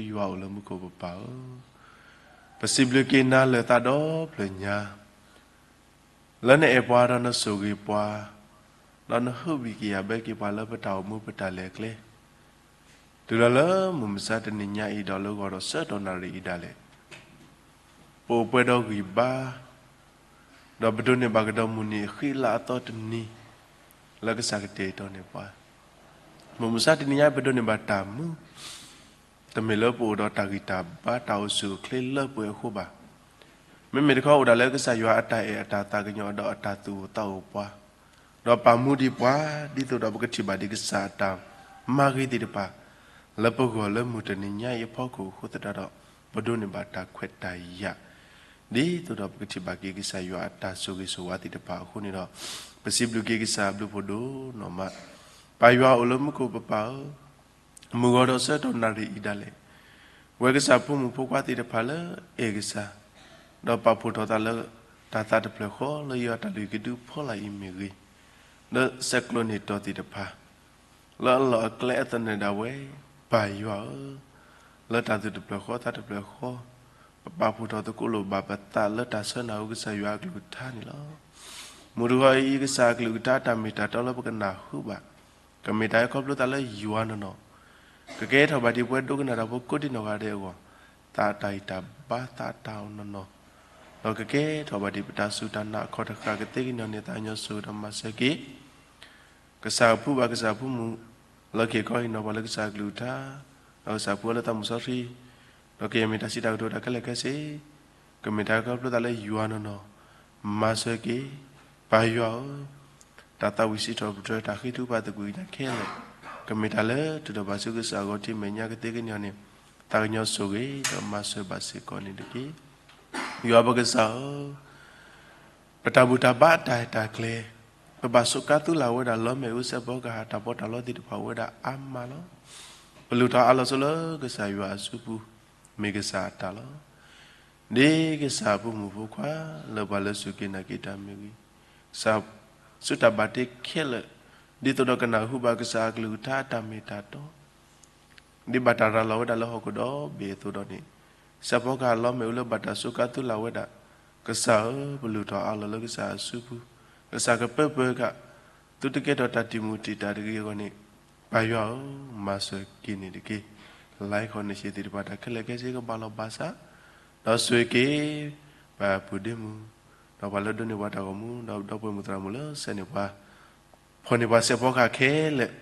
ယွၤအိၣ်လၢမူခိၣ်ပပၢ်ဧၢ, ပစံးဘျုးက့ၤနၤလၢသးဒီဖျၢၣ်ညါ လၢနအဲၣ်ပှၤဒီးနဆိၣ်ဂ့ၤပှၤ, ဒီးနဟုဘံၣ်က့ၤယၤဘၢက့ၤပှၤလၢပတၢ်အိၣ်မူပတၢ်လဲၤကျဲ, တုၤလီၤလၢမုၢ်မဆါတနံၤညါအံၤဒီးလၢဂီၤဒီးဆၢကတီၢ်နၣ်ရံၣ်အံၤဒၣ်လဲာ် ပအိၣ်ပှဲၤဒီးဂံၢ်ဘါ, ဒီးပဒိးန့ၢ်ဘၣ်ကဒီးမုၢ်နံၤအဃံလၤအသီတနံၤ လၢကစၢ်ကတဲာ်ကတီၤန့ၢ်ပှၤ, မုၢ်မဆါတနံၤညါပဒိးန့ၢ်ဘၣ်တၢ်မူ တမ့ၢ်လၢပအိၣ်ဒီးတၢ်ဂံၢ်တၢ်ဘါတၢ်အိၣ်ဆူၣ်အိၣ်ချ့လၢပှဲၤအဃိဘၣ်. မ့မ့ၢ်တခီအိၣ်ဒၣ်လၢကစၢ်ယွၤအတၢ်အဲၣ်အတၢ်သးကညီၤဒီးအတၢ်သူၣ်အိၣ်သးအိၣ်ပှၤ, ဒီးပာ်မူဒံးပှၤ ဒ်သိးဒီးပကထံၣ်ဘၣ်ဒံးကစၢ်အတၢ်မၤဂ့ၤသ့ၣ်တဖၣ် လၢပဂီၢ်လၢမုၢ်တနံၤညါအံၤအဖီခိၣ်အဃိသတးဒီး ပဒိးန့ၢ်ဘၣ်တၢ်ခွဲးတၢ်ယာ် ဒ်သိးဒီးပကထံၣ်ဘၣ်က့ၤကစၢ်ယွၤအတၢ်ဆိၣ်ဂ့ၤဆိၣ်ဝါသ့ၣ်တဖၣ်အဃိန့ၣ်ဒီး ပစံးဘျုးက့ၤကစၢ်အဘျုးဖးဒိၣ်နီၢ်မး, ပၢ်ယွၤအိၣ်လၢမူခိၣ်ပပၢ်ဧၢ, မုၢ်ဂီၤဒီးဆၢကတီၢ်နၣ်ရံၣ်အံၤဒၣ်လဲာ် ပဝဲကစၢ်ဖိမုၣ်ဖိခွါသ့ၣ်တဖၣ်လၢအဲၣ်ကစၢ်, ဒီးပာ်ဖှိၣ်ထီၣ်သးလၢတၢ်သးတဖျၢၣ်ဃီလၢယွၤတၢ်လုၢ်ဟံၣ်ကဒုဖီလာ်အံၤမ့ၢ်ဂ့ၤ, လၢဆဲးကျိးန့ၢ်တီၢ်သ့ၣ်တဖၣ် လၢအလီၢ်အကျဲအသနၢၣ်ဒၣ်ဝဲ, ပၢ်ယွၤဧၢ, လၢတၢ်သူၣ်တဖျၢၣ်ဃီသးတဖျၢၣ်ဃီ, ပပာ်ဖှိၣ်ထီၣ်သကိးလိာ်ဘၣ်ပသးလၢတၢ်ဆၢနၢ်ဟူကစၢ်ယွၤအကလုၢ်ကထါန့ၣ်လီၤ. မုၢ်တဂီၤအံၤ ကစၢ်အကလုၢ်ကထါတၢ်မ့ၢ်တၢ်တီလၢပကနၢ်ဟူဘၣ်, ကမ့ၢ်တၢ်ဟဲခီဖျိသးလၢယွၤနီၢ်နီၢ်, ကကဲထီၣ်ဘၣ်ဒံးပဝဲဒိကနၣ်တၢ်ဖိကိးဒံးနီၢ်ဂၤဒဲးအဂီၢ်, သးအတၢ်ဂံၢ်တၢ်ဘါသးအတၢ်အိၣ်နီၢ်နီၢ်, ဒီးကကဲထီၣ်ဘၣ်ဒံးပတၢ်စူၢ်တၢ်နာ်အခီၣ်တဃၣ်ကသ့ကညီၤန့ၣ် သးကညီၤဆိၣ်ဂ့ၤဒီးမၤစၢၤက့ၤ ကစၢ်အဖုဘၣ်ကစၢ်အဖုမုၢ်, လၢခံကီၢ်ဟံၣ်နီၤပှၤလၢကစၢ်အကလုၢ်ကထါ, ဒီးကစၢ်ဖုအီၤလၢသးမုၢ်စီဆှံ, ဒီးကယဲၢ်မ့ၢ်တၢ်စံးတၢ်ကတိၤတၢ်ခဲလၢာ်ခဲဆ့, ကမ့ၢ်တၢ်ခီဖျိသးလၢယွၤနီၢ်နီၢ်, မၤစၢၤက့ၤ, ပၢ်ယွၤဧၢ, တၢ်သးဝံၣ်စံးထီၣ်ပတြၢၤတၢ်ဃ့ထုကဖၣ်သကွံာ်ကညးခဲလၢာ်, ကမ့ၢ်တၢ်လၢတုၤဒိးဘၣ်ဆူကစၢ်အဂီၢ်ထံးမဲာ်ညါကသ့ကညီၤန့ၣ်, သးကညီၤဆိၣ်ဂ့ၤဒီးမၤစၢၤဘၣ်စ့ၢ်ကီးန့ၣ်တက့ၢ်. ယွၤပကစၢ်ဧၢ, ပတၢ်ဘူၣ်တၢ်ဘါအတၢ်အဲၣ်တၢ်ကျဲ, ပဘၣ်ဆိးကါသူလၢ်ဝဲဒၣ်လီမ့ၣ်အူစဲးဖီကဟၣ်တၢ်ပီးတၢ်လီသ့ၣ်တဖၣ်အိၣ်ဝဲဒၣ်အါမးလီၤ. ပလုၢ်ထီၣ်အးလီၤဆိလၢကစၢ်ယွၤအစုပူၤ, မ့ၢ်ကစၢ်အတၢ်လီၤ. ဒ်ကစၢ်အဖိမုၣ်ဖိခွါလၢပှၤလၢစူၢ်က့ၤနာ်က့ၤတၢ်မ့ၢ်ဂ့ၤ, ကစၢ်ဆူတၢ်ဘၣ်တ့ခဲလၢာ်, ဒ်သိးဒီးကနၢ်ဟူဘၣ်ကစၢ်အကလုၢ်ကထါအတၢ်မ့ၢ်တၢ်တီ ဒ်ဘၣ်တၢ်ရၤလီၤဝဲဒၣ်လၢဟီၣ်ခိၣ်ဒီဘ့ၣ်အသိးဒီးန့ၣ်, စဲးဖီကဟၣ်လီမ့ၣ်အူလၢဘၣ်တၢ်ဆိးကါသူလၢ်ဝဲဒၣ်, ကစၢ်ဧၢ, ပလုၢ်ထီၣ်အးလီၤလၢကစၢ်အစုပူၤ, ကစၢ်ကပၢပၢက သုတကဲထီၣ်တၢ်တံာ်မူးတံာ်တာ်တဂ့ၤအဂီၢ်န့ၣ်, ပၢ်ယွၤဧၢ, မၤစၢၤက့ၤန့ၣ်တက့ၢ်. လၢခီၣ်နၢ်စ့ၢ်သ့ၣ်တဖၣ်တၢ်ခဲလၢာ်ခဲဆ့ကဘၣ်လီၤဘၣ်စး, ဒီးဆိၣ်ဂ့ၤက့ၤ ပပုၢ်ဒ့မုၣ်, ဒီးပှၤလၢဒိးန့ၢ်ပှၤတၢ်ဂီၤမူ, ဒီးဒီပုၢ်ဝဲၢ်မုၣ်သရၣ်မုၣ်လၢဆဲးန့ၢ်ပှၤ ဖီၣ်န့ၢ်ပှၤစဲးဖီကဟၣ်ခဲလၢာ်,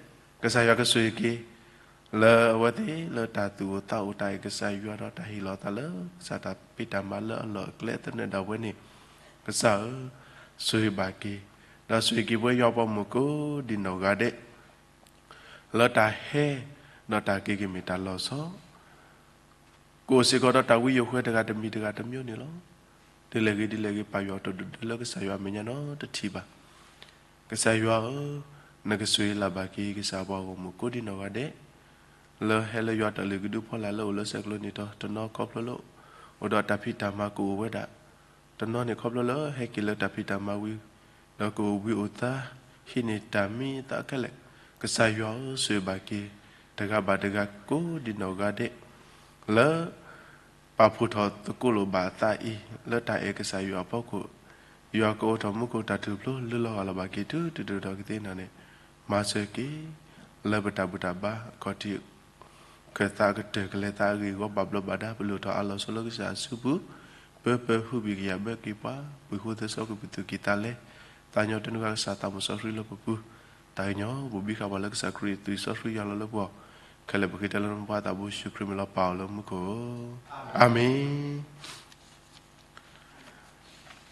ကစၢ်ယွၤကဆိၣ်ဂ့ၤက့ၤ လၢအဝဲသ့ၣ်လၢတၢ်သူၣ်အိၣ်သးအိၣ်တၢ်အဲၣ်ကစၢ်ယွၤဒီးတၢ်ဟ့ၣ်လီၤသးလၢကစၢ်တၢ်ဖံးတၢ်မၤလၢအလီၢ်အကျဲသနၢၣ်ဒၣ်ဝဲန့ၣ်, ကစၢ်ဧၢ, ဆိၣ်ဂ့ၤဘၣ်က့ၤ, ဒီးဆိၣ်ဂ့ၤက့ၤပဝဲယွၤပှၤမုၣ်ကိးဒံးနီၢ်ဂၤဒဲး လၢတၢ်ဟဲ, ဒီးတၢ်က့ၤကမ့ၢ်တၢ်လီၤဆီ ကအိၣ်စ့ၢ်ကီးဒီးတၢ်ဝံယိာ်ဃဲတဂၤတမံၤတဂၤတမံၤန့ၣ်လီၤ. ဒ်လဲၣ်ဂ့ၤဒ်လဲၣ်ဂ့ၤ ပၢ်ယွၤတဒုးဒၢလၢကစၢ်ယွၤအမဲာ်ညါနီတထံၣ်ဘၣ်. ကစၢ်ယွၤဧၢ, နကဆိၣ်ဂ့ၤလၢ်ဘၣ်က့ၤ ကစၢ်ပှၤဂီၢ်မုၢ်ကိးဒံးနီၢ်ဂၤဒဲး, လၢဟဲလၢယွၤတၢ်လုၢ်ကဒုဖီလာ်လၢအိၣ်လၢဆဲးကျိးန့ၣ်ဒီး တနီၤခီဖျိလၢ အိၣ်ဒီးတၢ်ဖံးတၢ်မၤကအိၣ်ဝဲဒၣ် တနီၤန့ၣ်ခီဖျိလၢဟဲက့ၤလၢတၢ်ဖံးတၢ်မၤဝံၤ, ဒီးကအိၣ်ဘှံးအိၣ်သါ, ဟံးန့ၢ်တၢ်မံသးခဲလၢာ်, ကစၢ်ယွၤဧၢ, ဆိၣ်ဂ့ၤဘၣ်က့ၤ တဂၤဘၣ်တဂၤကိးဒံးနီၢ်ဂၤဒဲး, လၢ ပာ်ဖှိၣ်ထီၣ်သကိးလိာ်ဘၣ်အသးအံၤ လၢတၢ်အဲၣ်ကစၢ်ယွၤအဖီခိၣ်, ယွၤကအိးထီၣ်မူခိၣ်တၢ်ထူၣ်ဖျိ လုၢ်လီၤဂၢ်လီၤဘၣ်က့ၤ တုၤတတုၤဒီးကသ့ၣ်နီၣ်န့ၣ်, မၤစၢၤက့ၤ လၢပတၢ်ဘူၣ်တၢ်ဘါ အခီၣ်ထံး ခၢၣ်သးကတၢၢ်ကလဲၤသးအဂ့ၢ်အဂီၢ် ဘၣ်ဘျီးဘၣ်ဒါ ပလုၢ်ထီၣ်အးလီၤဆိလၢကစၢ်အစုပူၤ, ပၢပၢဟုဘံၣ်ကယၤဘၢက့ၤပှၤ, ပှ့ၤဃိသဲစီကွံာ်ပသူၣ်ကံၢ်သးလဲ, သးကညီၤတနုၤဃာ်ကစၢ်သးမုၢ်စီဆှံလၢပပူၤ, တၢ်ကညီၤဘိၣ်ဘံဃာ်ပှၤလၢကစၢ်ခရံာ်အသွံၣ်စီဆှံယွၤလီၤလၢပဂီၢ်, ခဲလၢာ်ပဃ့တၢ်လၢနဖိသးဘိယ့ၣ်ၡူးခရံာ်မံၤလီၤ ပၢ်အိၣ်လၢမူခိၣ်ဧၢ, အၤမ့ၣ်.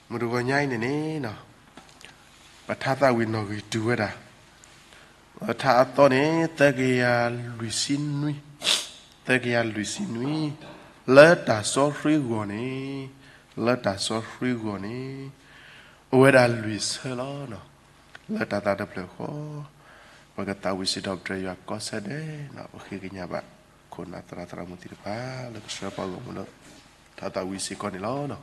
မုၢ်တဂီၤညါအံၤန့ၣ်န့ၣ်, ပထါသးဝံၣ်နီၣ်ဂံၢ်တုၤဝဲဒၣ်, ပထါအသီန့ၣ် သၢကယၤလွံၢ်ဆံနွံ, သၢကယၤလွံၢ်ဆံနွံ, လၢတၢ်စီဆှံဂီၢ်န့ၣ်, လၢတၢ်စီဆှံဂီၢ်န့ၣ်, အိၣ်ဝဲဒၣ်လွံၢ်ဆၢလီၤ. လၢတၢ်သးတဖျၢၣ်ဃီ, ပကသးဝံၣ်စံးထီၣ်ပတြၢၤယွၤကိးဆၢဒဲး, ပဃ့ကညးဘၣ်ခိၣ်နၢ်သရၣ်သရၣ်မုၣ်သ့ၣ်တဖၣ် လၢကဆှၢပှၤဂီၢ်မုၢ်လၢ ထါသးဝံၣ်စ့ၢ်ကီးန့ၣ်လီၤ.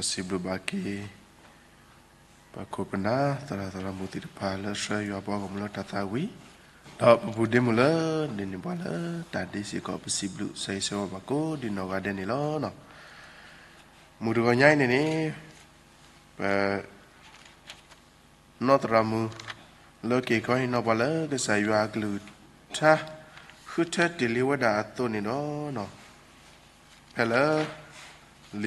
စံးဘျုးဘၣ်က့ၤ ပခိၣ်ပနၢ် သရၣ်သရၣ်မုၣ်သ့ၣ်တဖၣ်လၢအဆှၢယွၤအပှၤဂီၢ်မုၢ်လၢတၢ်သးဝံၣ်, ဒီးပပူၤဒ့မုၢ်လၢဒ်န့ၣ်ပှၤလၢတၢ်ဒ့စ့ၢ်ကီး ပစံးဘျုးစံးဆၢဝဲဘၣ်ကိးဒ်နီၢ်ဂၤဒဲးန့ၣ်လီၤ. မုၢ်တဂီၤညါအံၤန့ၣ်န့ၣ် ပ နီၢ်သရၣ်မုၣ် လၢက့ၤခီဟ့ၣ်နီၤပှၤလၢကစၢ်ယွၤအကလုၢ်ကထါ ဃုထၢတ့ၢ်လံဝဲဒၣ်အသိးန့ၣ်ဒီး ဖဲလၢ လံာ်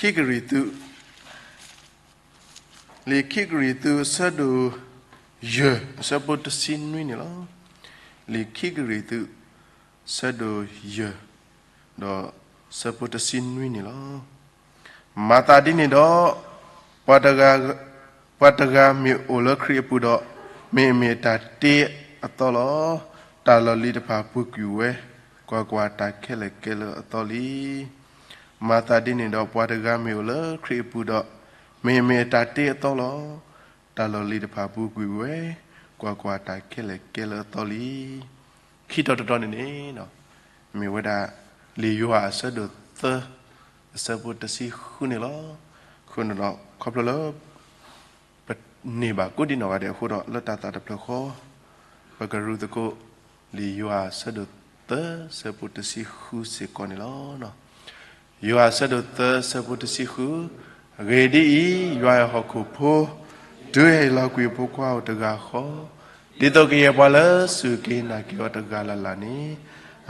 ခံကရံၣ်သူး လံာ်ခံကရံၣ်သူး အဆၢဒိၣ် ယဲၢ် အဆၢဖိတဆံနွံန့ၣ်လီၤ. လံာ်ခံကရံၣ်သူး အဆၢဒိၣ် ယဲၢ် ဒီး အဆၢဖိတဆံနွံန့ၣ်လီၤ. မၤသးဒ်န့ၣ်ဒီး ပှၤတဂၤ ပှၤတဂၤမ့ၢ်အိၣ်လၢခရံာ်အပူၤဒီး မ့ၢ်အမ့ၢ်တၢ်တ့အသီလီၤ. တၢ်လီၢ်လံၤတဖၣ်ပူၤကွံာ်ဝဲ, ကွၢ်ကွၢ်တၢ်ခဲလၢာ်ကဲလၢအသီလံ. မၤသးဒ်န့ၣ်ဒီး ပှၤတဂၤမ့ၢ်အိၣ်လၢခရံာ်အပူၤဒီး မ့ၢ်အမ့ၢ်တၢ်တ့အသီလီၤ. တၢ်လီၢ်လံၤတဖၣ်ပူၤကွံာ်ဝဲ, ကွၢ်ကွၢ်တၢ်ခဲလၢာ်ကဲလၢအသီလံ. ခံတီၤတတီၤန့ၣ်န့ၣ် မ့ၢ်ဝဲဒၣ် လံာ်ယိၤဟၣ်အဆၢဒိၣ်သၢ အဆၢဖိတဆံဃုန့ၣ်လီၤ. အဃိန့ၣ်ဒီး ခီဖျိလၢ ပန့ၢ်ဘၣ်ကိးဒ်နီၢ်ဂၤဒဲးအဃိဒီး လၢတၢ်သးတဖျၢၣ်ဃီ ပကရူသကိး လံာ်ယိၤဟၣ်အဆၢဒိၣ်သၢ အဆၢဖိတဆံဃုစ့ၢ်ကီးန့ၣ်လီၤ. ယိၤဟၣ်အဆၢဒိၣ်သၢ အဆၢဖိတဆံဃု, အဂ့ၢ်ဒ်အံၤ, ယွၤအဲၣ်ဟီၣ်ခိၣ်ဖိ, တုၤအဟ့ၣ်လီၤကွံာ်အဖိခွါအိၣ်တဂၤဃီ, ဒ်သိးကယဲၢ်ပှၤလၢစူၢ်က့ၤနာ်က့ၤအီၤတဂၤလၢ်လၢ်န့ၣ်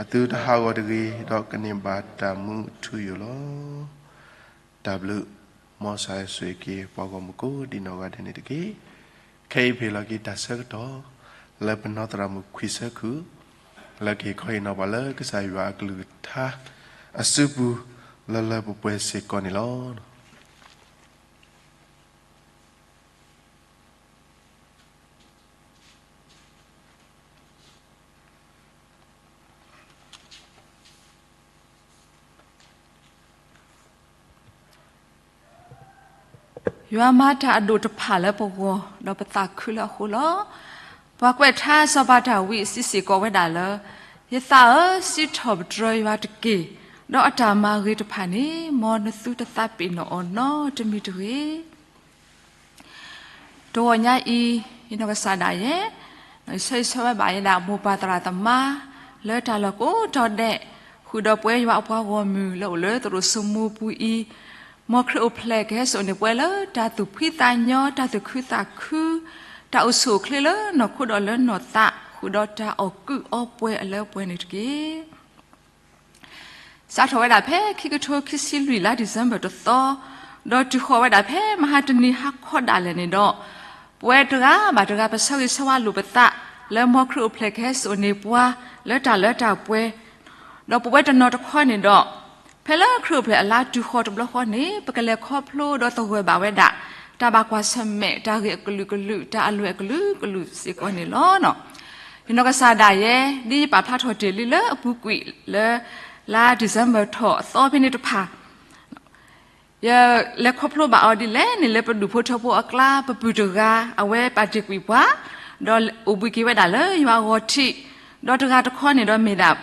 အသုတဟးဂီၤတဂ့ၤ, ဒီးကန့ၢ်ဘၣ်တၢ်မူအထူအယိာ်လီၤ. တၢ်ဘျုး, မ်စီၤဧ့ၡူးက့ၤပှၤဂီၢ်မုၢ်ကိးဒ်နီၢ်ဂၤဒဲးန့ၣ်တက့ၢ်. ခဲအံၤပဟ့ၣ်လီၤက့ၤတၢ်ဆၢကတီၢ် လၢပနီၢ်သရၣ်မုၣ်ခွံဆၢခုၣ် လၢကဟ့ၣ်ခီဟ့ၣ်နီၤပှၤလၢကစၢ်ယွၤအကလုၢ်ကထါ အစုပူၤ လၢလၢပှဲၤပှဲၤစ့ၢ်ကီးန့ၣ်လီၤ. ယွၤမၤတၢ်အဒိၣ်တဖၣ်လၢပဂီၢ် ဒီးပသးခုလၢအဃိလီၤ. ပှၤကွဲးထါစီၤပၤဒၤဝံးစံးစ့ၢ်ကီးဝဲဒၣ်လၢ, ယသးဧၢ, စံးထီၣ်ပတြၢၤယွၤတက့ၢ်, ဒီးအတၢ်မၤဂ့ၤတဖၣ်န့ၣ် မ်နသုတသးပ့ၤနီၣ်အီၤနီတမံၤတဂ့ၤ. တဂီၤညါအံၤ, ယနီၢ်ကစၢ်ဒၣ်ယဲ, ယဆၢဂ့ၤဆၢဝါဘၣ်ယဲဒၣ်မိၢ်ပၢ်သရၣ်သမါ လၢတၢ်လီၢ်ကိးတီၤဒဲး, ဃုာ်ဒီးပဝဲယွၤအပှၤဂီၢ်မုၢ်လၢအိၣ်လၢသရိာ်စိမိပူၤအံၤ, မ်ခရံာ်အိၣ်ဖျဲၣ်ကဟဲစိာ်န့ၢ်ပှၤလၢတၢ်သူၣ်ဖှံသးညီ, တၢ်သူၣ်ခုသးခု, တၢ်အိၣ်ဆူၣ်အိၣ်ချ့လၢနီၢ်ခိဒီးလၢနီၢ်သး, ဃုာ်ဒီးတၢ်အီၣ်ကုးအီပှဲၤအလၢပှဲၤန့ၣ်တက့ၢ်. စးထီၣ်ဝဲဒၣ်ဖဲခံကထိခံဆံလွံၢ်လါ December တသီ, ဒီးတုၤဃီၤဝဲဒၣ်ဖဲမဟါတနံၤဟါခီဒၣ်လဲာ်န့ၣ်ဒီး, ပဝဲတဂၤဘၣ်တဂၤ ပဆၢဂ့ၤဆၢဝါလိာ်ပသး လၢမ်ခရံာ်အိၣ်ဖျဲၣ်ကဟဲစိာ်န့ၢ်ပှၤ လၢတၢ်လၢတၢ်ပှဲၤ, ဒီးပဝဲတနီၤတခီန့ၣ်ဒီး, ဖဲလၢခရံာ်အိၣ်ဖျဲၣ်အလါတုၤဃီၤတဘျီဃီန့ၣ် ပကလဲၤခီဖျိဒီးသဂၢၢ်ဘၣ်ဝဲဒၣ် တၢ်ဘၣ်ကွၢ်ဆၢၣ်မဲာ် တၢ်ဂ့ၢ်အကလုာ်ကလုာ် တၢ်အလွဲၢ်အကလုာ်ကလုာ်စ့ၢ်ကီးန့ၣ်လီၤ. ယနီၢ်ကစၢ်ဒၣ်ယဲ, ဒ်ယပာ်ဖျါထီၣ်တ့ၢ်လံလၢအပူၤကွံာ်လၢ လါ December ထီၣ်အသီဖဲန့ၣ်တဖၣ်, ယလဲၤခီဖျိဘၣ်အီၤဒ်လဲၣ်န့ၣ် လၢပဒူၣ်ဖိထၢဖိအကျါ ပပုၢ်တဂၤ အဝဲပာ်တ့ၢ်ကွံာ်ပှၤ, ဒီးအိၣ်ဘှံးက့ၤဝဲဒၣ်လၢယွၤအဂီၤထံး, ဒီးတဂၤတခီန့ၣ်ဒီးမ့ၢ်ဒၣ်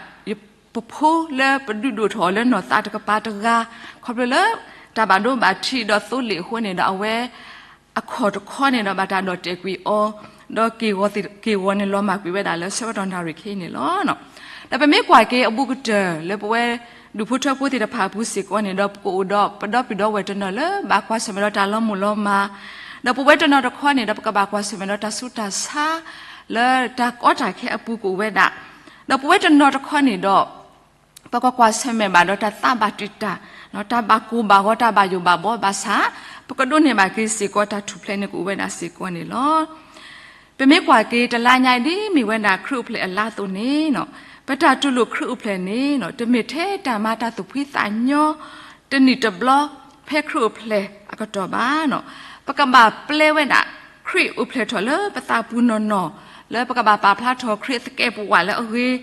ပဖိလၢပဒုးဒိၣ်ထီၣ်အီၤလၢနီၢ်သးတကပၤတဂၤ, ခီဖျိလၢ တၢ်ဘၣ်ဒိဘၣ်ထံးဒီးသိလ့ၣ်အဃိန့ၣ်ဒီး အဝဲအခီၣ်တခီန့ၣ်ဒီး ဘၣ်တၢ်ဒီၣ်တဲာ်ကွံာ်အီၤ, ဒီးက့ၢ်ဂီၤန့ၣ်လီၤမၢ်ကွံာ်ဝဲဒၣ်လၢဆၢကတီၢ်နၣ်ရံၣ်ခဲအံၤန့ၣ်လီၤ. ဒီးပမ့ၢ်ကွၢ်က့ၤအဘူးကတၢၢ်လၢပဝဲ ဒူၣ်ဖိထၢဖိသ့ၣ်တဖၣ်အပူၤစ့ၢ်ကီးန့ၣ်ဒီး ပကအိၣ်ဒီးပဒီပုၢ်ဒီဝဲၢ်တနီၤလၢဘၣ်ကွၢ်ဆၢၣ်မဲာ်ဒီးတၢ်လီၤမုၢ်လီၤမၢ်, ဒီးပဝဲတနီၤတခီန့ၣ်ဒီး ပကဘၣ်ကွၢ်ဆၢၣ်မဲာ်ဒီးတၢ်ဆူးတၢ်ဆါ လၢတၢ်ကီတၢ်ခဲအပူၤကအိၣ်ဝဲဒၣ်, ဒီးပဝဲတနီၤတခီန့ၣ်ဒီး ပကကွၢ်ဆၢၣ်မဲာ်ဘၣ်ဒီးတၢ်သးဘၣ်တံာ်တာ်, တၢ်ဘၣ်ကိၢ်ဘၣ်ဂီၤ တၢ်ဘၣ်ယိၣ်ဘၣ်ဘှီဘၣ်ဆၣ်, ပကဒိးန့ၢ်ဘၣ်က့ၤစ့ၢ်ကီးတၢ်ထူၣ်ဖျဲးန့ၣ်ကအိၣ်ဝဲဒၣ်စ့ၢ်ကီးန့ၣ်လီၤ. ပမ့ၢ်ကွၢ်က့ၤတလါညါအံၤဒ်မ့ၢ်ဝဲဒၣ်ခရံာ်အိၣ်ဖျဲၣ်အလါအသိးန့ၣ်, ပတၢ်တူၢ်လိာ်ခရံာ်အိၣ်ဖျဲၣ်န့ၣ် တမ့ၢ်ထဲတၢ်မၤတၢ်သူၣ်ဖှံသးညီ တနံၣ်တဘျီ ဖဲခရံာ်အိၣ်ဖျဲၣ်အကတီၢ်ဘၣ်. ပကဘၣ်ပျဲဝဲဒၣ် ခရံာ်အိၣ်ဖျဲၣ်ထီၣ်လၢပသးပူၤနီၢ်နီၢ်, လၢပကဘၣ်ပာ်ဖျါထီၣ်ခရံာ်အသကဲးပဝးလၢအဂ့ၤ,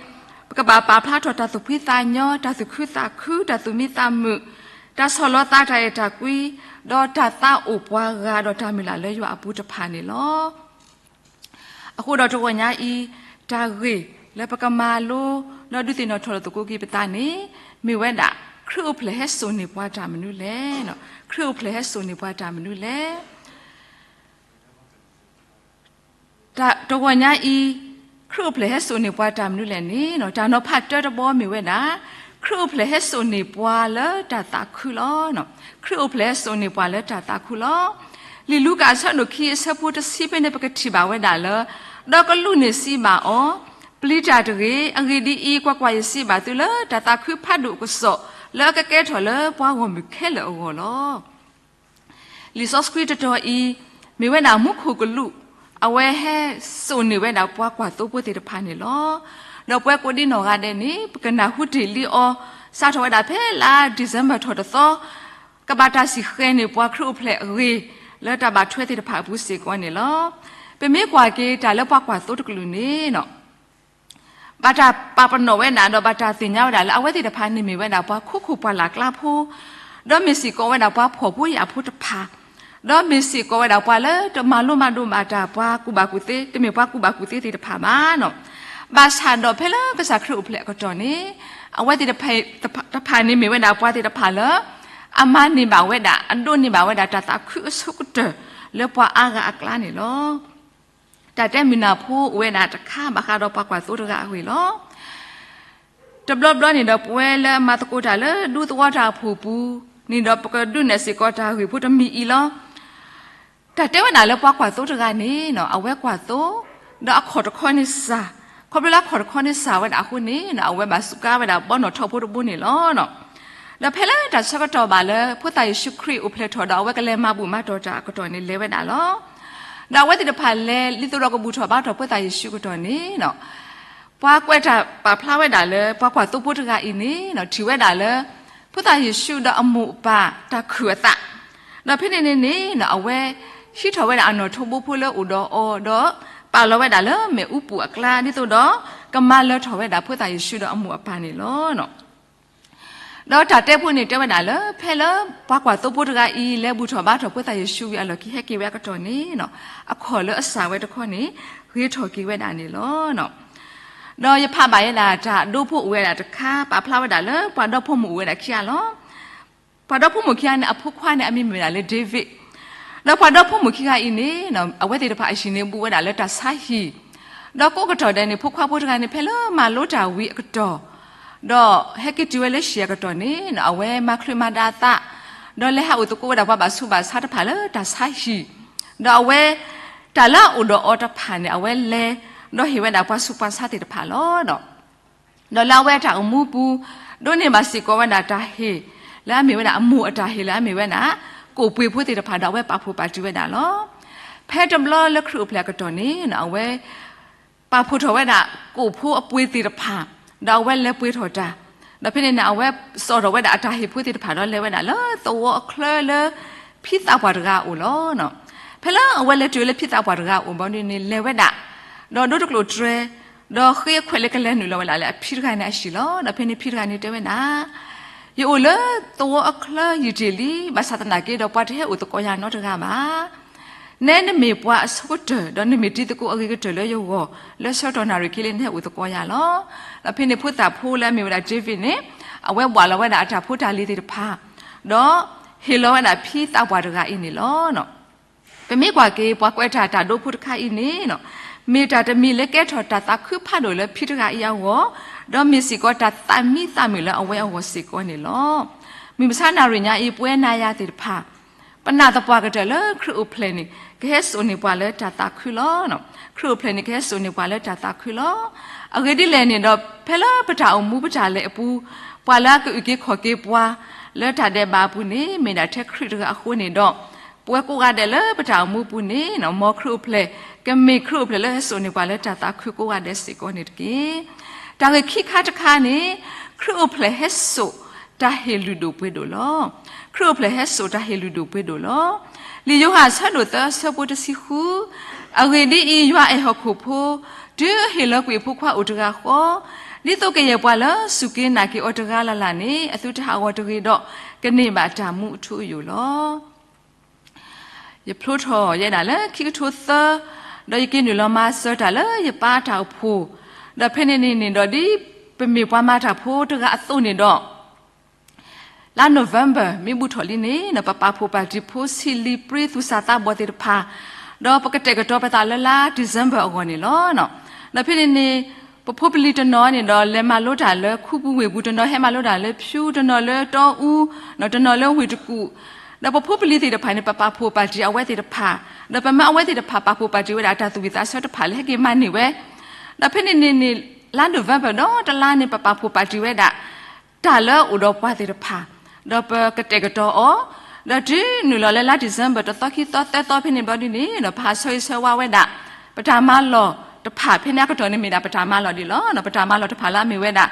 ပကဘၣ်ပာ်ဖျါထီၣ်တၢ်သူၣ်ဖှံသးညီ, တၢ်သူၣ်ခုသးခု, တၢ်သူၣ်မံသးမုာ်, တၢ်ဆီၣ်လီၤသးတၢ်အဲၣ်တၢ်ကွံ, ဒီးတၢ်သးအိၣ်ပှၤဂၤဒီးတၢ်မုၢ်လၢ်လၢယွၤအပူၤတဖၣ်န့ၣ်လီၤ. အဃိဒီးတဂီၤညါအံၤ, တၢ်ဂ့ၢ်လၢပကမၤလိ, ဒီးဒုးသ့ၣ်နီၣ်ထီၣ်လိာ်သကိးက့ၤပသးန့ၣ်, မ့ၢ်ဝဲဒၣ် ခရံာ်အိၣ်ဖျဲၣ်ဟဲစိာ်န့ၢ်ပှၤတၢ်မနုၤလဲၣ်. ခရံာ်အိၣ်ဖျဲၣ်ဟဲစိာ်န့ၢ်ပှၤတၢ်မနုၤလဲၣ်. တၢ်တဂီၤညါအံၤ, ခရံာ်အိၣ်ဖျဲၣ်ဟဲစိာ်န့ၢ်ပှၤတၢ်မနုၤလဲၣ်န့ၣ် တၢ်နီၤဖးတၢတဘီမ့ၢ်ဝဲဒၣ်, ခရံာ်အိၣ်ဖျဲၣ်ဟဲစိာ်န့ၢ်ပှၤလၢတၢ်သးခုလီၤ. ခရံာ်အိၣ်ဖျဲၣ်ဟဲစိာ်န့ၢ်ပှၤလၢတၢ်သးခုလီၤ. လံာ်လူၤကၣ်အဆၢဒိၣ်ခံအဆၢဖိတဆံဖဲန့ၣ် ပကထံၣ်ဘၣ်ဝဲဒၣ်လၢ, ဒီးကလူးန့ၣ်စံးဘၣ်အီၤ, ပျံၤတၢ်တဂ့ၤ. အဂ့ၢ်ဒ်အံၤ, ကွၢ်ကွၢ်, ယစံးဘၣ်သုလၢ တၢ်သးခုဖးဒိၣ်အကစီၣ် လၢအကကဲထီၣ်လၢပှၤဂီၢ်မုၢ်ခဲလၢာ်အဂီၢ်လီၤ. လံာ်စီဆှံတတီၤအံၤ, မ့ၢ်ဝဲဒၣ်မူခိၣ်ကလူး, အဝဲဟဲစိာ်န့ၢ်ဝဲဒၣ်ပှၤကွၢ်သိဖိသ့ၣ်တဖၣ်န့ၣ်လီၤ. ဒီးပဝဲကိးဒံနီၢ်ဂၤဒဲးန့ၣ် ပကနၢ်ဟူတ့ၢ်လံအီၤ, စးထီၣ်ဝဲဒၣ်ဖဲလါ December ထီၣ်တသီ, ကဘၣ်တၢ်စံၣ်ဃဲၤန့ၢ်ပှၤခရံာ်အိၣ်ဖျဲၣ်အဂ့ၢ်, လၢတၢ်ဘၣ်ထွဲသ့ၣ်တဖၣ်အပူၤစ့ၢ်ကီးန့ၣ်လီၤ. ပမ့ၢ်ကွၢ်က့ၤတၢ်လၢပှၤကွၢ်သိတကလုာ်န့ၣ် ဘၣ်တၢ်ပာ်ပနီၣ်ဝဲဒၣ် ဒီးဘၣ်တၢ်သ့ၣ်ညါဝဲဒၣ်လၢ အဝဲသ့ၣ်တဖၣ်န့ၣ်မ့ၢ်ဝဲဒၣ်ပှၤခိခိၣ်ပှၢ်လၢ်ကျါဖိ, ဒီးမ့ၢ်စ့ၢ်ကီးဝဲဒၣ်ပှၤဖှီၣ်ဖိယာ်ဖိတဖၣ်, ဒီးမ့ၢ်စ့ၢ်ကီးဝဲဒၣ်ပှၤလၢတမၤလိမၤဒိးဘၣ်တၢ် ပှၤကူၣ်ဘၣ်ကူၣ်သ့, တမ့ၢ်ပှၤကူၣ်ဘၣ်ကူၣ်သ့သ့ၣ်တဖၣ်ဘၣ်နီၤ. ဘၣ်ဆၣ်ဒီးဖဲလၢကစၢ်ခရံာ်အိၣ်ဖျဲၣ်အကတီၢ်န့ၣ်, အဝဲသ့ၣ်တဖၣ်န့ၣ်မ့ၢ်ဝဲဒၣ်ပှၤသ့ၣ်တဖၣ်လၢ အမၤန့ၢ်ဘၣ်ဝဲဒၣ်, အဒိးန့ၢ်ဘၣ်ဝဲဒၣ် တၢ်သးခုအဆိကတၢၢ် လၢပှၤအါဂၤအကျါန့ၣ်လီၤ. တၢ်တဲမုၢ်နၢ်ဖိအိၣ်ဝဲဒၣ်တခါ ဘၣ်ဃးဒီးပှၤကွၢ်သိတဂၤအဂ့ၢ်လီၤ. တဘျီဘျီန့ၣ်ဒီး ပဝဲလၢအမၤသကိးတၢ်လၢဒူသဝီတၢ်အိၣ်ဖှိၣ်ပူၤန့ၣ်ဒီး ပကဒုးနဲၣ်စ့ၢ်ကီးတၢ်ဂ့ၢ်ဖိတမံၤအံၤလီၤ. တၢ်တဲဝဲဒၣ်လၢပှၤကွၢ်သိတဂၤန့ၣ် အဝဲကွၢ်သိ, ဒီးအခီၣ်တခီန့ၣ်စှၤ, ခီဖျိလၢအခီၣ်တခီန့ၣ်စှၤဝဲဒၣ်အဃိန့ၣ် အဝဲဘၣ်စူးကါဝဲဒၣ်ဘီနီၣ်ထီၣ်ဖိတဘိန့ၣ်လီၤ. ဒီးဖဲလၢတၢ်ဆၢကတီၢ်ဘၣ်လၢ ဖိသၣ်ယ့ၣ်ၡူးခရံာ်အိၣ်ဖျဲၣ်ထီၣ်ဒီး အဝဲကလဲၤမၤဘူၣ်မၤတီၢ်တၢ်အကတီၢ်န့ၣ် လဲၤဝဲဒၣ်လီၤ. ဒီးအဝဲသ့ၣ်တဖၣ်လဲၤ ဒ်သိးဒီးကဘူၣ်ထီၣ်ဘါထီၣ်ဖိသၣ်ယ့ၣ်ၡူးအကတီၢ်န့ၣ် ပှၤကွဲးတၢ်ပာ်ဖျါဝဲဒၣ်လၢ ပှၤကွၢ်သိဖိတဂၤအံၤန့ၣ် ထံၣ်ဝဲဒၣ်လၢ ဖိသၣ်ယ့ၣ်ၡူးဒီးအမိၢ်အပၢ်တၢ်ခုၣ်အသး, ဒီးဖဲန့ၣ်န့ၣ်န့ၣ် အဝဲဟံးထီၣ်ဝဲဒၣ်အနီၣ်ထိးဘိဖိလၢအိၣ်ဒီးအီၤဒီး ပာ်လီၤဝဲဒၣ်လၢမ့ၣ်အူပူၤအကျါ ဒ်သိးဒီး ကမၤလၢထီၣ်ဝဲဒၣ်ဖိသၣ်ယ့ၣ်ၡူးဒီးအမိၢ်အပၢ်န့ၣ်လီၤ. ဒီးတၢ်တဲဖိန့ၣ်တဲဝဲဒၣ်လၢ ဖဲလၢပှၤကွၢ်သိဖိတဂၤအံၤ လဲၤဘူၣ်ထီၣ်ဘါထီၣ်ဖိသၣ်ယ့ၣ်ၡူးဝံၤအလီၢ်ခံဟဲက့ၤဝဲအကတီၢ်န့ၣ် အခီၣ်လၢအစှၤဝဲတခီန့ၣ် ဂ့ၤထီၣ်က့ၤဝဲဒၣ်န့ၣ်လီၤ. ဒီးယဖးဘၣ်ဝဲဒၣ်တၢ်ဒိဖိအိၣ်ဝဲဒၣ်တခါ ပာ်ဖျါဝဲဒၣ်လၢ ပှၤဒီဖိမိၢ်အိၣ်ဝဲဒၣ်ခံဂၤလီၤ. ပှၤဒီဖိမိၢ်ခံဂၤန့ၣ် အဖိခွါန့ၣ် အမံၤမ့ၢ်ဝဲဒၣ်လၢ David, ဒီးပှၤဒီဖိမိၢ်ခံဂၤအံၤန့ၣ် အဝဲသ့ၣ်တဖၣ်အဟံၣ်န့ၣ် ဘူးဝဲဒၣ်လၢတၢ်ဆါဟံၣ်, ဒီးကိးကတီၢ်ဒဲးန့ၣ် ဖိခွါဖိတဂၤန့ၣ် ဖဲလၢမၤလိတၢ်ဝံၤအကတီၢ် ဒီးဟဲက့ၤတုၤဝဲလၢဟံၣ်အကတီၢ်န့ၣ် အဝဲမၤချုးမၤဒါအသး, ဒီးလဲၤဟးအိၣ်သကိးဝဲဒၣ်ပှၤဘၣ်ဆူးဘၣ်ဆါတဖၣ်လၢတၢ်ဆါဟံၣ်, ဒီးအဝဲ တၢ်လၢအအိၣ်ဒီးအီၤတဖၣ်န့ၣ် အဝဲလဲၤ ဒီးဟ့ၣ်ဝဲဒၣ်ပှၤဆူးပှၤဆါသ့ၣ်တဖၣ်လီၤ. ဒီးလၢအဝဲအတၢ်အိၣ်မူပူၤ ဒိးန့ၢ်ဘၣ်စ့ၢ်ကီးဝဲဒၣ်တၢ်ဟ့ၣ် လၢအမ့ၢ်ဝဲဒၣ်အမိၢ်အတၢ်ဟ့ၣ်လၢအမ့ၢ်ဝဲဒၣ် ကိၣ်ပှ့ၤဖိသ့ၣ်တဖၣ်ဒီး အဝဲပာ်ဖှိၣ်ပာ်တံၢ်ဝဲဒၣ်လီၤ. ဖဲတဘျီလၢခရံာ်အိၣ်ဖျဲၣ်အကတီၢ်န့ၣ် အဝဲ ပာ်ဖှိၣ်ထီၣ်ဝဲဒၣ် ကိၣ်ဖိအပှ့ၤသ့ၣ်တဖၣ်, ဒီးအဝဲလဲၤပှ့ၤထီၣ်တၢ်, ဒီးဖဲန့ၣ်န့ၣ် အဝဲစိာ်ထီၣ်ဝဲဒၣ်အတၢ်ဟ့ၣ်ဖိသ့ၣ်တဖၣ်ဒီးလဲၤဝဲဒၣ်လၢသဝီအချၢလၢ ဖံသးပှၢ်တဂၤအအိၣ်လီၤ. ဖဲလၢအဝဲလဲၤတုၤလၢဖံသးပှၢ်တဂၤအအိၣ်ဘၣ်ဒ်န့ၣ် လဲၤဝဲဒၣ်, ဒီးဒိတကျိၣ်တြဲၤ, ဒီးဃ့အခွဲးလၢကလဲၤနုာ်လီၤဝဲဒၣ်လၢအဖံတဂၤန့ၣ်အဟံၣ်လီၤ. ဒီးဖဲန့ၣ်ဖံတဂၤန့ၣ်တဲဝဲဒၣ် ယအိၣ်လၢသဝီအချၢယံာ်တ့ၢ်လံ, ဘၣ်ဆၣ်သနာ်က့ဒီး ပှၤတဟဲအိၣ်သကိးယၤနီတဂၤဘၣ်. နဲနမ့ၢ်ပှၤအဆိကတၢၢ်, ဒီးနမ့ၢ်တံၤသကိးအဂ့ၤကတၢၢ်လၢယဂီၢ်, လၢဆၢကတီၢ်နၣ်ရံၣ်ခံလၢနဟဲအိၣ်သကိးယၤလီၤ. ဒီးဖဲန့ၣ်ဖိသၣ်ဖိလၢအမ့ၢ်ဝဲဒၣ် David န့ၣ် အဝဲဘှၣ်လီၤဝဲဒၣ်အတၢ်ဖိတၢ်လံၤသ့ၣ်တဖၣ်, ဒီးဟ့ၣ်လီၤဝဲဒၣ်ဖံသးပှၢ်တဂၤအံၤန့ၣ်လီၤ. ပမ့ၢ်ကွၢ်က့ၤ ပှၤကွဲးတၢ်တၢ်ဒိဖိတခါအံၤန့ၣ် မ့ၢ်တၢ်တမံၤလၢကဲထီၣ်တၢ်သးခုဖးဒိၣ်လၢဖံတဂၤအံၤအဂီၢ်, ဒီးမ့ၢ်စ့ၢ်ကီးတၢ်သးမံသးမုာ်လၢအဝဲအဂီၢ်စ့ၢ်ကီးန့ၣ်လီၤ. မုၢ်မဆါနၣ်ရံၣ်ညါအံၤ ပဝဲနၤယၤသ့ၣ်တဖၣ် ပနာ်သပှၢ်ကတၢၢ်လၢခရံာ်အိၣ်ဖျဲၣ်န့ၣ် ကဟဲစိာ်န့ၢ်ပှၤလၢတၢ်သးခုလီၤ. ခရံာ်အိၣ်ဖျဲၣ်န့ၣ် ကဟဲစိာ်န့ၢ်ပှၤလၢတၢ်သးခုလီၤ. အဂ့ၢ်ဒ်လဲၣ်န့ၣ်ဒီး ဖဲလၢပတၢ်အိၣ်မူပတၢ်လဲၤအပူၤ ပှၤလၢအကအုၣ်က့ၤခီၣ်က့ၤပှၤ လၢတၢ်ဒဲးဘးအပူၤန့ၣ် မ့ၢ်ဒၣ်ထဲခရံာ်တဂၤအဃိန့ၣ်ဒီး ပဝဲကိးဂၤဒဲးလၢပတၢ်အိၣ်မူပူၤန့ၣ် မ်ခရံာ်အိၣ်ဖျဲၣ် ကမ့ၢ်ခရံာ်အိၣ်ဖျဲၣ်လၢဟဲစိာ်န့ၢ်ပှၤလၢတၢ်သးခုကိးဂၤဒဲးစ့ၢ်ကီးန့ၣ်တက့ၢ်. တၢ်ဂ့ၢ်ခံခါတခါန့ၣ် ခရံာ်အိၣ်ဖျဲၣ်ဟဲစိာ်တၢ်ဟ့ၣ်လုၢ်ဒိၣ်ပှ့ၤဒိၣ်လီၤ. ခရံာ်အိၣ်ဖျဲၣ်ဟဲစိာ်တၢ်ဟ့ၣ်လုၢ်ဒိၣ်ပှ့ၤဒိၣ်လီၤ. လံာ်ယိၤဟၣ်အဆၢဒိၣ်သၢအဆၢဖိတဆံဃု, အဂ့ၢ်ဒ်အံၤ, ယွၤအဲၣ်ဟီၣ်ခိၣ်ဖိ, တုၤအဟ့ၣ်လီၤကွံာ်အဖိခွါအိၣ်တဂၤဃီ, ဒ်သိးကယဲၢ်ပှၤလၢစူၢ်က့ၤနာ်က့ၤအီၤတဂၤလၢ်လၢ်န့ၣ် အသုတဟးဂီၤတဂ့ၤဒီး ကန့ၢ်ဘၣ်တၢ်မူအထူအယိာ်လီၤ. ယဖျိထီၣ်ယဲဒၣ်လၢခံကထိသၢ, ဒီးယက့ၤနုာ်လီၤမၤစၢၤတၢ်လၢယပၢ်တၢ်အိၣ်ဖှိၣ်, ဒီးဖဲန့ၣ်န့ၣ်န့ၣ်ဒီး ဒ်ပမ့ၢ်ပှၤမၤတၢ်ဖိတဂၤအသိးန့ၣ်ဒီး လါ November မ့ၢ်ဘူၣ်ထီၣ်လံန့ၣ် ပပာ်ဖှိၣ်ပာ်တံၢ်ဖိဆံးလံၤပြံသူၣ်စၢ်သးဘီၣ်သ့ၣ်တဖၣ်, ဒီးပကတဲာ်ကတီၤပသးလၢလါ December အဂီၢ်န့ၣ်လီၤ. ဒီးဖဲန့ၣ်န့ၣ် ပဖိပလံၤတနီၤန့ၣ်ဒီး လဲၤမၤလိတၢ်လၢခူပူၤဝ့ၢ်ပူၤ, တနီၤဟဲမၤလိတၢ်လၢဖၠူ, တနီၤလၢတီအူ, တနီၤလၢဝ့ၢ်တကူၣ်, ဒီးပဖိပလံၤသ့ၣ်တဖၣ်န့ၣ် ပပာ်ဖှိၣ်ပာ်တံၢ်အဝဲသ့ၣ်တဖၣ်, ဒီးပမၢအဝဲသ့ၣ်တဖၣ် ပာ်ဖှိၣ်ပာ်တံၢ်ဝဲဒၣ်တၢ်သူၣ်ဝံၣ်သးဆၢတဖၣ်လၢဟဲက့ၤမၤန့ၢ်ဝဲ, ဒီးဖဲန့ၣ်န့ၣ်န့ၣ် လါ November ဒီးတလါန့ၣ် ပပာ်ဖှိၣ်ပာ်တံၢ်ဝဲဒၣ် တၢ်လၢအအိၣ်ဒီးပှၤသ့ၣ်တဖၣ်, ဒီးပကတဲာ်ကတီၤအီၤ, ဒီးတုၤနုာ်လီၤလၢလါ December တသီခံသီသၢသီဖဲန့ၣ်ဘျီဒ်န့ၣ် ပဟးဆၢဂ့ၤဆၢဝါဝဲဒၣ် ပတၢ်မၤလီၢ်တဖၣ်, ဖဲန့ၣ်အကတီၢ်န့ၣ်မ့ၢ်ဒၣ်ပတၢ်မၤလီၢ်ဒ်လီၤ. ပတၢ်မၤလီၢ်တဖၣ်လၢအမ့ၢ်ဝဲဒၣ်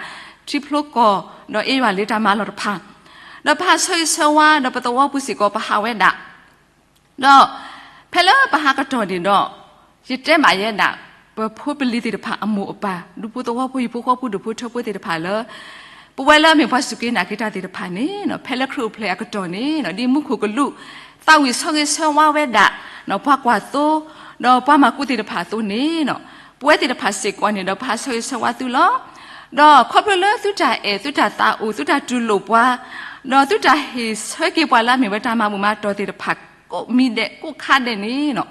ထံဖျိကီၢ် ဒီးအ့ယွၤလ့တၢ်မၤလီၢ်တဖၣ်, ဒီးပဟးဆၢဂ့ၤဆၢဝါ ဒီးပသဝီပူၤစ့ၢ်ကီးပဟးဝဲဒၣ် ဒီးဖဲလၢပဟးကတီၢ်န့ၣ်ဒီး ယတဲဘၣ်ယဲဒၣ် ပဖိပလံၤသ့ၣ်တဖၣ်အမိၢ်အပၢ် ဒူဖိသဝီဖိ ဟံၣ်ဖိဃီဖိ ဒူၣ်ဖိထၢဖိသ့ၣ်တဖၣ်လၢ ပဝဲလၢအမ့ၢ်ပှၤစူၢ်က့ၤနာ်က့ၤတၢ်သ့ၣ်တဖၣ်န့ၣ် ဖဲလၢခရံာ်အိၣ်ဖျဲၣ်အကတီၢ်န့ၣ် ဒ်မူခိၣ်ကလူး သးဝံၣ်ဆၢဂ့ၤဆၢဝါဝဲဒၣ် ပှၤကွၢ်သိ ဒီးပှၤမၤကူသ့ၣ်တဖၣ်အသိးန့ၣ် ပဝဲသ့ၣ်တဖၣ်စ့ၢ်ကီးန့ၣ်ဒီး ပဟးဆၢဂ့ၤဆၢဝါသုလီၤ. ဒီးခီဖျိလၢသုတၢ်အဲၣ် သုတၢ်သးအိၣ် သုတၢ်တူၢ်လိာ်ပှၤ ဒီးသုတၢ်ဟ့ၣ်ဆၢက့ၤပှၤလၢအမ့ၢ်ဝဲတၢ်မၤဘူၣ်မၤတီၢ်သ့ၣ်တဖၣ် ကိးမံၤဒဲးကိးခါဒဲးန့ၣ်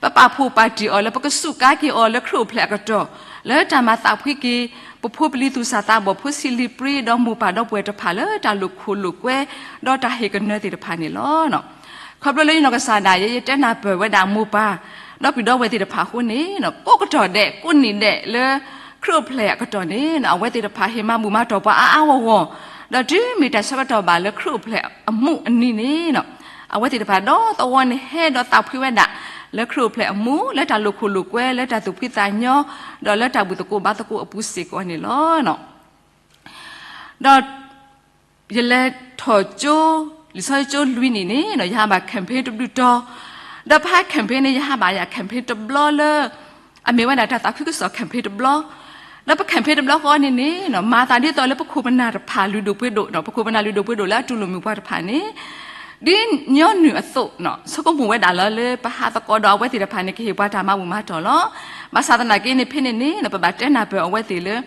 ပပာ်ဖှိၣ်ပာ်တံၢ်အီၤလၢပကစူးကါက့ၤအီၤလၢခရံာ်အိၣ်ဖျဲၣ်အကတီၢ် လၢတၢ်မၤသးဖှံက့ၤ ပဖိပလံၤသူၣ်စၢ်သးဘီၣ် ဖိဆံးလံၤပြံ ဒီးမိၢ်ပၢ်ဒီပုၢ်ဝဲၢ်တဖၣ်လၢတၢ်လိာ်ခိၣ်လိာ်ကွဲ ဒီးတၢ်ဟ့ၣ်ကနၢသ့ၣ်တဖၣ်န့ၣ်လီၤ. ခီဖျိလၢယနီၢ်ကစၢ်ဒၣ်ယဲ ယတဲနၢ်ပၢၢ်ဝဲဒၣ်မိၢ်ပၢ် ဒီပုၢ်ဒီဝဲၢ်သ့ၣ်တဖၣ်အဃိန့ၣ် ကိးကတီၢ်ဒဲး ကိးနံၣ်ဒဲးလၢ ခရံာ်အိၣ်ဖျဲၣ်အကတီၢ်န့ၣ် အဝဲသ့ၣ်တဖၣ်ဟ့ၣ်မၤဘူၣ်မၤတီၢ်ပှၤအါအါဂီၢ်ဂီၢ်, ဒီးတုၤမ့ၢ်တၢ်ဆၢကတီၢ်ဘၣ်လၢခရံာ်အိၣ်ဖျဲၣ်အမူးအနံၤန့ၣ် အဝဲသ့ၣ်တဖၣ်ဒီသဝီန့ၣ် ဟဲဒီးသးဖှံဝဲဒၣ် လၢခရံာ်အိၣ်ဖျဲၣ်အမူး လၢတၢ်လိာ်ခိၣ်လိာ်ကွဲ လၢတၢ်သူၣ်ဖှံသးညီ ဒီးလၢတၢ်ဘူၣ်သကိးဘါသကိးအပူၤစ့ၢ်ကီးန့ၣ်လီၤ. ဒီး ယလဲၤထီၣ်ကၠိ လံာ်စီဆှံကၠိလွံၢ်နံၣ်န့ၣ် ယဟးဘၣ် campaign တဘျုးတီၤ, ဒီးပဟး campaign န့ၣ် ယဟးဘၣ်ယၤ campaign တဘျီလၢ အမ့ၢ်ဝဲဒၣ်တၢ်သးခုကစီၣ် campaign တဘျီ, ဒီးပ campaign တဘျီဃီန့ၣ်န့ၣ် မၤသးဒ်သိးလၢပခိၣ်ပနၢ်တဖၣ်လုၢ်ဒိၣ်ပှ့ၤဒိၣ်, ပခိၣ်ပနၢ်လုၢ်ဒိၣ်ပှ့ၤဒိၣ်လၢအတူၢ်လိာ်မုာ်ပှၤတဖၣ်န့ၣ် ဒ်ညီနုၢ်အသိး ဆိကမိၣ်ဝဲဒၣ်လီၤလၢ ပဟးသကိးဒီးအဝဲသ့ၣ်တဖၣ်န့ၣ် ကဟ့ၣ်ပှၤတၢ်မၤဘူၣ်မၤတီၢ်လီၤ. ဘၣ်ဆၣ်သနာ်က့န့ၣ် ဖဲန့ၣ်န့ၣ် ပဘၣ်တဲနၢ်ပၢၢ်အဝဲသ့ၣ်လၢ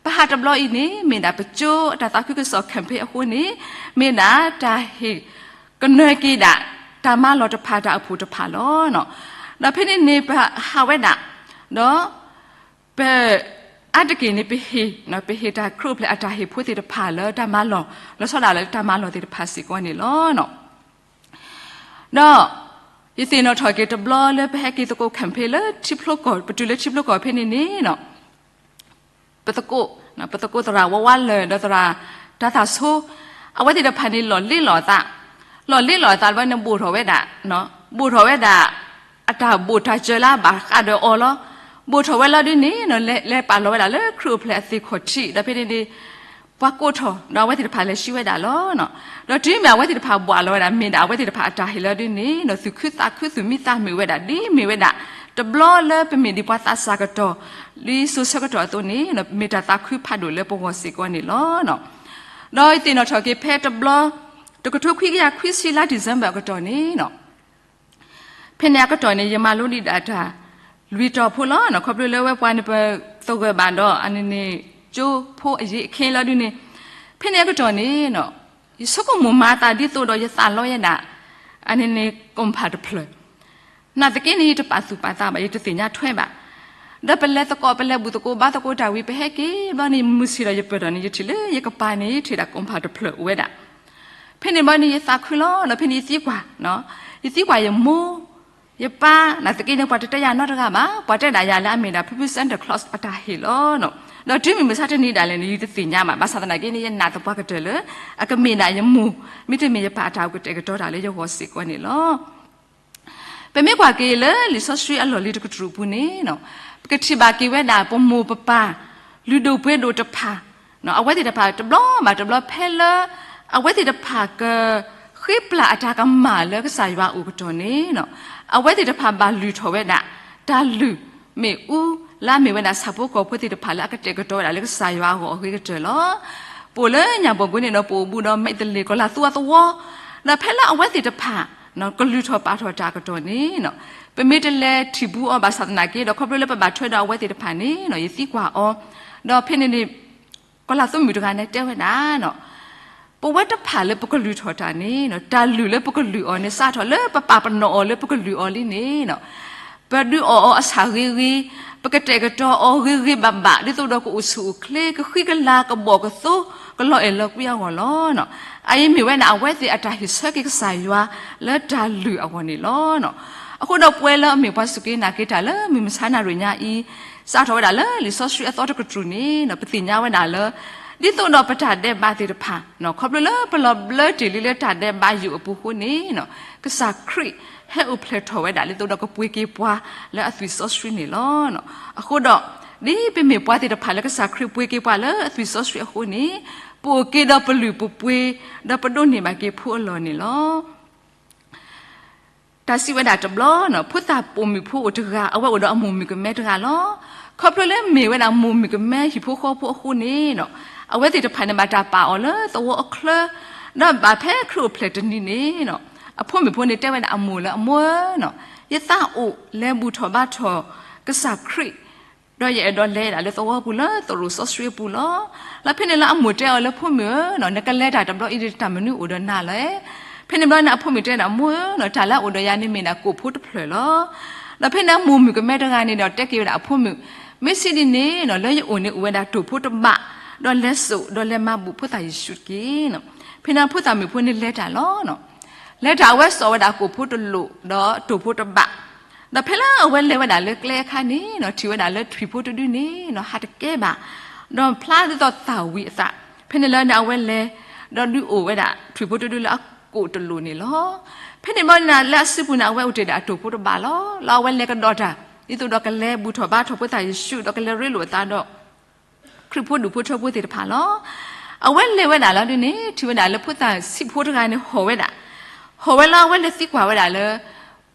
ပဟးတဘျီအံၤန့ၣ် မ့ၢ်ဒၣ်ပကၠိအတၢ်သးခုကစီၣ် campaign အဃိန့ၣ် မ့ၢ်ဒၣ်တၢ်ဟ့ၣ်ကနၢက့ၤဒၣ် တၢ်မၤလီၢ်တဖၣ်တၢ်အိၣ်ဖှိၣ်တဖၣ်လီၤ. ဒီးဖဲန့ၣ်န့ၣ် ပဟးဝဲဒၣ် ဒီး ပ အါတက့ၢ်န့ၣ် ပဟ့ၣ် ပဟ့ၣ်တၢ်ခရံာ်အိၣ်ဖျဲၣ်အတၢ်ဟ့ၣ်ဖိသ့ၣ်တဖၣ်လၢတၢ်မၤလီၢ် လီၤဆီဒၣ်တၢ်လၢတၢ်မၤလီၢ်သ့ၣ်တဖၣ်စ့ၢ်ကီးန့ၣ်လီၤ. ဒီး ယသ့ၣ်နီၣ်ထီၣ်က့ၤတဘျီလၢပဟဲက့ၤသကိး campaign လၢထံဖျိကီၢ် ပတုၤလၢထံဖျိကီၢ်ဖဲန့ၣ်န့ၣ် ပသကိး ပသကိးသရၣ်ဝါဝါလၢာ် ဒီးသရၣ်တၢ်သၣ်ဆိ အဝဲသ့ၣ်တဖၣ်န့ၣ် လီၢ်လ့လီၤအသး, လီၢ်လ့လီၤအသးဘျီန့ၣ် ဘူးထီၣ်ဝဲဒၣ် ဘူးထီၣ်ဝဲဒၣ် အတၢ်ဘူးတၢ်စၢၤလၢအဘၣ်ဃးဒီးအီၤလီၤ. ဘူးထီၣ်ဝဲလီၤဒ်န့ၣ် လဲၤပာ်လီၤဝဲဒၣ်လၢခရံာ်အိၣ်ဖျဲၣ်အသ့ၣ်ခီၣ်ထံး ဒီးဖဲန့ၣ်န့ၣ် ပှၤကိးထီၣ် ဒီးအဝဲသ့ၣ်တဖၣ်လဲၤဆှံဝဲဒၣ်လီၤ. ဒီးတုၤမ့ၢ်အဝဲသ့ၣ်တဖၣ်ဘှးလီၤဝဲဒၣ် မ့ၢ်ဒၣ်အဝဲသ့ၣ်တဖၣ်အတၢ်ဟ့ၣ်လီၤဒ်န့ၣ် သူၣ်ခုသးခု သူၣ်မံသးမုာ်ဝဲဒၣ် ဒ်မ့ၢ်ဝဲဒၣ် တဘျီလၢပမ့ၢ်ဒ်ပှၤသးစၢ်ကတီၢ် ဒ်စိၤဆၢကတီၢ်အသိးန့ၣ် မ့ၢ်တၢ်သးခုဖးဒိၣ်လၢပဂီၢ်စ့ၢ်ကီးန့ၣ်လီၤ. ဒီးယသ့ၣ်နီၣ်ထီၣ်က့ၤဖဲတဘျီ တကထိခွံကယၤခွံဆံလါ December အကတီၢ်န့ၣ် ဖဲန့ၣ်အကတီၢ်န့ၣ် ယမၤလိဒံးဒၣ်တၢ်လွံၢ်တီၤဖိလီၤ. ခီဖျိလၢဝဲပှၤန့ၣ် ပသဂၢၢ်ဘၣ်ဒီး အန့ၣ်န့ၣ် ကၠိဖိအယံၤအခ့လီၤဒ်န့ၣ် ဖဲန့ၣ်အကတီၢ်န့ၣ် ယဆိကမိၣ်မၤသးဒ်သိးဒီးယသးလီယဲဒၣ် အန့ၣ်န့ၣ် ကိၣ်ဖးတဖျၢၣ် နာ်သက့န့ၣ် ယတပာ်သူၣ်ပာ်သးဘၣ် ယတသ့ၣ်ညါထွဲဘၣ်. ဒီးပလဲၤသကိး ပလဲၤဘူၣ်သကိးဘါသကိးတၢ်ဝံၤ ပဟဲက့ၤဘျီန့ၣ် မုၢ်ဆ့ၣ်ဒီးယပၢၢ်ထီၣ်န့ၣ် ယထံၣ်လၢယကပၤန့ၣ် ယထံၣ်ဒၣ်ကိၣ်ဖးတဖျၢၣ်အိၣ်ဝဲဒၣ်. ဖဲန့ၣ်ဘျီန့ၣ် ယသးခုလီၤ ဒီးဖဲန့ၣ်ယသံကွၢ် ယသံကွၢ်ယမိၢ် ယပၢ် နာ်သက့န့ၣ် ပှၤတတဲယၤနီတဂၤဘၣ် ပှၤတဲဒၣ်ယၤလၢအမ့ၢ်ဒၣ် ဖုဖု Santa Claus အတၢ်ဟ့ၣ်လီၤ. ဒီးတုၤမ့ၢ်မုၢ်ဆါတနံၤဒၣ်လဲာ်န့ၣ် ယတသ့ၣ်ညါဘၣ် ဘၣ်ဆၣ်သနာ်က့န့ၣ် ယနာ်သပှၢ်ကတၢၢ်လၢ အကမ့ၢ်ဒၣ်ယမိၢ် မ့တမ့ၢ်ယပၢ်အတၢ်အိၣ်ကတဲာ်ကတီၤတၢ်လၢယဂီၢ်စ့ၢ်ကီးန့ၣ်လီၤ. ပမ့ၢ်ကွၢ်က့ၤလၢလံာ်စီဆှံအလီၢ်လံၤတကတြူၢ်အပူၤန့ၣ် ပကထံၣ်ဘၣ်က့ၤဝဲဒၣ် ပမိၢ်ပပၢ် လုၢ်ဒိၣ်ပှ့ၤဒိၣ်တဖၣ် အဝဲသ့ၣ်တဖၣ်တဘျီဘၣ်တဘျီဖဲလၢ အဝဲသ့ၣ်တဖၣ်ကဃ့ပျၢ်အတၢ်ကမၣ်လၢကစၢ်ယွၤအအိၣ်ကတီၢ်န့ၣ် အဝဲသ့ၣ်တဖၣ်ဘၣ်လုၢ်ထီၣ်ဝဲဒၣ် တၢ်လုၢ်မ့ၣ်အူ လၢအမ့ၢ်ဝဲဒၣ်ဆၣ်ဖိကီၢ်ဖိသ့ၣ်တဖၣ်လၢအကတဲာ်ကတီၤဝဲဒၣ်လၢကစၢ်ယွၤအဂီၢ်အဂ့ၤကတၢၢ်လီၤ. ပအိၣ်လၢညၣ်ဘီၣ်ကွ့န့ၣ်ဒီး ပအိၣ်ဘူးဒီးမဲာ်သလ့ၣ်ကီၤလၤသူအသဝီ ဒီးဖဲလၢအဝဲသ့ၣ်တဖၣ် ကလုၢ်ထီၣ်ပာ်ထီၣ်တၢ်အကတီၢ်န့ၣ် ပမ့ၢ်တလဲၤထံၣ်ဘူးအီၤဘၣ်ဆၣ်သနာ်က့ဒီး ခီဖျိလၢပဘၣ်ထွဲဒီးအဝဲသ့ၣ်တဖၣ်န့ၣ် ယသံကွၢ်အီၤ ဒီးဖဲန့ၣ်န့ၣ် ကီၤလၤသူမုၣ်တဂၤန့ၣ်တဲဝဲဒၣ် ပဝဲတဖၣ်လၢပကလုၢ်ထီၣ်တၢ်န့ၣ် တၢ်လုၢ်လၢပကလုၢ်အီၤန့ၣ် စးထီၣ်လၢပပာ်ပနီၣ်အီၤလၢပကလုၢ်အီၤလံန့ၣ် ပဒုးအီၣ်အီၤအဆၣ်ဂ့ၤဂ့ၤ, ပကတဲာ်ကတီၤအီၤဂ့ၤဂ့ၤဘၣ်ဘၣ် ဒ်သိးဒီးကအိၣ်ဆူၣ်အိၣ်ချ့ ကဃံကလၤ ကဘီၣ်ကသိ ကလီၤအဲၣ်လီၤကွံအဂီၢ်လီၤ. အအံၤမ့ၢ်ဝဲဒၣ်အဝဲသ့ၣ်အတၢ်ဟ့ၣ်ဆၢက့ၤကစၢ်ယွၤလၢတၢ်လုၢ်အဂီၢ်န့ၣ်လီၤ. အဃိဒီးပဝဲလၢအမ့ၢ်ပှၤစူၢ်က့ၤနာ်က့ၤတၢ်လၢမုၢ်မဆါနၣ်ရံၣ်ညါအံၤ စးထီၣ်ဝဲဒၣ်လၢလံာ်စီဆှံအသီတကတြူၢ်န့ၣ် ပသ့ၣ်ညါဝဲဒၣ်လၢ ဒ်သိးဒီးပတၢ်ဒဲးဘးသ့ၣ်တဖၣ် ခီဖျိလၢပလီၤဘျၢတ့ၢ်လံလၢတၢ်ဒဲးဘးယိာ်အပူၤအဃိန့ၣ် ကစၢ်ခရံာ်ဟဲအိၣ်ဖျဲၣ်ထီၣ်ဝဲဒၣ် ဒ်သိးဒီးကပှ့ၤက့ၤပှၤလၢအသွံၣ်စီဆှံန့ၣ်လီၤ. အဃိဒီး ဒ်ပမ့ၢ်ပှၤသ့ၣ်တဖၣ်လၢကစၢ်ခရံာ်ပှ့ၤက့ၤပှၤလၢအသွံၣ်စီဆှံအဃိန့ၣ် ပအိၣ်က့ၤဒီးပလုၢ်ပပှ့ၤ ဒီးပဒိးန့ၢ်ဘၣ်က့ၤဖိအလီၢ်န့ၣ်လီၤ. တၢ်စံးဝဲဒၣ်တဘျီန့ၣ် ဖိသၣ်ပိာ်မုၣ်ဖိအိၣ်တဂၤ အဝဲအိၣ်ဒီးအမိၢ်မုၣ်ကမဲတဂၤလီၤ. ခီဖျိလၢမ့ၢ်ဝဲဒၣ်မိၢ်မုၣ်ကမဲဟံၣ်ဖိဃီဖိအဃိန့ၣ် အဝဲသ့ၣ်တဖၣ်န့ၣ်ဘၣ်တၢ်ပာ်အီၤလၢသဝီအချၢ ဒီးဘၣ်ဖဲခရံာ်အိၣ်ဖျဲၣ်တနံၤန့ၣ် အဖိမုၣ်ဖိန့ၣ်တဲဝဲဒၣ်အမိၢ်လၢ အမိၢ်ဧၢ, ယသးအိၣ်လဲၤဘူၣ်ထီၣ်ဘါထီၣ်ကစၢ်ခရံာ် ဒီးယအဲၣ်ဒိးလဲၤဒၣ်လၢသဝီပူၤလၢသရိာ်စီဆှံအပူၤလီၤ. လၢဖဲန့ၣ်လၢအမိၢ်တဲအီၤလၢ ဖိမုၣ်ဧၢ, နကလဲၤတၢ်တဘျီအံၤဒီးတၢ်မနုၤအိၣ်ဒီးနၤလဲၣ်. ဖဲန့ၣ်ဘျီန့ၣ် အဖိမုၣ်တဲဒၣ် မိၢ်ဧၢ, တၢ်လၢအအိၣ်ဒီးယၤန့ၣ်မ့ၢ်ဒၣ်ကိၣ်ဖိတဖျၢၣ်လီၤ. ဒီးဖဲန့ၣ်မိၢ်မုၣ်ကမဲတဂၤန့ၣ်ဒီးတဲက့ၤဝဲဒၣ်အဖိမုၣ်, မ့ၢ်စံးဒ်န့ၣ် လၢယအိၣ်န့ၣ်အိၣ်ဝဲဒၣ်တိၢ်ဖိတဘး, ဒီးလဲၤစိာ် ဒီးလဲၤမၤဘူၣ်ဖိသၣ်ယ့ၣ်ၡူးတက့ၢ်. ဖဲန့ၣ်ဖိသၣ်မုၣ်ဖိန့ၣ်လဲၤတၢ်လီၤ. လဲၤတၢ်အဝဲစိာ်ဝဲဒၣ်ကိၣ်ဖိတလိာ် ဒီးတိၢ်ဖိတဘး, ဒီးဖဲလၢအဝဲလဲၤဝဲဒၣ်လၢကျဲအခါန့ၣ် ထံၣ်ဝဲဒၣ်လၢထွံၣ်ဖိတဒုန့ၣ် ဟးတကဲဘၣ်, ဒီးဖျါဒ်သိးသၣ်ဝံၤအသး, ဖဲန့ၣ်လၢန့ၣ်အဝဲလဲၤ, ဒီးဒုးအိၣ်ဝဲဒၣ်ထွံၣ်ဖိတဒုလၢအကိၣ်တလိာ်န့ၣ်လီၤ. ဖဲန့ၣ်ဘျီန့ၣ်လၢအစုပူၤန့ၣ် အဝဲအိၣ်တ့ၢ်ဒၣ်တိၢ်ဖိတဘးလီၤ. လၢအဝဲလဲၤကဒီးတၢ် ဒ်သိးဒီးကလဲၤဘူၣ်ထီၣ်ဘါထီၣ်ဖိသၣ်ယ့ၣ်ၡူး ဒီးကလဲၤရ့လိာ်အသးဒီး ခရံာ်ဖိဒူၣ်ဖိထၢဖိသ့ၣ်တဖၣ်လီၤ. အဝဲလဲၤဝဲဒၣ်လီၤဒုန့ၣ် ထံၣ်ဝဲဒၣ်လၢဖိသၣ်ဆံးဖိတဂၤန့ၣ်ဟီၣ်ဝဲဒၣ်, ဟီၣ်ဝဲလီၤ အဝဲလဲၤသံကွၢ်ဝဲဒၣ်လၢ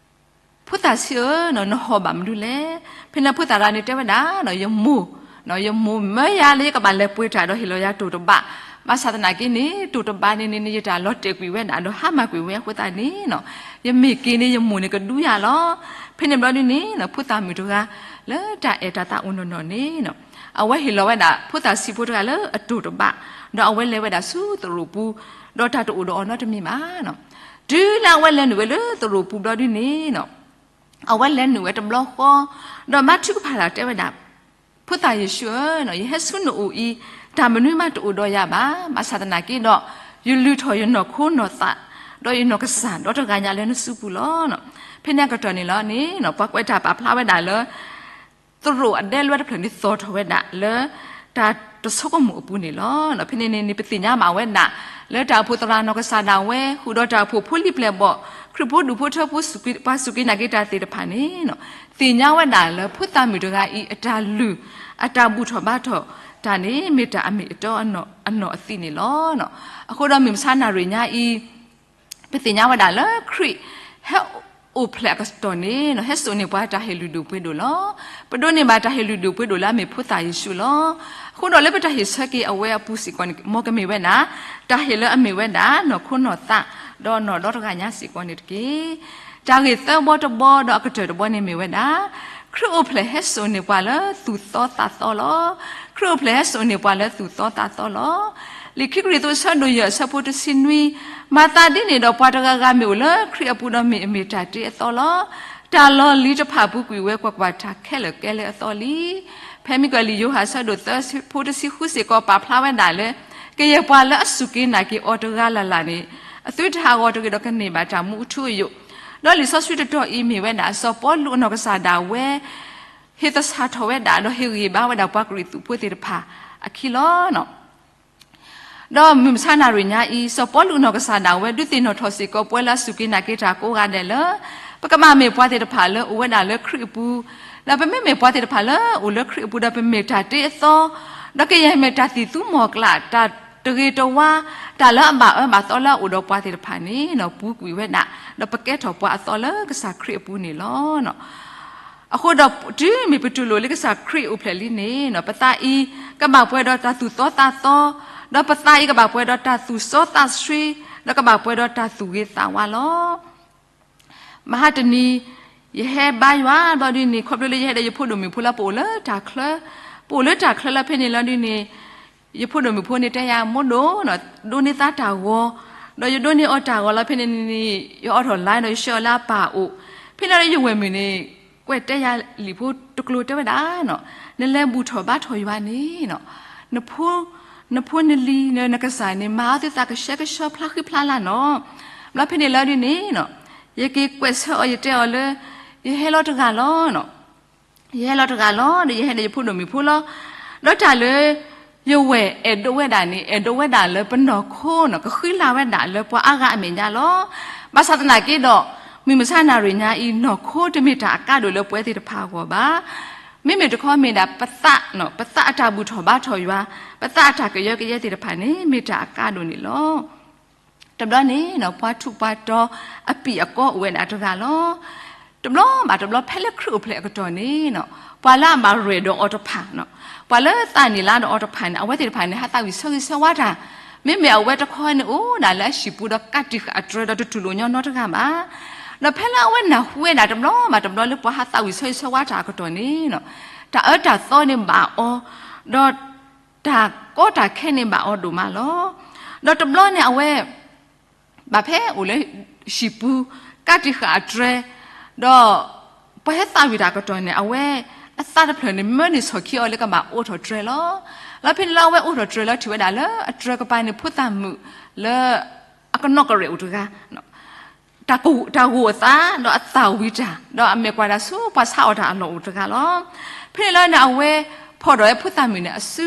ဖိသၣ်ဆံးဧၢ, နဟီၣ်ဘၣ်မနုၤလဲၣ်. ဖဲန့ၣ်ဖိသၣ်တဂၤန့ၣ်တဲဝဲဒၣ်, ယမိၢ်, ယမိၢ်မၢယၤလၢယကဘၣ်လဲၤပှ့ၤတၢ်ဒီးဟ့ၣ်လီၤယၤတိၢ်တဘး, ဘၣ်ဆၣ်သနာ်က့န့ၣ် တိၢ်တဘးန့ၣ်န့ၣ် ယတၢ်လီၤတဲာ်ကွံာ်ဝဲဒၣ်ဒီးဟါမၢ်ကွံာ်ဝဲအဃိသတးန့ၣ် ယမ့ၢ်က့ၤန့ၣ် ယမိၢ်န့ၣ်ကဒူယၤလီၤ. ဖဲန့ၣ်ဘျီဒုန့ၣ် ဖိသၣ်မုၣ်တဂၤ လၢတၢ်အဲၣ်တၢ်သးအိၣ်နီၢ်နီၢ်န့ၣ် အဝဲဟ့ၣ်လီၤဝဲဒၣ်ဖိသၣ်ဆံးဖိတဂၤလၢအတိၢ်တဘး, ဒီးအဝဲလဲၤဝဲဒၣ်ဆူသရိာ်ပူၤ, ဒီးတၢ်တအိၣ်ဒီးအီၤနီတမံၤဘၣ်. တုၤလၢအဝဲလဲၤနုာ်ဝဲလၢသရိာ်ပူၤဘျီဒုန့ၣ် အဝဲလဲၤနုာ်ဝဲတဘျီဃီ, ဒီးဘါထုကဖၣ်တၢ်တဲဝဲဒၣ်, ဖိသၣ်ယ့ၣ်ၡူးဧၢ, ယဟဲဆူနအိၣ်အံၤ တၢ်မနုၤမးတအိၣ်ဒီးယၤဘၣ်. ဘၣ်ဆၣ်သနာ်က့ဒီး ယလုၢ်ထီၣ်ယနီၢ်ခိနီၢ်သး ဒီးယနီၢ်ကစၢ်ဒီတဂၤညါလၢနစုပူၤလီၤ. ဖဲန့ၣ်အကတီၢ်န့ၣ်လီၤန့ၣ် ပှၤကွဲးတၢ်ပာ်ဖျါဝဲဒၣ်လၢ သရိာ်အဒဲလွဲတဖျၢၣ်န့ၣ်သီၣ်ထီၣ်ဝဲဒၣ်လၢ တၢ်တဆိကမိၣ်အပူၤန့ၣ်လီၤ. ဖဲန့ၣ်န့ၣ်န့ၣ် ပသ့ၣ်ညါဘၣ်ဝဲဒၣ် လၢတၢ်အိၣ်ဖှိၣ်သရၣ်နီၢ်ကစၢ်ဒၣ်ဝဲ ဃုာ်ဒီးတၢ်အိၣ်ဖှိၣ်ဖိလံၤပျဲၢ်ဘီၣ် ခရံာ်ဖိဒူၣ်ဖိထၢဖိ ပှၤစူၢ်က့ၤနာ်က့ၤတၢ်သ့ၣ်တဖၣ်န့ၣ် သ့ၣ်ညါဝဲဒၣ်လၢဖိသၣ်မုၣ်တဂၤအံၤ အတၢ်လုၢ် အတၢ်ဘူၣ်ထီၣ်ဘါထီၣ်တၢ်န့ၣ် မ့ၢ်တၢ်အမ့ၢ်အတီအနီၢ်အသံးန့ၣ်လီၤ. အဃိဒီးမုၢ်မဆါနၣ်ရံၣ်ညါအံၤ ပသ့ၣ်ညါဝဲဒၣ်လၢခရံာ် ဟဲအိၣ်ဖျဲၣ်အကတီၢ်န့ၣ် ဟဲစိာ်န့ၢ်ပှၤတၢ်ဟ့ၣ်လုၢ်ဒိၣ်ပှ့ၤဒိၣ်လီၤ. ပဒိးန့ၢ်ဘၣ်တၢ်ဟ့ၣ်လုၢ်ဒိၣ်ပှ့ၤဒိၣ်လၢအမ့ၢ်ဖိသၣ်ယ့ၣ်ၡူးလီၤ. အဃိဒီးလၢပတၢ်ဟ့ၣ်ဆၢက့ၤအဝဲအပူၤစ့ၢ်ကီးန့ၣ် မ်ကမ့ၢ်ဝဲဒၣ် တၢ်ဟ့ၣ်လၢအမ့ၢ်ဝဲဒၣ် နီၢ်ခိနီၢ်သး ဒီးနီၢ်ဒီတဂၤညါစ့ၢ်ကီးန့ၣ်တက့ၢ်. တၢ်ဂ့ၢ်သၢဘီတဘီဒီးအကတၢၢ်တဘီန့ၣ်မ့ၢ်ဝဲဒၣ် ခရံာ်အိၣ်ဖျဲၣ်ဟဲစိာ်န့ၢ်ပှၤလၢသူၣ်သီသးသီလီၤ. ခရံာ်အိၣ်ဖျဲၣ်ဟဲစိာ်န့ၢ်ပှၤလၢသူၣ်သီသးသီလီၤ. လံာ်ခံကရံၣ်သူးအဆၢဒိၣ်ယဲၢ်အဆၢဖိတဆံနွံ, မၤသးဒ်န့ၣ်ဒီးပှၤတဂၤဂၤမ့ၢ်အိၣ်လၢခရံာ်အပူၤဒီး မ့ၢ်အမ့ၢ်တၢ်တ့အသီလီၤ. တၢ်လီၢ်လံၤတဖၣ်ပူၤကွံာ်ဝဲကွၢ်ကွၢ်, တၢ်ခဲလၢာ်ကဲလၢအသီလံ. ဖဲမ့ၢ်ကွၢ်လံာ်ယိၤဟၣ်အဆၢဒိၣ်သၢအဆၢဖိတဆံဃုစ့ၢ်ကီးပာ်ဖျါဝဲဒၣ်လၢ ကယဲၢ်ပှၤလၢအစူၢ်က့ၤနာ်က့ၤအီၤတဂၤလၢ်လၢ်န့ၣ် အသုတဟးဂီၤတဂ့ၤဒီးကန့ၢ်ဘၣ်တၢ်မူအထူအယိာ်, ဒီးလံာ်စီဆှံတတီၤအံၤမ့ၢ်ဝဲဒၣ် စီၤပီလူးအနီၢ်ကစၢ်ဒၣ်ဝဲ ဟ့ၣ်သဆၣ်ထီၣ်ဝဲဒၣ် ဒီးဟ့ၣ်ဂံၢ်ဘါဝဲဒၣ်ပှၤကရံၣ်သူးဖိသ့ၣ်တဖၣ်အခံလီၤ. ဒီးမုၢ်မဆါနၣ်ရံၣ်ညါအံၤ စီၤပီလူးအနီၢ်ကစၢ်ဒၣ်ဝဲ ဒုးသ့ၣ်နီၣ်ထီၣ်စ့ၢ်ကီးပဝဲလၢအစူၢ်က့ၤနာ်က့ၤတၢ်ကိးဂၤဒဲးလၢ ပကဘၣ်မ့ၢ်ပှၤသ့ၣ်တဖၣ်လၢအိၣ်ဝဲဒၣ်လၢခရံာ်အပူၤ, ဒီးပမ့မ့ၢ်ပှၤသ့ၣ်တဖၣ်လၢအိၣ်လၢခရံာ်အပူၤဒီးပမ့ၢ်တၢ်တ့အသီ, ဒီးကယဲၢ်မ့ၢ်တၢ်သံၣ်သူမီၢ်ကျၢ်, တၢ်တဂ့ၤတဝါ, တၢ်လၢအဘၣ်အၢဘၣ်သီလၢအအိၣ်ဒီးပှၤသ့ၣ်တဖၣ်န့ၣ် ပူၤကွံာ်ဝဲဒၣ်, ဒီးပကဲထီၣ်ပှၤအသီလၢကစၢ်ခရံာ်အပူၤန့ၣ်လီၤ. အဃိဒီး တုၤမ့ၢ်ပတူၢ်လိာ်လၢကစၢ်ခရံာ်အိၣ်ဖျဲၣ်လံန့ၣ် ပသးအံၤ ကဘၣ်ပှဲၤဒီးတၢ်သူၣ်သီသးသီ, ဒီးပသးအံၤကဘၣ်ပှဲၤဒီးတၢ်သူၣ်စီသးဆှံ, ဒီးကဘၣ်ပှဲၤဒီးတၢ်သူၣ်ဂ့ၤသးဝါလီၤ. မဟါတနံၤ ယဟဲဘါယွၤဘျီဒ်န့ၣ် ခီဖျိလၢယဟဲဒီးယဖိဒိၣ်မုၣ်ဖိလၢပအိၣ်လၢတၢ်ချၢ, ပအိၣ်လၢတၢ်ချၢလၢဖဲန့ၣ်လီၤဒ်န့ၣ်, ယဖိဒိၣ်မုၣ်ဖိန့ၣ်တဲယၤ မိၢ်ဒိၣ်နီၤ, ဒိးန့ၢ်သးတၢ်ဂီၤ, ဒီးယဒိးန့ၢ်အီၤတၢ်ဂီၤလီၤ. ဖဲန့ၣ်န့ၣ် ယအီထီၣ်လါဒီးယဆှၢအီၤလၢအပၢ်အိၣ်. ဖဲန့ၣ်လီၤဒီးယဝဲၢ်မုၣ်န့ၣ် ကွဲးတဲယၤလံာ်ဖိတကျိၤတဲဝဲဒၣ်နီၤ, နလဲၤဘူၣ်ထီၣ်ဘါထီၣ်ယွၤန့ၣ်နီၤ, နဖိ နဖိနလံၤ နကစၢ်န့ၣ် မၤအီၤသုသးကဆှဲကဆှီဖျါဃံဖျါလၤနီၤ. ဘျီဖဲန့ၣ်လီၤဒုန့ၣ်နီၤ, ယက့ၤကွဲးဆၢအီၤ ယတဲအီၤလၢ ယဟဲလီၤတဂၤလီၤနီၤ. ယဟဲလီၤတဂၤလီၤဒီး ယဟဲဒီးယဖိဒိၣ်မုၣ်ဖိလီၤ. ဒီးတၢ်လၢ ယဝဲၢ်အဲၣ်ဒိးဝဲဒၣ်န့ၣ် အဲၣ်ဒိးဝဲဒၣ်လၢပနီၢ်ခိနီၤ ကဃံလၤဝဲဒၣ်လၢပှၤအါဂၤအမဲာ်ညါလီၤ. ဘၣ်ဆၣ်သနာ်က့ဒီး မုၢ်မဆါနၣ်ရံၣ်ညါအံၤ နီၢ်ခိတမ့ၢ်တၢ်အကါဒိၣ်လၢပဝဲသ့ၣ်တဖၣ်အဂီၢ်ဘၣ်. မ့မ့ၢ်တခီမ့ၢ်ဒၣ်ပသး, ပသးအတၢ်ဘူၣ်ထီၣ်ဘါထီၣ်ယွၤ, ပသးအတၢ်ကယၢကယဲသ့ၣ်တဖၣ်န့ၣ် မ့ၢ်တၢ်အကါဒိၣ်န့ၣ်လီၤ. တဘျီန့ၣ်နီၤ ပှၤထူးပှၤတီၤအပံာ်အကီအိၣ်ဝဲဒၣ်တဂၤလီၤ. တဘျီဘၣ်တဘျီ ဖဲလၢခရံာ်အိၣ်ဖျဲၣ်အကတီၢ်န့ၣ်နီၤ, ပှၤလၢအဘၣ်ရဲၣ်ဒီးအီၤတဖၣ်နီၤ, ပှၤလၢသးန့ၢ်လါဒီးအီၤတဖၣ်န့ၣ် အဝဲသ့ၣ်တဖၣ်န့ၣ် ဟးသးဝံၣ်ဆၢဂ့ၤဆၢဝါတၢ်, မ့မ့ၢ်အဝဲတခီန့ၣ် အိၣ်ဒၣ်လၢအဟံၣ်ပူၤဒီးကးတံာ်ဃာ်အတြဲၤဒီးတတူၢ်လိာ်ညီနီတဂၤဘၣ်. ဒီးဖဲလၢအဝဲနၢ်ဟူဝဲဒၣ်တဘျီဘၣ်တဘျီလၢ ပှၤဟးသးဝံၣ်ဆၢဂ့ၤဆၢဝါတၢ်အကတီၢ်န့ၣ်နီၤ, တၢ်အၢတၢ်သီန့ၣ်ဘၣ်အီၤ, ဒီး တၢ်ကီတၢ်ခဲန့ၣ်ဘၣ်အီၤဒိၣ်မးလီၤ. ဒီးတဘျီန့ၣ်အဝဲ ဘၣ်ဖဲအိၣ်လၢဟံၣ်ပူၤ ကးတံာ်ဃာ်အတြဲၤ, ဒီးပှၤဟဲသးဝံၣ်တၢ်အကတီၢ်န့ၣ် အဝဲအသးတဖျၢၣ်န့ၣ် မၢန့ၢ်ဆီၣ်ခံအီၤလၢကဘၣ်အိးထီၣ်တြဲၤလီၤ. လီၤဖဲန့ၣ်လၢအဝဲအိးထီၣ်တြဲၤလီၤထံၣ်ဝဲဒၣ်လၢအတြဲၤကပၤန့ၣ် ဖိသၣ်မုၣ်လၢ အကနီၢ်ကရဲၣ်အိၣ်တဂၤ တၢ်ဂိာ်အသး ဒီးအသးဝံၣ်တၢ် ဒီးအမဲာ်ကွၢ်တၢ်ဆူပှၤဆါအီၣ်တၢ်အလီၢ်အိၣ်တဂၤလီၤ. ဖဲန့ၣ်လီၤန့ၣ် အဝဲဖီၣ်ဒီးဝဲဖိသၣ်မုၣ်န့ၣ်အစု,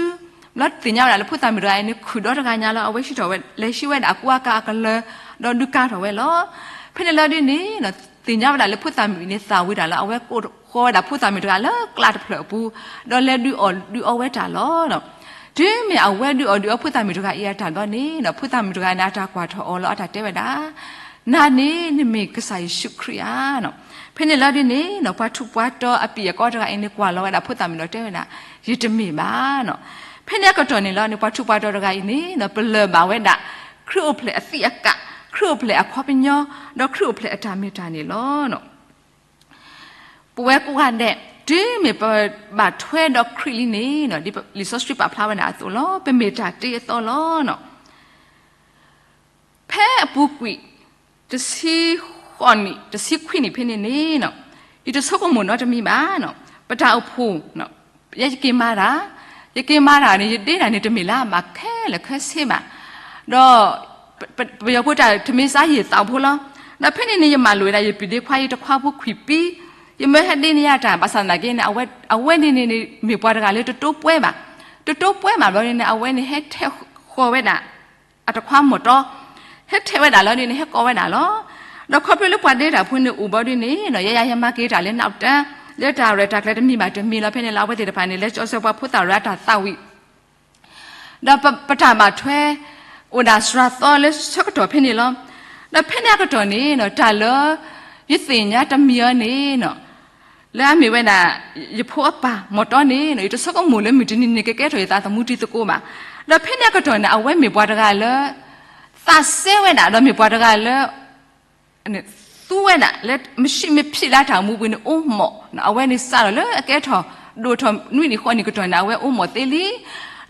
ဘျီသ့ၣ်ညါဝဲဒၣ်လၢဖိသၣ်မုၣ်တဂၤအံၤန့ၣ် ခုၣ်ဒီတဂၤညါလီၤ. အဝဲဟံးထီၣ်ဝဲ လဲၤဟံးဝဲဒၣ်အကူအကၤအကလၢၤ ဒီးဒုးကၤထီၣ်ဝဲလီၤ. ဖဲန့ၣ်လီၤဒုန့ၣ် သ့ၣ်ညါဝဲဒၣ်လၢဖိသၣ်မုၣ်အံၤန့ၣ် သးဝံၣ်တၢ်လၢအဝဲကိးဃီၤဝဲဒၣ်ဖိသၣ်မုၣ်တဂၤလၢကျးတဖျၢၣ်အပူၤ, ဒီးလဲၤဒုးအီၣ်ဒုးအီဝဲတၢ်လီၤ. တုၤမ့ၢ်အဝဲဒုးအီၣ်ဒုးအီဖိသၣ်မုၣ်တဂၤအံၤအတၢ်ဘျီန့ၣ် ဖိသၣ်မုၣ်တဂၤန့ၣ် အတၢ်ကွၢ်ထီၣ်အီၤလီၤ အတၢ်တဲဝဲဒၣ် နၤန့ၣ် နမ့ၢ်ကစၢ်ယ့ၣ်ၡူးခရံာ်ဧါ. ဖဲန့ၣ်လီၤဒုန့ၣ် ပှၤထူးပှၤတီၤအပံာ်အကီတဂၤအံၤန့ၣ် ကွၢ်လီၤဝဲဒၣ်ဖိသၣ်မုၣ်ဒီးတဲဝဲဒၣ် ယတမ့ၢ်ဘၣ်နီၤ. ဖဲန့ၣ်အကတီၢ်န့ၣ်လီၤန့ၣ် ပှၤထူးပှၤတီၤတဂၤအံၤန့ၣ် ပလၢၢ်ဘၣ်ဝဲဒၣ် ခရံာ်အိၣ်ဖျဲၣ်အသံးအကာ်, ခရံာ်အိၣ်ဖျဲၣ်အခီပညီ, ဒီးခရံာ်အိၣ်ဖျဲၣ်အတၢ်မ့ၢ်တၢ်န့ၣ်လီၤ. ပဝဲကိးဂၤဒဲး တုၤမ့ၢ်ပဘၣ်ထွဲဒီးခရံာ်လံန့ၣ် ဒ်လံာ်စီဆှံပာ်ဖျါဝဲဒၣ်အသိးလီၤ, ပမ့ၢ်တၢ်တ့အသီလီၤ. ဖဲအပူၤကွံာ် တဆံဃိးနံၣ် တဆံခွံနံၣ်ဖဲန့ၣ်န့ၣ် ယတဆိကမိၣ်နီတမံၤဘၣ်. ပတၢ်အိၣ်ဖှိၣ် ယက့ၤမၤတၢ်, ယက့ၤမၤတၢ်န့ၣ် ယဒ့တၢ်န့ၣ် တမ့ၢ်လၢအဘၣ်ခဲလၢာ်ခဲဆ့ဘၣ်. ဒီး ပယီၤဖိတၢ်တမ့ၢ်စါယံာ်သးဖိလီၤ. ဒီးဖဲန့ၣ်န့ၣ် ယမၤလိာ်ဝဲဒၣ် ယပုၢ်ဒ့ခွါအံၤတခွါဖိခွံာ်ပံ, ယမၢဟဲဒ့န့ၢ်ယၤတၢ် ဘၣ်ဆၣ်သနာ်က့န့ၣ် အဝဲန့ၣ်န့ၣ် မ့ၢ်ပှၤတဂၤလၢတတိပှဲဘၣ်. တတိပှဲမးဘျီန့ၣ် အဝဲန့ၣ်ဟဲထဲးဃီၤဝဲဒၣ် အတခွါမီၢ်တီ, ဟဲထဲးဝဲဒၣ်လီၤဒုန့ၣ် ဟဲကိးဝဲဒၣ်လီၤ. ဒီးခီဖျိလၢပှၤဒ့တၢ်ဖိန့ၣ်အိၣ်ဘျီဒုန့ၣ် ယဲယၤယမၤက့ၤတၢ်လၢနးတၢ်, လၢတၢ်ရဲၣ်တၢ်ကျဲၤတမံၤဘၣ်တမံၤလီၤ. ဖဲန့ၣ်လီၤ အဝဲသ့ၣ်တဖၣ်န့ၣ် လဲၤကၠီဆၢပှၤဖိသၣ်ရၢအတၢ်သးဝံၣ် ဒီးပတၢ်ဘၣ်ထွဲ အိၣ်ဒၣ်စှၤသီလၢဆၢကတီၢ်ဖဲန့ၣ်လီၤ. ဒီးဖဲန့ၣ်အကတီၢ်န့ၣ် တၢ်လၢ ယသ့ၣ်ညါတမံၤအံၤန့ၣ် လၢအမ့ၢ်ဝဲဒၣ် ယဖိအပၢ်မီၢ်တီန့ၣ် ယတဆိကမိၣ်လၢမုၢ်တနံၤန့ၣ် ကကဲထီၣ်ယသးသမူတံၤသကိးဘၣ်. ဒီးဖဲန့ၣ်အကတီၢ်န့ၣ် အဝဲမ့ၢ်ပှၤတဂၤလၢ သးစဲဝဲဒၣ် ဒီးမ့ၢ်ပှၤတဂၤလၢ သူဝဲဒၣ်လၢ မ့ၢ်ဆံးမ့ၢ်ဖံးလၢအတၢ်အိၣ်မူပူၤန့ၣ် အိၣ်မီၣ်, အဝဲန့ၣ်စးထီၣ်လၢအကဲထီၣ် ဒိၣ်ထီၣ်နွံနံၣ်ဃိးနံၣ်ကတီၢ်န့ၣ် အဝဲအိၣ်မီၣ်သ့လံ.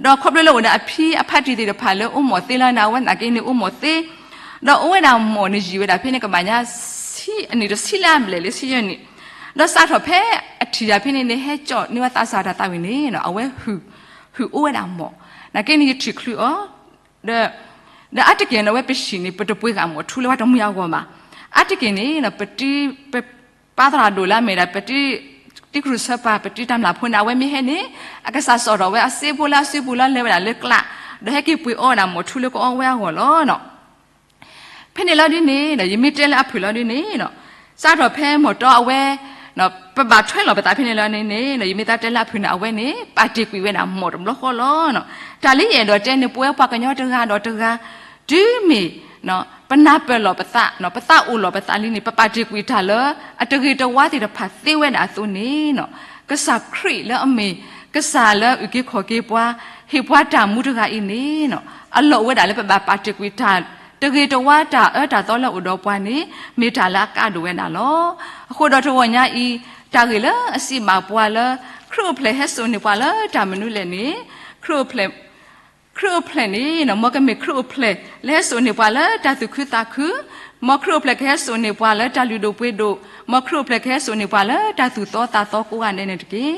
ဒီးခီဖျိလၢအိၣ်ဒီးအဖံအဖါတံၢ်သ့ၣ်တဖၣ်လၢအိၣ်မီၣ်သ့လီၤန့ၣ် အဝဲသနာ်က့န့ၣ်အိၣ်မီၣ်သ့, ဒီးအိၣ်ဝဲဒၣ်မီၣ်န့ၣ်ယံာ်ဝဲဒၣ်ဖဲန့ၣ် ကဘၣ်ညါ အနံၣ်တဆံလၢအဘျဲၣ်လၢဆံယဲၢ်နံၣ်, ဒီးစးထီၣ်ဖဲအထံၣ်ယၤဖဲန့ၣ်န့ၣ် ဟဲကၠီၣ်န့ၢ်ဝဲသးစၢ်တၢ်သးဝံၣ်န့ၣ် အဝဲ ဟုၣ်အိၣ်ဝဲဒၣ်မီၣ်, သနာ်က့န့ၣ် ယထံၣ်ချုးအီၤ ဒီး ဒီးအါတက့ၢ်န့ၣ် အဝဲပဟံၣ်န့ၣ် ပတပှ့ၤဃာ်မီၣ်ထူလၢပှၤတမှံၤအဂီၢ်ဘၣ်. အါတက့ၢ်န့ၣ် ပတံၤ ပပၢ်သရၣ်ဒိၣ်လၢအမ့ၢ်ဒၣ် ပတံၤ တံၤကရူၢ်ဆၢပၤ ပတံၤတၢ်မျၢ်ဖိန့ၣ် အဝဲမ့ၢ်ဟဲန့ၣ် အကစၢ်စိာ်ထီၣ်ဝဲအစ့ဖိလၢအစုပူၤလီၤ လဲၤဝဲဒၣ်လၢကျး ဒီးဟဲက့ၤပှ့ၤအီဝဲဒၣ်မီၣ်ထူလၢကအီဝဲအဂီၢ်လီၤ. ဖဲန့ၣ်လီၤဒုန့ၣ် ယမ့ၢ်တဲလၢအဖုၣ်လီၤဒုန့ၣ် စးထီၣ်ဖဲမီၢ်တီအဝဲ ပဘၣ်ထွဲလီၤပသးဖဲန့ၣ်လီၤန့ၣ် ယမ့ၢ်သးတဲလၢအဖုၣ်န့ၣ် အဝဲန့ၣ် ပာ်တ့ၢ်ကွံာ်ဝဲဒၣ်မီၣ်တဘျီဃီလီၤ. တၢ်လၢယအဲၣ်ဒိးတဲန့ၣ် ပဝဲပှၤကညီတဂၤဒီးတဂၤ တုၤမ့ၢ် ပနၢ်ပၢၢ်လီၤပသး ပသးအိၣ်လီၤပသးလံန့ၣ် ပပာ်တ့ၢ်ကွံာ်တၢ်လၢ အတဂ့ၤတဝါသ့ၣ်တဖၣ်သ့ဝဲဒၣ်အသိးန့ၣ် ကစၢ်ခရံာ်လၢအမ့ၢ် ကစၢ်လၢအုၣ်က့ၤခီၣ်က့ၤပှၤ ဟ့ၣ်ပှၤတၢ်မူတဂၤအံၤန့ၣ် အလီၢ်အိၣ်ဝဲဒၣ်လၢပဘၣ်ပာ်တ့ၢ်ကွံာ်တၢ် တဂ့ၤတဝါတၢ်အၢတၢ်သီလၢအအိၣ်ဒီးပှၤန့ၣ် မ့ၢ်တၢ်လၢအကါဒိၣ်ဝဲဒၣ်လီၤ. အဃိဒီးတဂီၢ်ညါအံၤ တၢ်ဂ့ၢ်လၢအစံးဘၣ်ပှၤလၢ ခရံာ်အိၣ်ဖျဲၣ်ဟဲစိာ်န့ၢ်ပှၤလၢတၢ်မနုၤလဲၣ်န့ၣ် ခရံာ်အိၣ်ဖျဲၣ် ခရံာ်အိၣ်ဖျဲၣ်န့ၣ် မ်ကမ့ၢ်ခရံာ်အိၣ်ဖျဲၣ် လၢဟဲစိာ်န့ၢ်ပှၤလၢတၢ်သူၣ်ခုသးခု, မ်ခရံာ်အိၣ်ဖျဲၣ်ကဟဲစိာ်န့ၢ်ပှၤလၢတၢ်လုၢ်ဒိၣ်ပှ့ၤဒိၣ်, မ်ခရံာ်အိၣ်ဖျဲၣ်ကဟဲစိာ်န့ၢ်ပှၤလၢတၢ်သူၣ်သီသးသီကိးဂၤဒဲးန့ၣ်တက့ၢ်.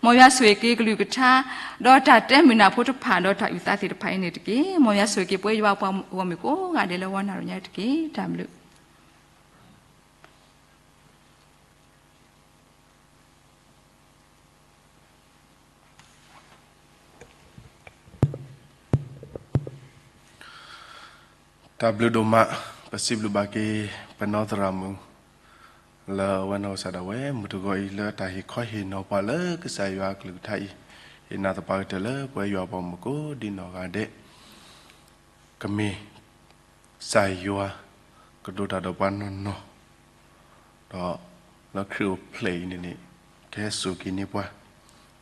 မ်ယွၤဆိၣ်ဂ့ၤက့ၤကလုၢ်ကထါ ဒီးတၢ်တဲမုာ်နၢ်ဖိတဖၣ် ဒီးတၢ်အုၣ်သးသ့ၣ်တဖၣ်အံၤန့ၣ်တက့ၢ်. မ်ယွၤဆိၣ်ဂ့ၤက့ၤပဝဲယွၤပှၤဂီၢ်မုၢ်ကိးဂၤဒဲးလၢဝဲနၤရညါတက့ၢ်. တၢ်ဘျုး တၢ်ဘျုးဒိၣ်မး, ပစံးဘျုးဘၣ်က့ၤ ပနီၢ်သရၣ်မုၣ် လၢအဝဲနီၢ်ကစၢ်ဒၣ်ဝဲ မုၢ်တဂီၤအံၤလၢတၢ်ဟ့ၣ်ခီဟ့ၣ်နီၤပှၤလၢကစၢ်ယွၤအကလုၢ်ကထါအံၤ, ဟ့ၣ်နၤသပှၢ်ကတၢၢ်လၢပဝဲယွၤပှၤဂီၢ်မုၢ်ကိးဒံနီၢ်ဂၤဒဲး ကမ့ၢ် ကစၢ်ယွၤ ကဒိၣ်တၢ်ဒီးပှၤနီၢ်နီၢ် ဒီးလၢခရံာ်အိၣ်ဖျဲၣ်အံၤန့ၣ်န့ၣ် ကဟဲစိာ်က့ၤန့ၢ်ပှၤ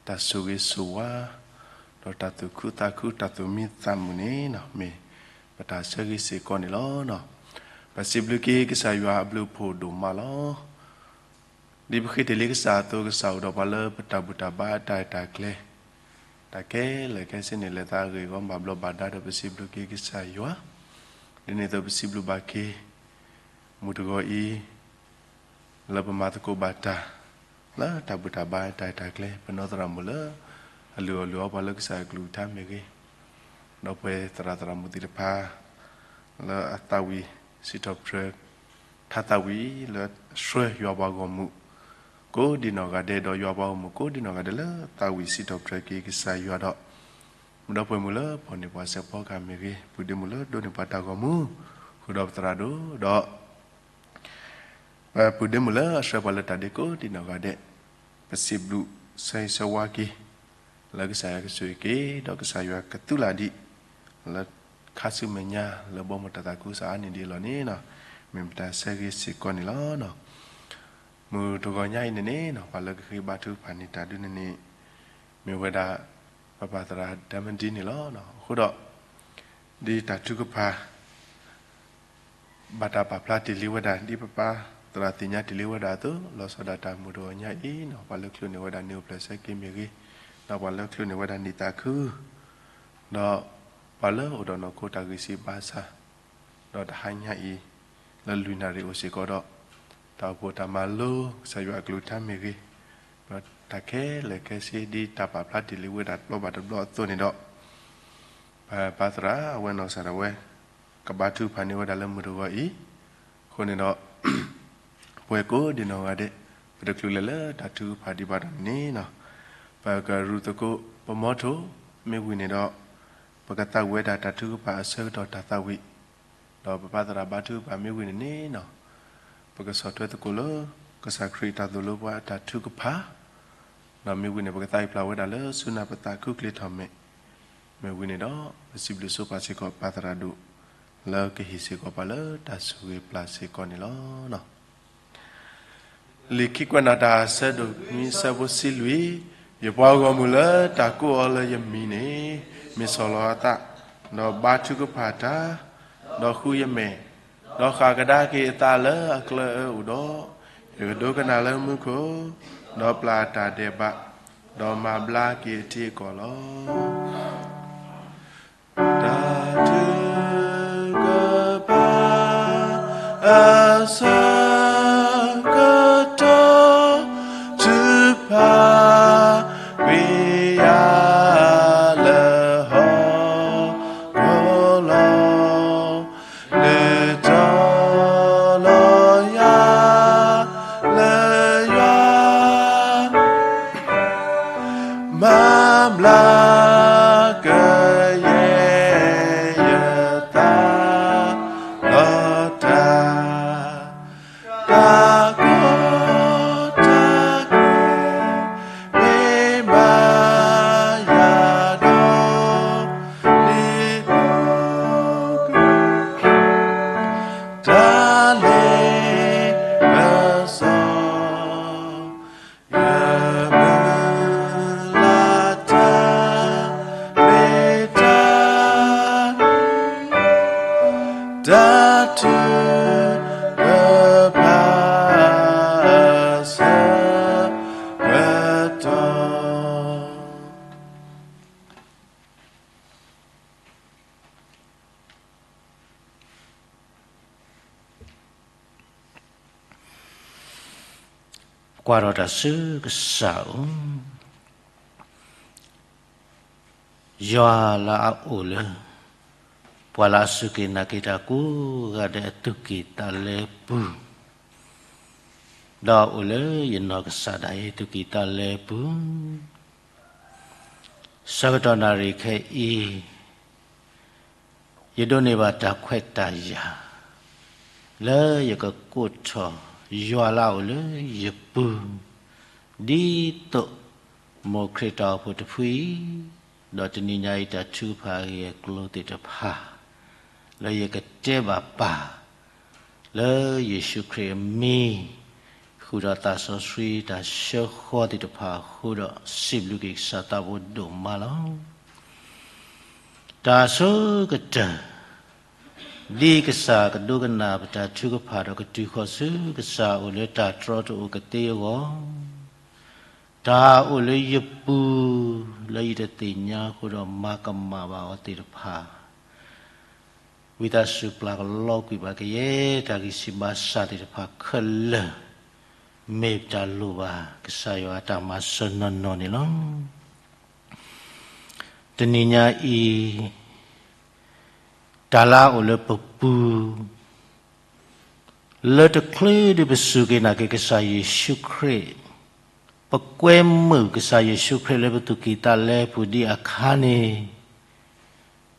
တၢ်ဆိၣ်ဂ့ၤဆိၣ်ဝါ ဒီးတၢ်သူၣ်ခုသးခု တၢ်သူၣ်မံသးမုာ်န့ၣ် မ့ၢ်ပတၢ်ဆၢဂ့ၤစ့ၢ်ကီးန့ၣ်လီၤ. ပစံးဘျုးက့ၤကစၢ်ယွၤအဘျုးအဖှိၣ်ဒိၣ်မးလီၤ. ဒ်ပဃ့တ့ၢ်လံကစၢ်အသိး ကစၢ်အိၣ်ဒီးပှၤလၢပတၢ်ဘူၣ်တၢ်ဘါအတၢ်အဲၣ်တၢ်ကျဲ တၢ်ခဲလၢာ်ခဲဆ့န့ၣ် လဲၤသးအဂ့ၢ်အဂီၢ်ဘၣ်ဘျီးဘၣ်ဒါဒီး ပစံးဘျုးက့ၤကစၢ်ယွၤ, ဒ်န့ၣ်အသိးပစံးဘျုးဘၣ်က့ၤ မုၢ်တဂီၤအံၤ လၢပမၤသကိးဘၣ်တၢ် လၢတၢ်ဘူၣ်တၢ်ဘါတၢ်အဲၣ်တၢ်ကျဲ ပနီၢ်သရၣ်မုၣ်လၢ အလုၢ်အီၣ်လုၢ်အီပှၤလၢကစၢ်အကလုၢ်ကထါမ့ၢ်ဂ့ၤ, ဒီးပှၤသရၣ်သရၣ်မုၣ်သ့ၣ်တဖၣ် လၢအသးဝံၣ်စံးထီၣ်ပတြၢၤ ထါသးဝံၣ်လၢဆှၢယွၤပှၤဂီၢ်မုၢ် ကိးဒံနီၢ်ဂၤဒဲး ဒီးယွၤပှၤဂီၢ်မုၢ်ကိးဒံနီၢ်ဂၤဒဲးလၢသးဝံၣ်စံးထီၣ်ပတြၢၤက့ၤကစၢ်ယွၤဒီး မ့ၢ်ဒီပုၢ်ဝဲၢ်မုၣ်လၢဖီၣ်န့ၢ်ပှၤစဲးဖီကဟၣ်မ့ၢ်ဂ့ၤ, ပုၢ်ဒ့မုၣ်လၢဒိးန့ၢ်ပှၤတၢ်ဂီၤမူ, ဃုာ်ဒီးပသရၣ်ဒိၣ်ဒီး ပပုၢ်ဒ့မုၣ်လၢအဆှၢပှၤလၢတၢ်ဒ့ကိးဒံနီၢ်ဂၤဒဲး, ပစံးဘျုးဆၢဂ့ၤဆၢဝါက့ၤ လၢကစၢ်ယွၤကဆိၣ်ဂ့ၤက့ၤ ဒီးကစၢ်ယွၤကသုးလၢ်ဒံး လၢခါဆူမဲာ်ညါလၢဘီမုၢ်တၢ်သးခုကစီၣ်အါန့ၢ်ဒံးအလီၢ်န့ၣ် မ့ၢ်ပတၢ်ဆၢဂ့ၤစ့ၢ်ကီးန့ၣ်လီၤ. မုၢ်တဂီၤညါအံၤန့ၣ်န့ၣ် ပှၤလၢကဃ့ဘါထုကဖၣ်န့ၢ်တၢ်ဒုးန့ၣ်န့ၣ် မ့ၢ်ဝဲဒၣ် ပပၢ်သရၣ်ဒၢမဒံန့ၣ်လီၤ. အဃိဒီး ဒ်တၢ်ထုကဖၣ် ဘၣ်တၢ်ပာ်ဖျါတ့ၢ်လံဝဲဒၣ် ဒ်ပပၢ်သရၣ်သ့ၣ်ညါတ့ၢ်လံဝဲဒၣ်အသိး လီၤဆီဒၣ်တၢ်မုၢ်တဂီၤညါအံၤန့ၣ် ပှၤလၢချုးန့ၢ်ဝဲဒၣ်န့ၣ်အိၣ်ဖျဲၣ်ဆၢက့ၤမ့ၢ်ဂ့ၤ, ဒီးပှၤလၢချုးန့ၢ်ဝဲဒၣ်န့ၣ်သးခု ဒီးပှၤလၢအိၣ်ဒီးနီၢ်ခိတၢ်ဂံၢ်စၢ်ဘါစၢ်, ဒီးတဟါညါအံၤ လၢလွံၢ်နၣ်ရံၣ်အိၣ်စ့ၢ်ကီးဒီး တၢ်အိၣ်ဖှိၣ်တၢ်မၤလိ ကစၢ်ယွၤအကလုၢ်ကထါမ့ၢ်ဂ့ၤ, ဒီးတၢ်ခဲလၢာ်ခဲဆ့ဒ်တၢ်ပာ်ဖျါတ့ၢ်လံဝဲဒၣ်တဘျီဘၣ်တဘျီအသိးန့ၣ်ဒီး ပပၢ်သရၣ်အဝဲနီၢ်ကစၢ်ဒၣ်ဝဲ ကဘါထုကဖၣ်န့ၢ်ဝဲဒၣ်လၢမုၢ်တဂီၤအံၤ, အဃိန့ၣ်ဒီး ပဝဲကိးဒံနီၢ်ဂၤဒဲး ပတချုးလဲၤလၢတၢ်ထုကဖၣ်ဒံးဘၣ်ဒီးန့ၣ် ပကရူၢ်သကိးပမီထိၣ် မ့ၢ်ဝံၤန့ၣ်ဒီး ပကသးဝံၣ်ဝဲဒၣ်တၢ်ထုကဖၣ်အဆၢကတီၢ်တၢ်သးဝံၣ်, ဒီးပပၢ်သရၣ်ဘါထုကဖၣ်မ့ၢ်ဝံၤန့ၣ်န့ၣ် ပကဆီၣ်ထွဲသကိးလၢ ကစၢ်ခရံာ်တၢ်သိၣ်လိပှၤအတၢ်ထုကဖၣ်, ဒီးမ့ၢ်ဝံၤန့ၣ် ပကသးဝံၣ်ဖျါဝဲဒၣ်လၢဆူနၢ်ပသးခုချ့ထီၣ်မဲာ်, မ့ၢ်ဝံၤန့ၣ်ဒီး ပစံးဘျုးဆိပာ်စ့ၢ်ကီးပၢ်သရၣ်ဒိၣ် လၢကဟ့ၣ်စ့ၢ်ကီးပှၤလၢတၢ်ဆိၣ်ဂ့ၤပျၢ်စ့ၢ်ကီးန့ၣ်လီၤ. လံာ်ခံကွဲးနီၣ်တၢ်အဆၢဒိၣ်နွံအဆၢဖိတဆံလွံၢ်, ယပှၤဂီၢ်မုၢ်လၢတၢ်ကိးအီၤလၢယမံၤန့ၣ် မ့ၢ်ဆီၣ်လီၤအသး, ဒီးဘါထုကဖၣ်တၢ်, ဒီးဃုယမဲာ်, ဒီးဃၣ်ကဒါက့ၤအသးလၢအကျၢၤအၢအိၣ်ဒီး, ယကဒိကနၣ်လၢမူခိၣ်, ဒီးပျၢ်အတၢ်ဒဲးဘး, ဒီးမၤဘျါက့ၤအထံအကီၢ်လီၤ. တၢ်ထုကဖၣ် အဆၢကတီၢ် ထုကဖၣ် ကွံာ်ယၤလၢဟီၣ်ခိၣ်လီၤ. လဲၤတီၤလီၤယၤလၢယွၤ မၤဘျါကယဲၢ်ယသး လီၤတၢ် တၢ်ကီတၢ်ခဲ မ့ၢ်မၤယၤဒီး လံ တၢ်လ့ပစီ ယမုၢ်လၢ်တၢ် ကွၢ်ထီၣ်တၢ်ဆူကစၢ်အအိၣ်, ယွၤလၢအအိၣ်လၢ ပှၤလၢအစူၢ်က့ၤနာ်က့ၤတၢ်ကိးဂၤဒဲးအသူၣ်ကံၢ်သးလဲပူၤ, ဒီးအအိၣ်လၢယနီၢ်ကစၢ်ဒၣ်အံၤသူၣ်ကံၢ်သးလဲပူၤ, ဆၢကတီၢ်နၣ်ရံၣ်ခဲအံၤ ယဒိးန့ၢ်ဘၣ်တၢ်ခွဲးတၢ်ယာ် လၢယကကိးထီၣ် ယွၤလၢအအိၣ်လၢယပူၤ, ဒ်သိးမိၢ်ခရံာ်တၢ်အိၣ်ဖှိၣ်တဖုအံၤ, ဒီးတနံၤညါအံၤတၢ်ထုကဖၣ်အဂ့ၢ်အကျိၤသ့ၣ်တဖၣ် လၢယကတဲဘၣ်ပၢ် လၢယ့ၣ်ၡူးခရံာ်အမံၤ, ဃုာ်ဒီးသးစီဆှံတၢ်ဆှၢဃီသ့ၣ်တဖၣ်အဃိဒီး စံးဘျုးက့ၤကစၢ်သးဘိဒိၣ်မးလီၤ. တၢ်ဆိကတၢၢ်, ဒ်ကစၢ်ကဒိကနၣ်ပတၢ်ထုကဖၣ်ဒီးကတုၤဃီၤဆူကစၢ်အအိၣ်လၢတၢ်တြီတအိၣ်ကသ့အဂီၢ်, တၢ်အိၣ်လၢယပူၤ လၢယတသ့ၣ်ညါအဃိဒီးမၤကမၣ်ဘၣ်အီၤသ့ၣ်တဖၣ် ဝံသးစူၤပျၢ်ကလီကွံာ်ဘၣ်ကယဲၢ်တၢ်ဂံၢ်စၢ်ဘါစၢ်သ့ၣ်တဖၣ်ခဲလၢာ်, မ့ၢ်ပတၢ်လိၣ်ဘၣ်ကစၢ်ယွၤအတၢ်မၤစၢၤနီၢ်နီၢ်န့ၣ်လီၤ. တနံၤညါအံၤ, တၢ်လၢအအိၣ်လၢပပူၤ လၢတချုးဒံးပစူၢ်က့ၤနာ်က့ၤကစၢ်ယ့ၣ်ၡူးခရံာ်, ပကွဲမုာ်ကစၢ်ယ့ၣ်ၡူးခရံာ်လၢပသူၣ်ကံၢ်သးလဲပူၤဒံးအခါန့ၣ်,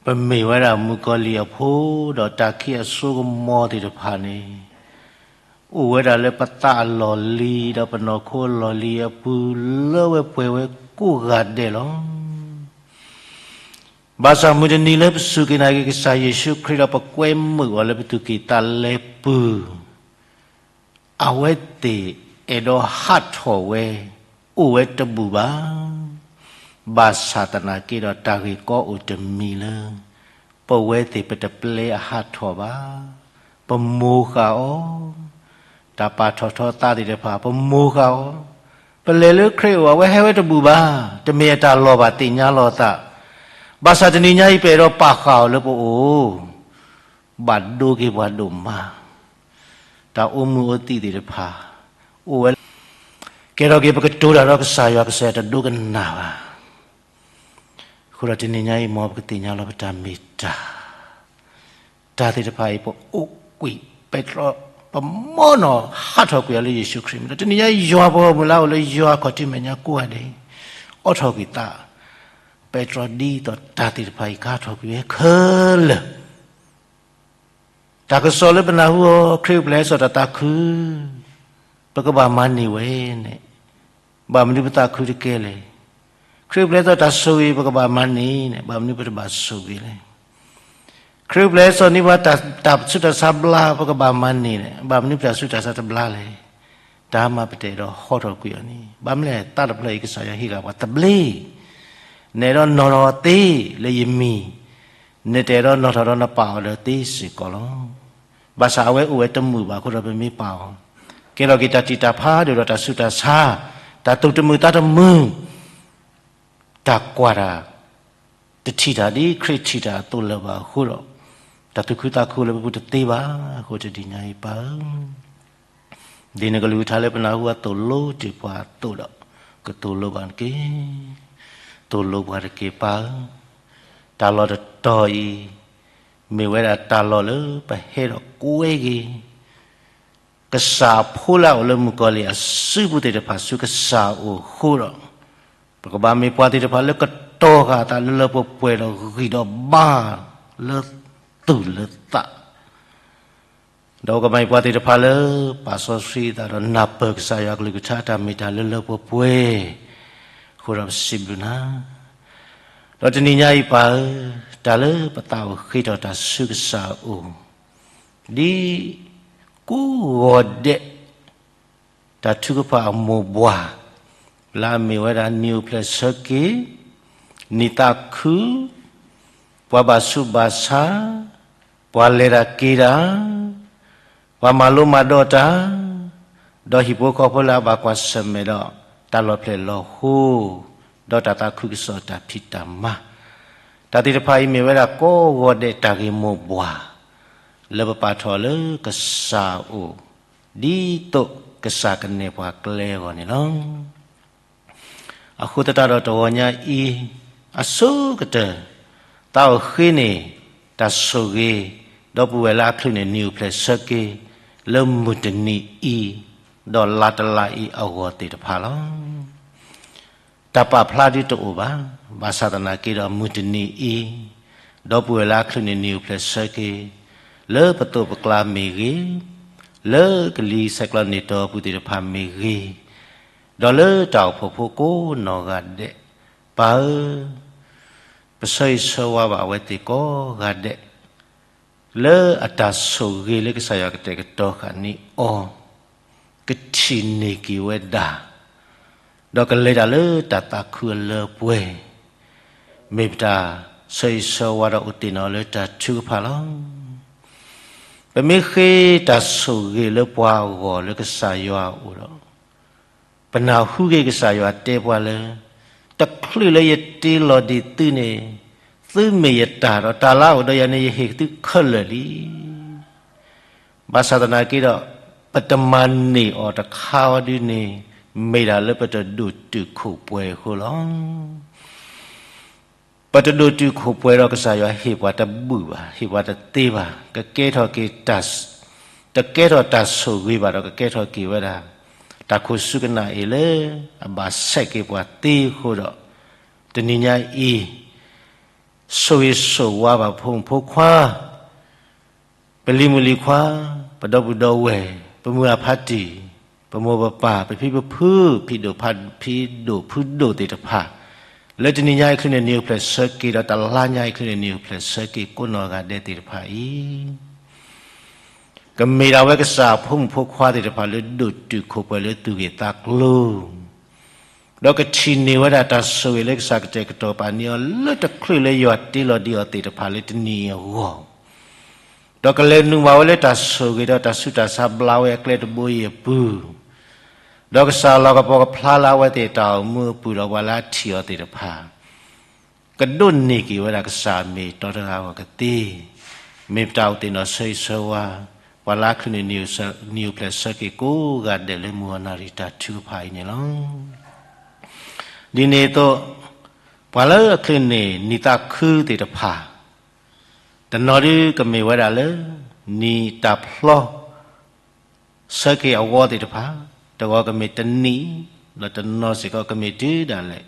ပမ့ၢ်ဝဲဒၣ်မုၣ်ကီၤလံၢ်အဖိ, ဒီးတၢ်ခံးအစိကမီၤသ့ၣ်တဖၣ်န့ၣ်, အိၣ်ဝဲဒၣ်လၢပသးအလီၢ်လံၤ ဒီးပနီၢ်ခိအလီၢ်လံၤအပူၤ လၢဝဲပှဲၤဝဲကိးဂၤဒဲးလီၤ. ဘၣ်ဆၣ်မုၢ်တနံၤလၢပစူၢ်က့ၤနာ်က့ၤကစၢ်ယ့ၣ်ၡူးခရံာ်ဒီးပကွဲမုာ်အီၤလၢပသူၣ်ကံၢ်သးလဲပူၤ, အဝဲသ့ၣ်အဲၣ်ဒိးဟးထီၣ်ဝဲ, အိၣ်ဝဲတဘူၣ်ဘၣ်. ဘၣ်ဆၣ်သနာ်က့ဒီးတၢ်ဂ့ၢ်ကီအိၣ်တမံၤလၢ ပဝဲသ့ၣ်ပတပျဲအဟးထီၣ်ဘၣ်. ပမိၢ်ဃာ်အီၤ, တၢ်ပာ်ထီၣ်ထီသးသ့ၣ်တဖၣ် ပမိၢ်ဃာ်အီၤ, ပလဲၤလၢခရံာ်အအိၣ် အဝဲဟဲဝဲတဘူၣ်ဘၣ်. တမ့ၢ်အတၢ်လီၤဘၣ်သ့ၣ်ညါလီၤသး, ဘၣ်ဆၣ်တနံၤညါအံၤပအဲၣ်ဒိးပာ်ဃာ်အီၤလၢပအိၣ် ဘၣ်ဒိက့ၤပှၤဒိၣ်မး, တၢ်အိၣ်မုာ်အိၣ်သံၣ်သ့ၣ်တဖၣ် အိၣ်ဝဲ, ကဲထီၣ်က့ၤပကတိၤတၢ်ဒီးကစၢ်ယွၤ ကစၢ်ယွၤတဒိကနၣ်ဘၣ်. အဃိဒီးတနံၤညါအံၤ မ်ပကသ့ၣ်ညါလီၤပတၢ်မ့ၢ်တၢ်, တၢ်သ့ၣ်တဖၣ်အံၤ ပအိၣ်ကွံာ်ပဲတြီ, ပမီနီၣ်ဟးထီၣ်ကွံာ်အီၤလၢယ့ၣ်ၡူးခရံာ်မံၤဒီး တနံၤညါအံၤ ယွၤပဂီၢ်မုၢ်လၢအအိၣ်လၢယွၤခီၣ်ထံးမဲာ်ညါကိးဂၤဒဲး, အိးထီၣ်ကွံာ်သး ပဲတြီဒ်သိးတၢ်သ့ၣ်တဖၣ်အံၤကဟးထီၣ်ကွံာ်ဝဲခဲလၢာ် တၢ်ကစီၣ်လၢပနၢ်ဟူအီၤ ခရံာ်အိၣ်ဖျဲၣ်ဟဲစိာ်တၢ်သးခု, ပကဘၣ်မၤန့ၢ်ဝဲန့ၣ်, ဘၣ်မနုၤပသးခုတကဲလဲၣ်. ခရံာ်အိၣ်ဖျဲၣ်ဟဲစိာ်တၢ်ဆိၣ်ဂ့ၤ ပကဘၣ်မၤန့ၢ်န့ၣ် ဘၣ်မနုၤပတဘၣ်ဆိၣ်ဂ့ၤလဲၣ်. ခရံာ်အိၣ်ဖျဲၣ်ဟဲစိာ်န့ၢ်ပှၤ တၢ်ဆူးတၢ်ဆါဘျါ ပကဘၣ်မၤန့ၢ်န့ၣ် ဘၣ်မနုၤပတၢ်ဆူးတၢ်ဆါတဘျါလဲၣ်. တၢ်မၤပတဲာ်ဒီးဟးထီၣ်ကွံာ်အီၤန့ၣ် ဘၣ်မနုၤလဲၣ် သးတဖျၢၣ်အံၤကစၢ်ယွၤဟ့ၣ်ဂ့ၤပှၤသဘျ့ နအဲၣ်ဒိးနီၣ်ထီၣ်အီၤသ့လၢယမံၤ, နတအဲၣ်ဒိးနီၣ်ထီၣ်ဒီးနပာ်အီၤဒီးသ့စ့ၢ်ကီးလီၤ. ဘၣ်ဆၣ်အဝဲအိၣ်ဝဲတမုာ်ဘၣ်အဃိဒီးပမ့ၢ်ပာ်အီၤ, ကဲထီၣ်က့ၤတၢ်တံာ်တၢ်ဖးဒိၣ်ဒီးတၢ်ဆူးတၢ်ဆါ, တၢ်သူၣ်တမုာ်သးတမုာ်, တၢ်ကွၢ်တၢ် တထံၣ်တၢ်ဒ်ခရံာ်ထံၣ်တၢ်အသိးလၢၤဘၣ်အဃိဒီး, တၢ်သူၣ်ခုသးခုလၢပပူၤတသ့ဘၣ်အဃိတနံၤညါအံၤပၢ်ဧၢ ဒ်နကလုၢ်ကထါလၢပနၢ်ဟူအသိၣ်လိတ့ၢ်ပှၤအသိးဒီး, ကသိၣ်လိပှၤတက့ၢ်. သိၣ်လိပှၤတက့ၢ်ပၢ်ဧၢ, တၢ်လီၢ်တတီၤအံၤ, မ့ၢ်ဝဲဒၣ်တၢ်လီၢ်လၢပဟဲဒီးကွဲက့ၤ ကစၢ်အဖိလၢအအိၣ်လၢမုၣ်ကီၤလံၢ်အစုပူၤသ့ၣ်တဖၣ်ဆူကစၢ်အအိၣ်အဃိဒီး, ပကဘၣ်မ့ၢ်ပှၤသ့ၣ်တဖၣ်လၢကတီၤဃာ်အသးလၢလၢပှဲၤပှဲၤဒီးဂံၢ်ဒီးဘါလၢသူၣ်လၢသး ဒီးကမၤပှၤသ့ၣ်တဖၣ်လၢ ပာ်စီဆှံအသးဒီးနၢ်ပၢၢ်ကစၢ်ယွၤအကလုၢ်ကထါတၢ်မ့ၢ်တၢ်လၢလၢပှဲၤပှဲၤ, အဃိဒီးပစံးဘျုးနၤ, ဒီးတနံၤညါအံၤပၢ်ဧၢ, တၢ်လၢပသးအိၣ်ဃ့ထီၣ်တၢ်ဆူကစၢ်အအိၣ်, ဒ်ကိးဂီၤဒဲး တၢ်ထုကဖၣ်အမိၢ်ပှၢ်, လၢအမ့ၢ်ဝဲဒၣ်နံၣ်အိၣ်ဖျဲၣ်ဆၢက့ၤ, နံၣ်သးခု, ပှၤဘၣ်ဆူးဘၣ်ဆါ, ပှၤလဲၤတၢ်က့ၤတၢ်, ပှၤမၤလိမၤဒိးတၢ်, ဒီးဟံၣ်ဖိဃီဖိလၢအဘၣ်ကွၢ်ဆၢၣ်မဲာ်ဒီး တၢ်လီၤဖျဲၣ်လီၤဟိ, ဒီးတၢ်သးခုကစီၣ်တၢ်ဖံးတၢ်မၤ, တၢ်သ့ၣ်တဖၣ်အံၤမ့ၢ်ဝဲဒၣ်ကိးဂီၤဒဲးတၢ်ဂ့ၢ်မိၢ်ပှၢ်, လၢပပာ်ထီၣ်လၢကစၢ်အအိၣ်, ဒ်သိး ကစၢ်ကနဲၣ်ပှၤကျဲအဂီၢ်န့ၣ်လီၤ. အဃိသတးဒီးတဂီၤညါအံၤ အဆိကတၢၢ် သးအိၣ်ဃ့န့ၢ် တၢ်ဆိၣ်ဂ့ၤ ဒီပုၢ်ဝဲၢ်လၢအချုးန့ၢ်နံၣ်အိၣ်ဖျဲၣ်ဆၢက့ၤ လၢမုၢ်တနံၤအံၤ ဒီးလါတလါအံၤအဂီၢ်သ့ၣ်တဖၣ်လီၤ. တၢ်ပာ်ဖျါဒုတအိၣ်ဘၣ်. ဘၣ်ဆၣ်သနာ်က့ဒီးမုၢ်တနံၤအံၤ ဒီပုၢ်ဝဲၢ်လၢအချုးန့ၢ်နံၣ်အိၣ်ဖျဲၣ်ဆၢက့ၤ လၢပသိးပကျါမ့ၢ်ဂ့ၤ, လၢကလံၤဆဲးကျိးန့ၢ်တီၢ်အပူၤသ့ၣ်တဖၣ်မ့ၢ်ဂ့ၤ, ဒီးလၢတၢ်အိၣ်ဖှိၣ်ဖိကိးနီၢ်ဂၤဒဲး, ပၢ်ဧၢ, ပဆၢဂ့ၤဆၢဝါဘၣ်အဝဲသ့ၣ်ကိးဂၤဒဲး လၢအတၢ်ဆိၣ်ဂ့ၤလၢကစၢ်ယွၤကတဲာ်ကတီၤဃာ်န့ၢ်အီၤ, ကထံၣ်န့ၢ်က့ၤဝဲဒၣ်, ဒီးကလဲၤတၢ်လၢတၢ်သးခုအလၢပှဲၤ, မ့ၢ်ပတၢ်ဆၢဂ့ၤဆၢဝါဒီးအိၣ်တ့ၢ်နီၣ်လၢတၢ်ထုကဖၣ်လီၤ. ပမ့ၢ်ဃ့တၢ်ဆိၣ်ဂ့ၤလၢပှၤအဂီၢ်လၢကစၢ်ယွၤအအိၣ်ဒီး ပနၢ်ဟူက့ၤကစၢ်ယွၤတဲပှၤလၢ တချုးလၢယတ့လီၤဒံးသုန့ၣ်, သုမ့ၢ်ယတၢ်ဒီးတၢ်လၢအအိၣ်ဒီးယၤန့ၣ် ယဟ့ၣ်သုခဲလၢာ်လံ. ဘၣ်ဆၣ်သနာ်က့ဒီး ပတမၤန့ၢ်အီၤတခါအီၤဒုန့ၣ် မ့ၢ်ဒၣ်လၢပတဒိၣ်တုာ်ခိၣ်ပှဲၤအဃိလီၤ. ပတဒိၣ်တုာ်ခိၣ်ပှဲၤဒီးကစၢ်ယွၤဟ့ၣ်ပှၤတဘူၣ်ဘၣ်, ဟ့ၣ်ပှၤတသ့ဘၣ်, ကကဲထီၣ်က့ၤတၢ်, တကဲထီၣ်တၢ်ဆိၣ်ဂ့ၤဘၣ်ဒီး ကကဲထီၣ်က့ၤဝဲဒၣ် တၢ်ခိၣ်ဆူကနၣ်အ့ၣ်လၢ အဘၣ်ဆဲးက့ၤပှၤသ့အဃိဒီး, တနံၤညါအံၤ ဆိၣ်ဂ့ၤဆိၣ်ဝါဘၣ်ဖိမုၣ်ဖိခွါ ပလံၤမုၣ်လံၤခွါ, ပဒီပုၢ်ဒီဝဲၢ်, ပမုၢ်အဖါတံၢ်, ပမိၢ်ပပၢ်, ပဖံပဖု, ဖံဒိၣ်ဖါ, ဖံဒိၣ်ဖုဒိၣ်သ့ၣ်တဖၣ်, လၢတနံၤညါအံၤချုးန့ၣ်နံၣ်အိၣ်ဖျဲၣ်ဆၢက့ၤ ဒီးတလါညါအံၤချုးန့ၣ်နံၣ်အိၣ်ဖျဲၣ်ဆၢက့ၤကိးနီၢ်ဂၤဒဲးသ့ၣ်တဖၣ်အံၤ ကမ့ၢ်ဒၣ်ဝဲကစၢ်အဖိမုၣ်ဖိခွါသ့ၣ်တဖၣ်လၢဒိၣ်တုာ်ခိၣ်ပှဲၤလၢသူၣ်ဂ့ၢ်သးကျိၤ, ဒီးကထံၣ်န့ၢ်ဝဲဒၣ်တၢ်ဆိၣ်ဂ့ၤလၢကစၢ်ကတဲာ်ကတီၤပာ်န့ၢ်အီၤလၢတချုးလၢယွၤတ့လီၤဒံးအီၤသ့ၣ်တဖၣ်လၢတနံၤအံၤအဂီၢ်, ဒီးကလဲၤနုာ်ဘၣ်ဝဲလၢတၢ်ဆိၣ်ဂ့ၤဒီးတၢ်ဆူးတၢ်ဆါဘျါဝဲအကျဲတဘိအံၤအပူၤ, ဒီးကစၢ်လီၤကပီၤကဖျါလၢအဝဲသ့ၣ်တၢ်အိၣ်မူအပူၤဒီးပှၤလၢအထံၣ်အီၤသ့ၣ်တဖၣ် ကဒိးန့ၢ်က့ၤဝဲဒၣ်ကစၢ်အမ့ၢ်အတီတဂၤအဂီၢ်ကသ့, မ့ၢ်ပတၢ်အိၣ်သ့ၣ်နီၣ်ဆၢဂ့ၤဆၢဝါ, ပှၤလၢအချုးန့ၢ်နံၣ်အိၣ်ဖျဲၣ်ဆၢက့ၤကိးဂၤဒဲးလၢမုၢ်အနၣ်ရံၣ်တၢ်ထုကဖၣ်အံၤန့ၣ်လီၤ. ဒ်န့ၣ်အသိး, ပှၤလၢအချုးန့ၢ်နံၣ်သးခုသ့ၣ်တဖၣ်, တနီၤဒုကမ့ၢ်ဝဲဒၣ်လၢ နံၣ်တၢ်ဖျီ ဆၢက့ၤအဝီသ့ၣ်တဖၣ်, တဂီၤကမ့ၢ်တနံၣ်, ဒီးတနီၤစ့ၢ်ကီးကမ့ၢ်တုၤဒၣ်လဲာ်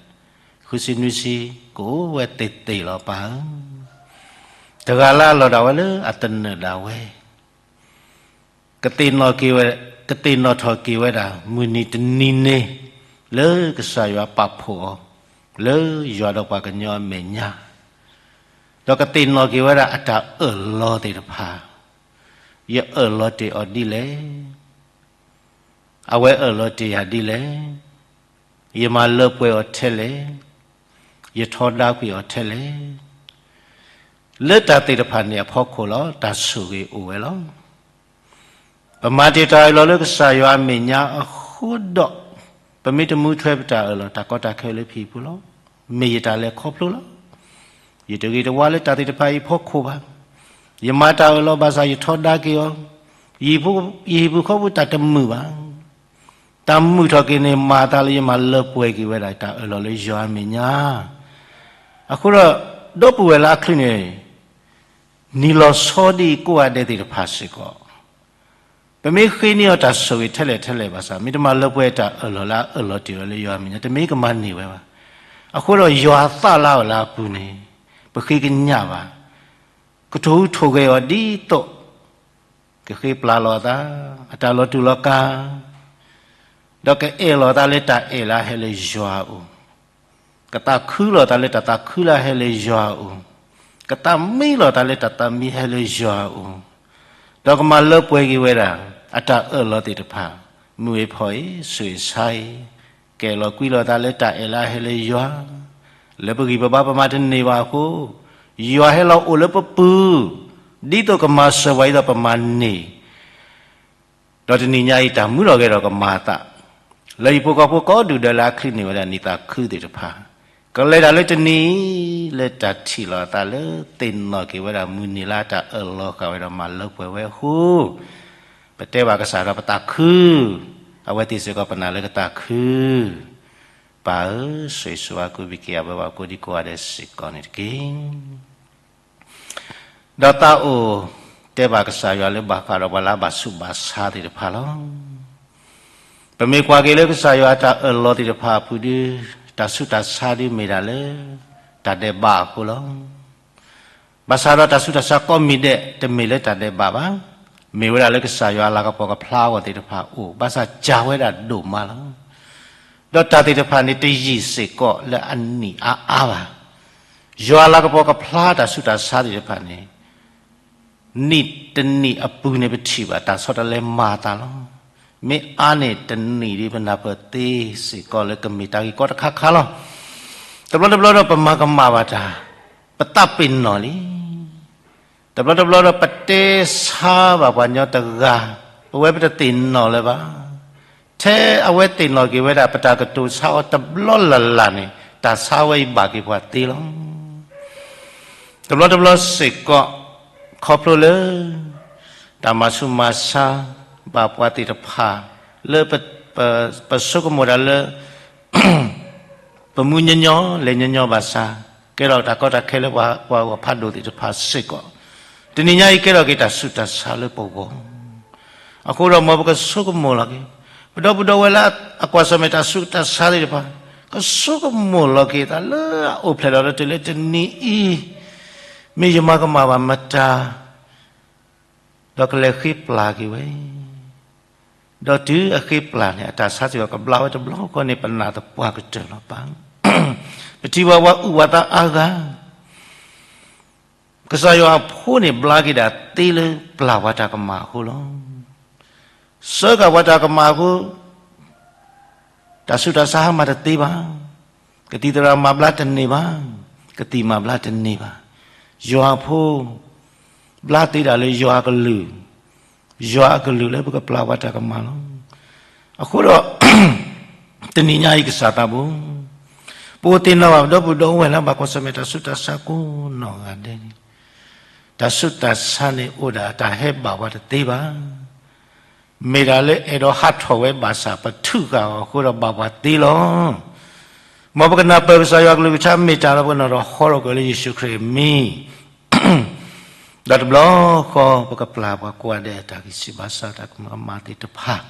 ဃုဆံနွံဆံ, ကအိၣ်ဝဲသ့ၣ်သ့ၣ်လီၤပၢ်ဧၢ, တဂၤလၢအလီၤဒၣ်ဝဲလၢအသနၢၣ်ဒၣ်ဝဲ, ကသ့ၣ်နီၣ်က့ၤဝဲ, ကသ့ၣ်နီၣ်ထီၣ်က့ၤဝဲဒၣ် မုၢ်နံၤတနံၤန့ၣ် လၢကစၢ်ယွၤပာ်ဖှိၣ်အီၤ လၢယွၤဒီးပှၤကညီအမဲာ်ညါ, ဒီးကသ့ၣ်နီၣ်က့ၤဝဲဒၣ်အတၢ်အၢၣ်လီၤသ့ၣ်တဖၣ်, ယအၢၣ်လီၤတ့ၢ်အီၤဒ်လဲၣ်, အဝဲအၢၣ်လီၤတ့ၢ်ယၤဒ်လဲၣ်, ယမၤလၢပှဲၤအီၤထဲလဲၣ်, ယထီဒါကွံာ်အီၤထဲလဲၣ်, လၢတၢ်သ့ၣ်တဖၣ်န့ၣ်အဖီခိၣ်လီၤ တၢ်ဆိၣ်ဂ့ၤအိၣ်ဝဲလီၤ. ပမၤတ့ၢ်တၢ်အၢၣ်လီၤလၢကစၢ်ယွၤအမဲာ်ညါအဃိဒီး, ပမ့ၢ်တမူထွဲပတၢ်အၢၣ်လီၤ တၢ်ကီတၢ်ခဲလၢဖံးပူၤလီၤ. မ့ၢ်ယတၢ်လဲၤခီဖျိလီၤ. ယတဂ့ၤတဝါလၢတၢ်သ့ၣ်တဖၣ်အံၤအဖီခိၣ်ဘၣ်. ယမၤတၢ်အၢၣ်လီၤဘၣ်ဆၣ်ယထီဒါက့ၤအီၤ, ယဟံၣ်ပူၤဃီပူၤတၢ်တမုာ်ဘၣ်. တၢ်မုာ်ထီၣ်က့ၤန့ၣ် မၤအသးလၢယမၤလၢပှဲၤက့ၤဝဲဒၣ်တၢ်အၢၣ်လီၤလၢယွၤအမဲာ်ညါ. အဃိဒီး, ဒီပုၢ်ဝဲၢ်လၢအချုးန့ၢ် နံၣ်လီၤဆီဒ်ကိးဂၤဒဲးသ့ၣ်တဖၣ်စ့ၢ်ကီး, ပမ့ၢ်ဃ့န့ၢ်အီၤတၢ်ဆိၣ်ဂ့ၤထဲလဲၣ်ထဲလဲၣ်ဘၣ်ဆၣ် မ့ၢ်တမၤလၢပှဲၤတၢ်အၢၣ်လီၤလၢအအၢၣ်လီၤတ့ၢ်အီၤလၢယွၤအမဲာ်ညါ တမ့ၢ်ကမၤန့ၢ်ဝဲဘၣ်. အဃိဒီးယွၤအသးလၢအအိၣ်လၢအပူၤန့ၣ်, ပဃ့ကညးဘၣ်, ကထိၣ်ဟူးထိၣ်ဂဲၤအီၤဒ်သိး ကဃ့ပျၢ်လီၤအသး, အတၢ်လီၤတူာ်လီၤကာ်, ဒီးကအဲၣ်လီၤအသးလၢတၢ်အဲၣ်လၢအဟဲလၢယွၤအအိၣ်, ကသးခုလီၤအသးလၢတၢ်သးခုလၢအဟဲလၢယွၤအအိၣ်, ကသးမံလီၤအသးလၢတၢ်သးမံဟဲလၢယွၤအအိၣ်, ဒီးကမၤလၢပှဲၤက့ၤဝဲဒၣ် အတၢ်အၢၣ်လီၤသ့ၣ်တဖၣ်, မုၢ်အံၤဖီအံၤ ဆိၣ်အံၤဆါအံၤ, ကအဲၣ်လီၤကွံလီၤအသးလၢတၢ်အဲၣ်လၢအဟဲလၢယွၤ, လၢပဂံၢ်ပဘါပမၤတန့ၢ်ဘၣ်အဃိ, ယွၤဟဲလီၤအိၣ်လၢပပူၤ, ဒ်သိးကမၤစၢၤပှၤဒ်သိးပမၤန့ၢ် ဒီးတနံၤညါအံၤတၢ်မူထီၣ်ဂဲၤထီၣ်ကမၤအသး, လၢဟံၣ်ဖိဃီဖိကိးဒူၣ်ဒဲးလၢအချုးန့ၢ်ဝဲဒၣ်နံၣ်သးခုသ့ၣ်တဖၣ်, ကလဲၤတၢ်လၢတနံၤအံၤ လၢတၢ်ထံၣ်လီၤအသးလၢသ့ၣ်နီၣ်က့ၤဝဲဒၣ်မုၢ်နံၤလၢအတၢ်အၢၣ်လီၤဃာ်ဝဲဒီးမၤလၢပှဲၤဝဲအဃိ, ပတဲဘၣ်ကစၢ်ဒီးပသးခု, ဒီး အဝဲသ့ၣ်စ့ၢ်ကီးပနာ်လၢကသးခု, ပၢ်ဧၢ, ဆိၣ်ဂ့ၤဆိၣ်ဝါကူပံၤက့ၤအဝဲပှၤကိးဒံကိးဂၤဒဲးစ့ၢ်ကီးန့ၣ်တက့ၢ်. ဒီးသးအိၣ်တဲဘၣ်ကစၢ်ယွၤလၢဘၣ်ဃးဒီးပှၤလၢအဘၣ်ဆူးဘၣ်ဆါသ့ၣ်တဖၣ်လီၤ. ပမ့ၢ်ကွၢ်က့ၤလၢကစၢ်ယွၤအတၢ်အၢၣ်လီၤသ့ၣ်တဖၣ်အပူၤဒီး, တၢ်ဆူးတၢ်ဆါဒုးမ့ၢ်ဒၣ်လၢ တၢ်ဒဲးဘးအဃိလီၤ. ဘၣ်ဆၣ်ဒီးတၢ်ဆူးတၢ်ဆါကိးမံၤဒဲး တမ့ၢ်လၢတၢ်ဒဲးဘးဘၣ်. မ့ၢ်ဝဲဒၣ်လၢကစၢ်ယွၤအလၤကပီၤကဖျါအဂီၢ်သ့ၣ်တဖၣ်အိၣ်, ဘၣ်ဆၣ်စှၤဝဲဒၣ်ဒိၣ်မးလီၤ. ဒီးတၢ်သ့ၣ်တဖၣ်န့ၣ် တယံာ်စ့ၢ်ကီးလၢအနံၣ်အါအါဘၣ်. ယွၤအလၤကပီၤကဖျါတၢ်ဆူးတၢ်ဆါသ့ၣ်တဖၣ်န့ၣ် နံၣ်တနံၣ်အပူၤန့ၣ် ပထံၣ်ဘၣ်တၢ်ဆီတလဲမၤအသးလီၤ. မ့ၢ်အါန့ၢ်တနံၣ်ဒီး ပနၢ်ပၢၢ်သ့စ့ၢ်ကီးလၢကမ့ၢ်တၢ်ဂ့ၢ်ကီတခါခါလီၤ. တဘျီတဘျီဒီးပမၤကမၣ်ဘၣ်တၢ်, ပသးပ့ၤနီၣ်လံ. တဘျီတဘျီဒီးပတဲဆါဘၣ်ပှၤညီတဂၤ, ပဝဲပတသ့ၣ်နီၣ်လၢၤဘၣ်. ထဲအဝဲသ့ၣ်နီၣ်က့ၤဝဲဒၣ် ပတၢ်ကတိၤဆါအီၤတဘျီလၢ်လၢ်န့ၣ် တၢ်ဆါဝဲအံၤဘၣ်က့ၤပှၤသ့လီၤ. တဘျီတဘျီစ့ၢ်ကီး ခီဖျိလၢ တၢ်မၤဆူးမၤဆါဘၣ်ပှၤသ့ၣ်တဖၣ် လၢပ ပ ပဆိကမိၣ်တၢ်လၢ ပမူညီညီ လဲၤညီညီဘၣ်ဆၣ်, ကဲထီၣ်တၢ်ကီတၢ်ခဲလၢပှၤ ပှၤဂီၢ်ဖးဒိၣ်သ့ၣ်တဖၣ်စ့ၢ်ကီး, တနံၤညါအံၤကဲထီၣ်က့ၤတၢ်ဆူးတၢ်ဆါလၢပဂီၢ်. အဃိဒီးမ်ပကဆိကမိၣ်လီၤက့ၤ, ပဒီပုၢ်ဒီဝဲၢ်လၢအကွၢ်ဆၢၣ်မဲာ်တၢ်ဆူးတၢ်ဆါသ့ၣ်တဖၣ်, ကဆိကမိၣ်လီၤက့ၤသးလၢအအိၣ်ဖျဲၣ်လီၤလၢတုၤလၢတနံၤအံၤ, မ့ၢ်ယမၤကမၣ်ဘၣ်မတၤ ဒီးကလဲၤဃ့ပျၢ်က့ၤဝဲ, ဒီးတုၤအဃ့ပျၢ်န့ၣ် အတၢ်ဆါစ့ၢ်ကီးကဘျါဝဲတဘျီဃီန့ၣ် ပနာ်သပှၢ်ကတၢၢ်လီၤပၢ်. ပထံၣ်ဘၣ်ပှၤအုၣ်ပှၤသးအါဂၤ, ကစၢ်ယွၤအဖိန့ၣ်ဘျါက့ၤဒၣ်သ့လၢပျၢ်ပှၤတၢ်ကမၣ်အဃိလီၤ. စၢဃာ်ပှၤတၢ်ကမၣ်အဃိ တၢ်ဆူးတၢ်ဆါဟါမၢ်တသ့ဘၣ်, ကသံၣ်သရၣ်မၤဘျါတန့ၢ်ဘၣ်, ကသံၣ်မၤဘျါတန့ၢ်ဘၣ်. ယွၤအဖိ ဘျါသ့ဒၣ်လၢယွၤအကလုၢ်, ယွၤအကလုၢ်လၢပကပျၢ်ပှၤတၢ်ကမၣ်လီၤ. အဃိဒီး တနံၤညါအံၤကစၢ်သးဘိ, ပအိၣ်သ့ၣ်နီၣ်ဘၣ်ပဒီပုၢ်ဒီဝဲၢ်လၢဘၣ်ကွၢ်ဆၢၣ်မဲာ်တၢ်ဆူးတၢ်ဆါကိးနီၢ်ဂၤဒဲးန့ၣ်, တၢ်ဆူးတၢ်ဆါန့ၣ်အိၣ်ဒၣ်တၢ်ဟဲဘၣ်ပှၤတသ့ဘၣ်. မ့ၢ်ဒၣ်လၢအဲၣ်ဒိးဟးထီၣ်ဝဲဘၣ်ဆၣ် ပထုးဃာ်အီၤအဃိဒီးဘၣ်ပှၤသ့လီၤ. မ်ပကနၢ်ပၢၢ်ကစၢ်ယွၤအကလုၢ်ကထါမ့ၢ်တၢ်ဒီး ပကနၢ်ဒီးဟီထီၣ်ကွံာ်လၢယ့ၣ်ၡူးခရံာ်အမံၤ, ဒီးတဘျီဃီပကပျၢ်ပှၤကိးဂၤဒဲးအတၢ်ဂံၢ်စၢ်ဘါစၢ်တၢ်ကမၣ်ကမၣ်သ့ၣ်တဖၣ်,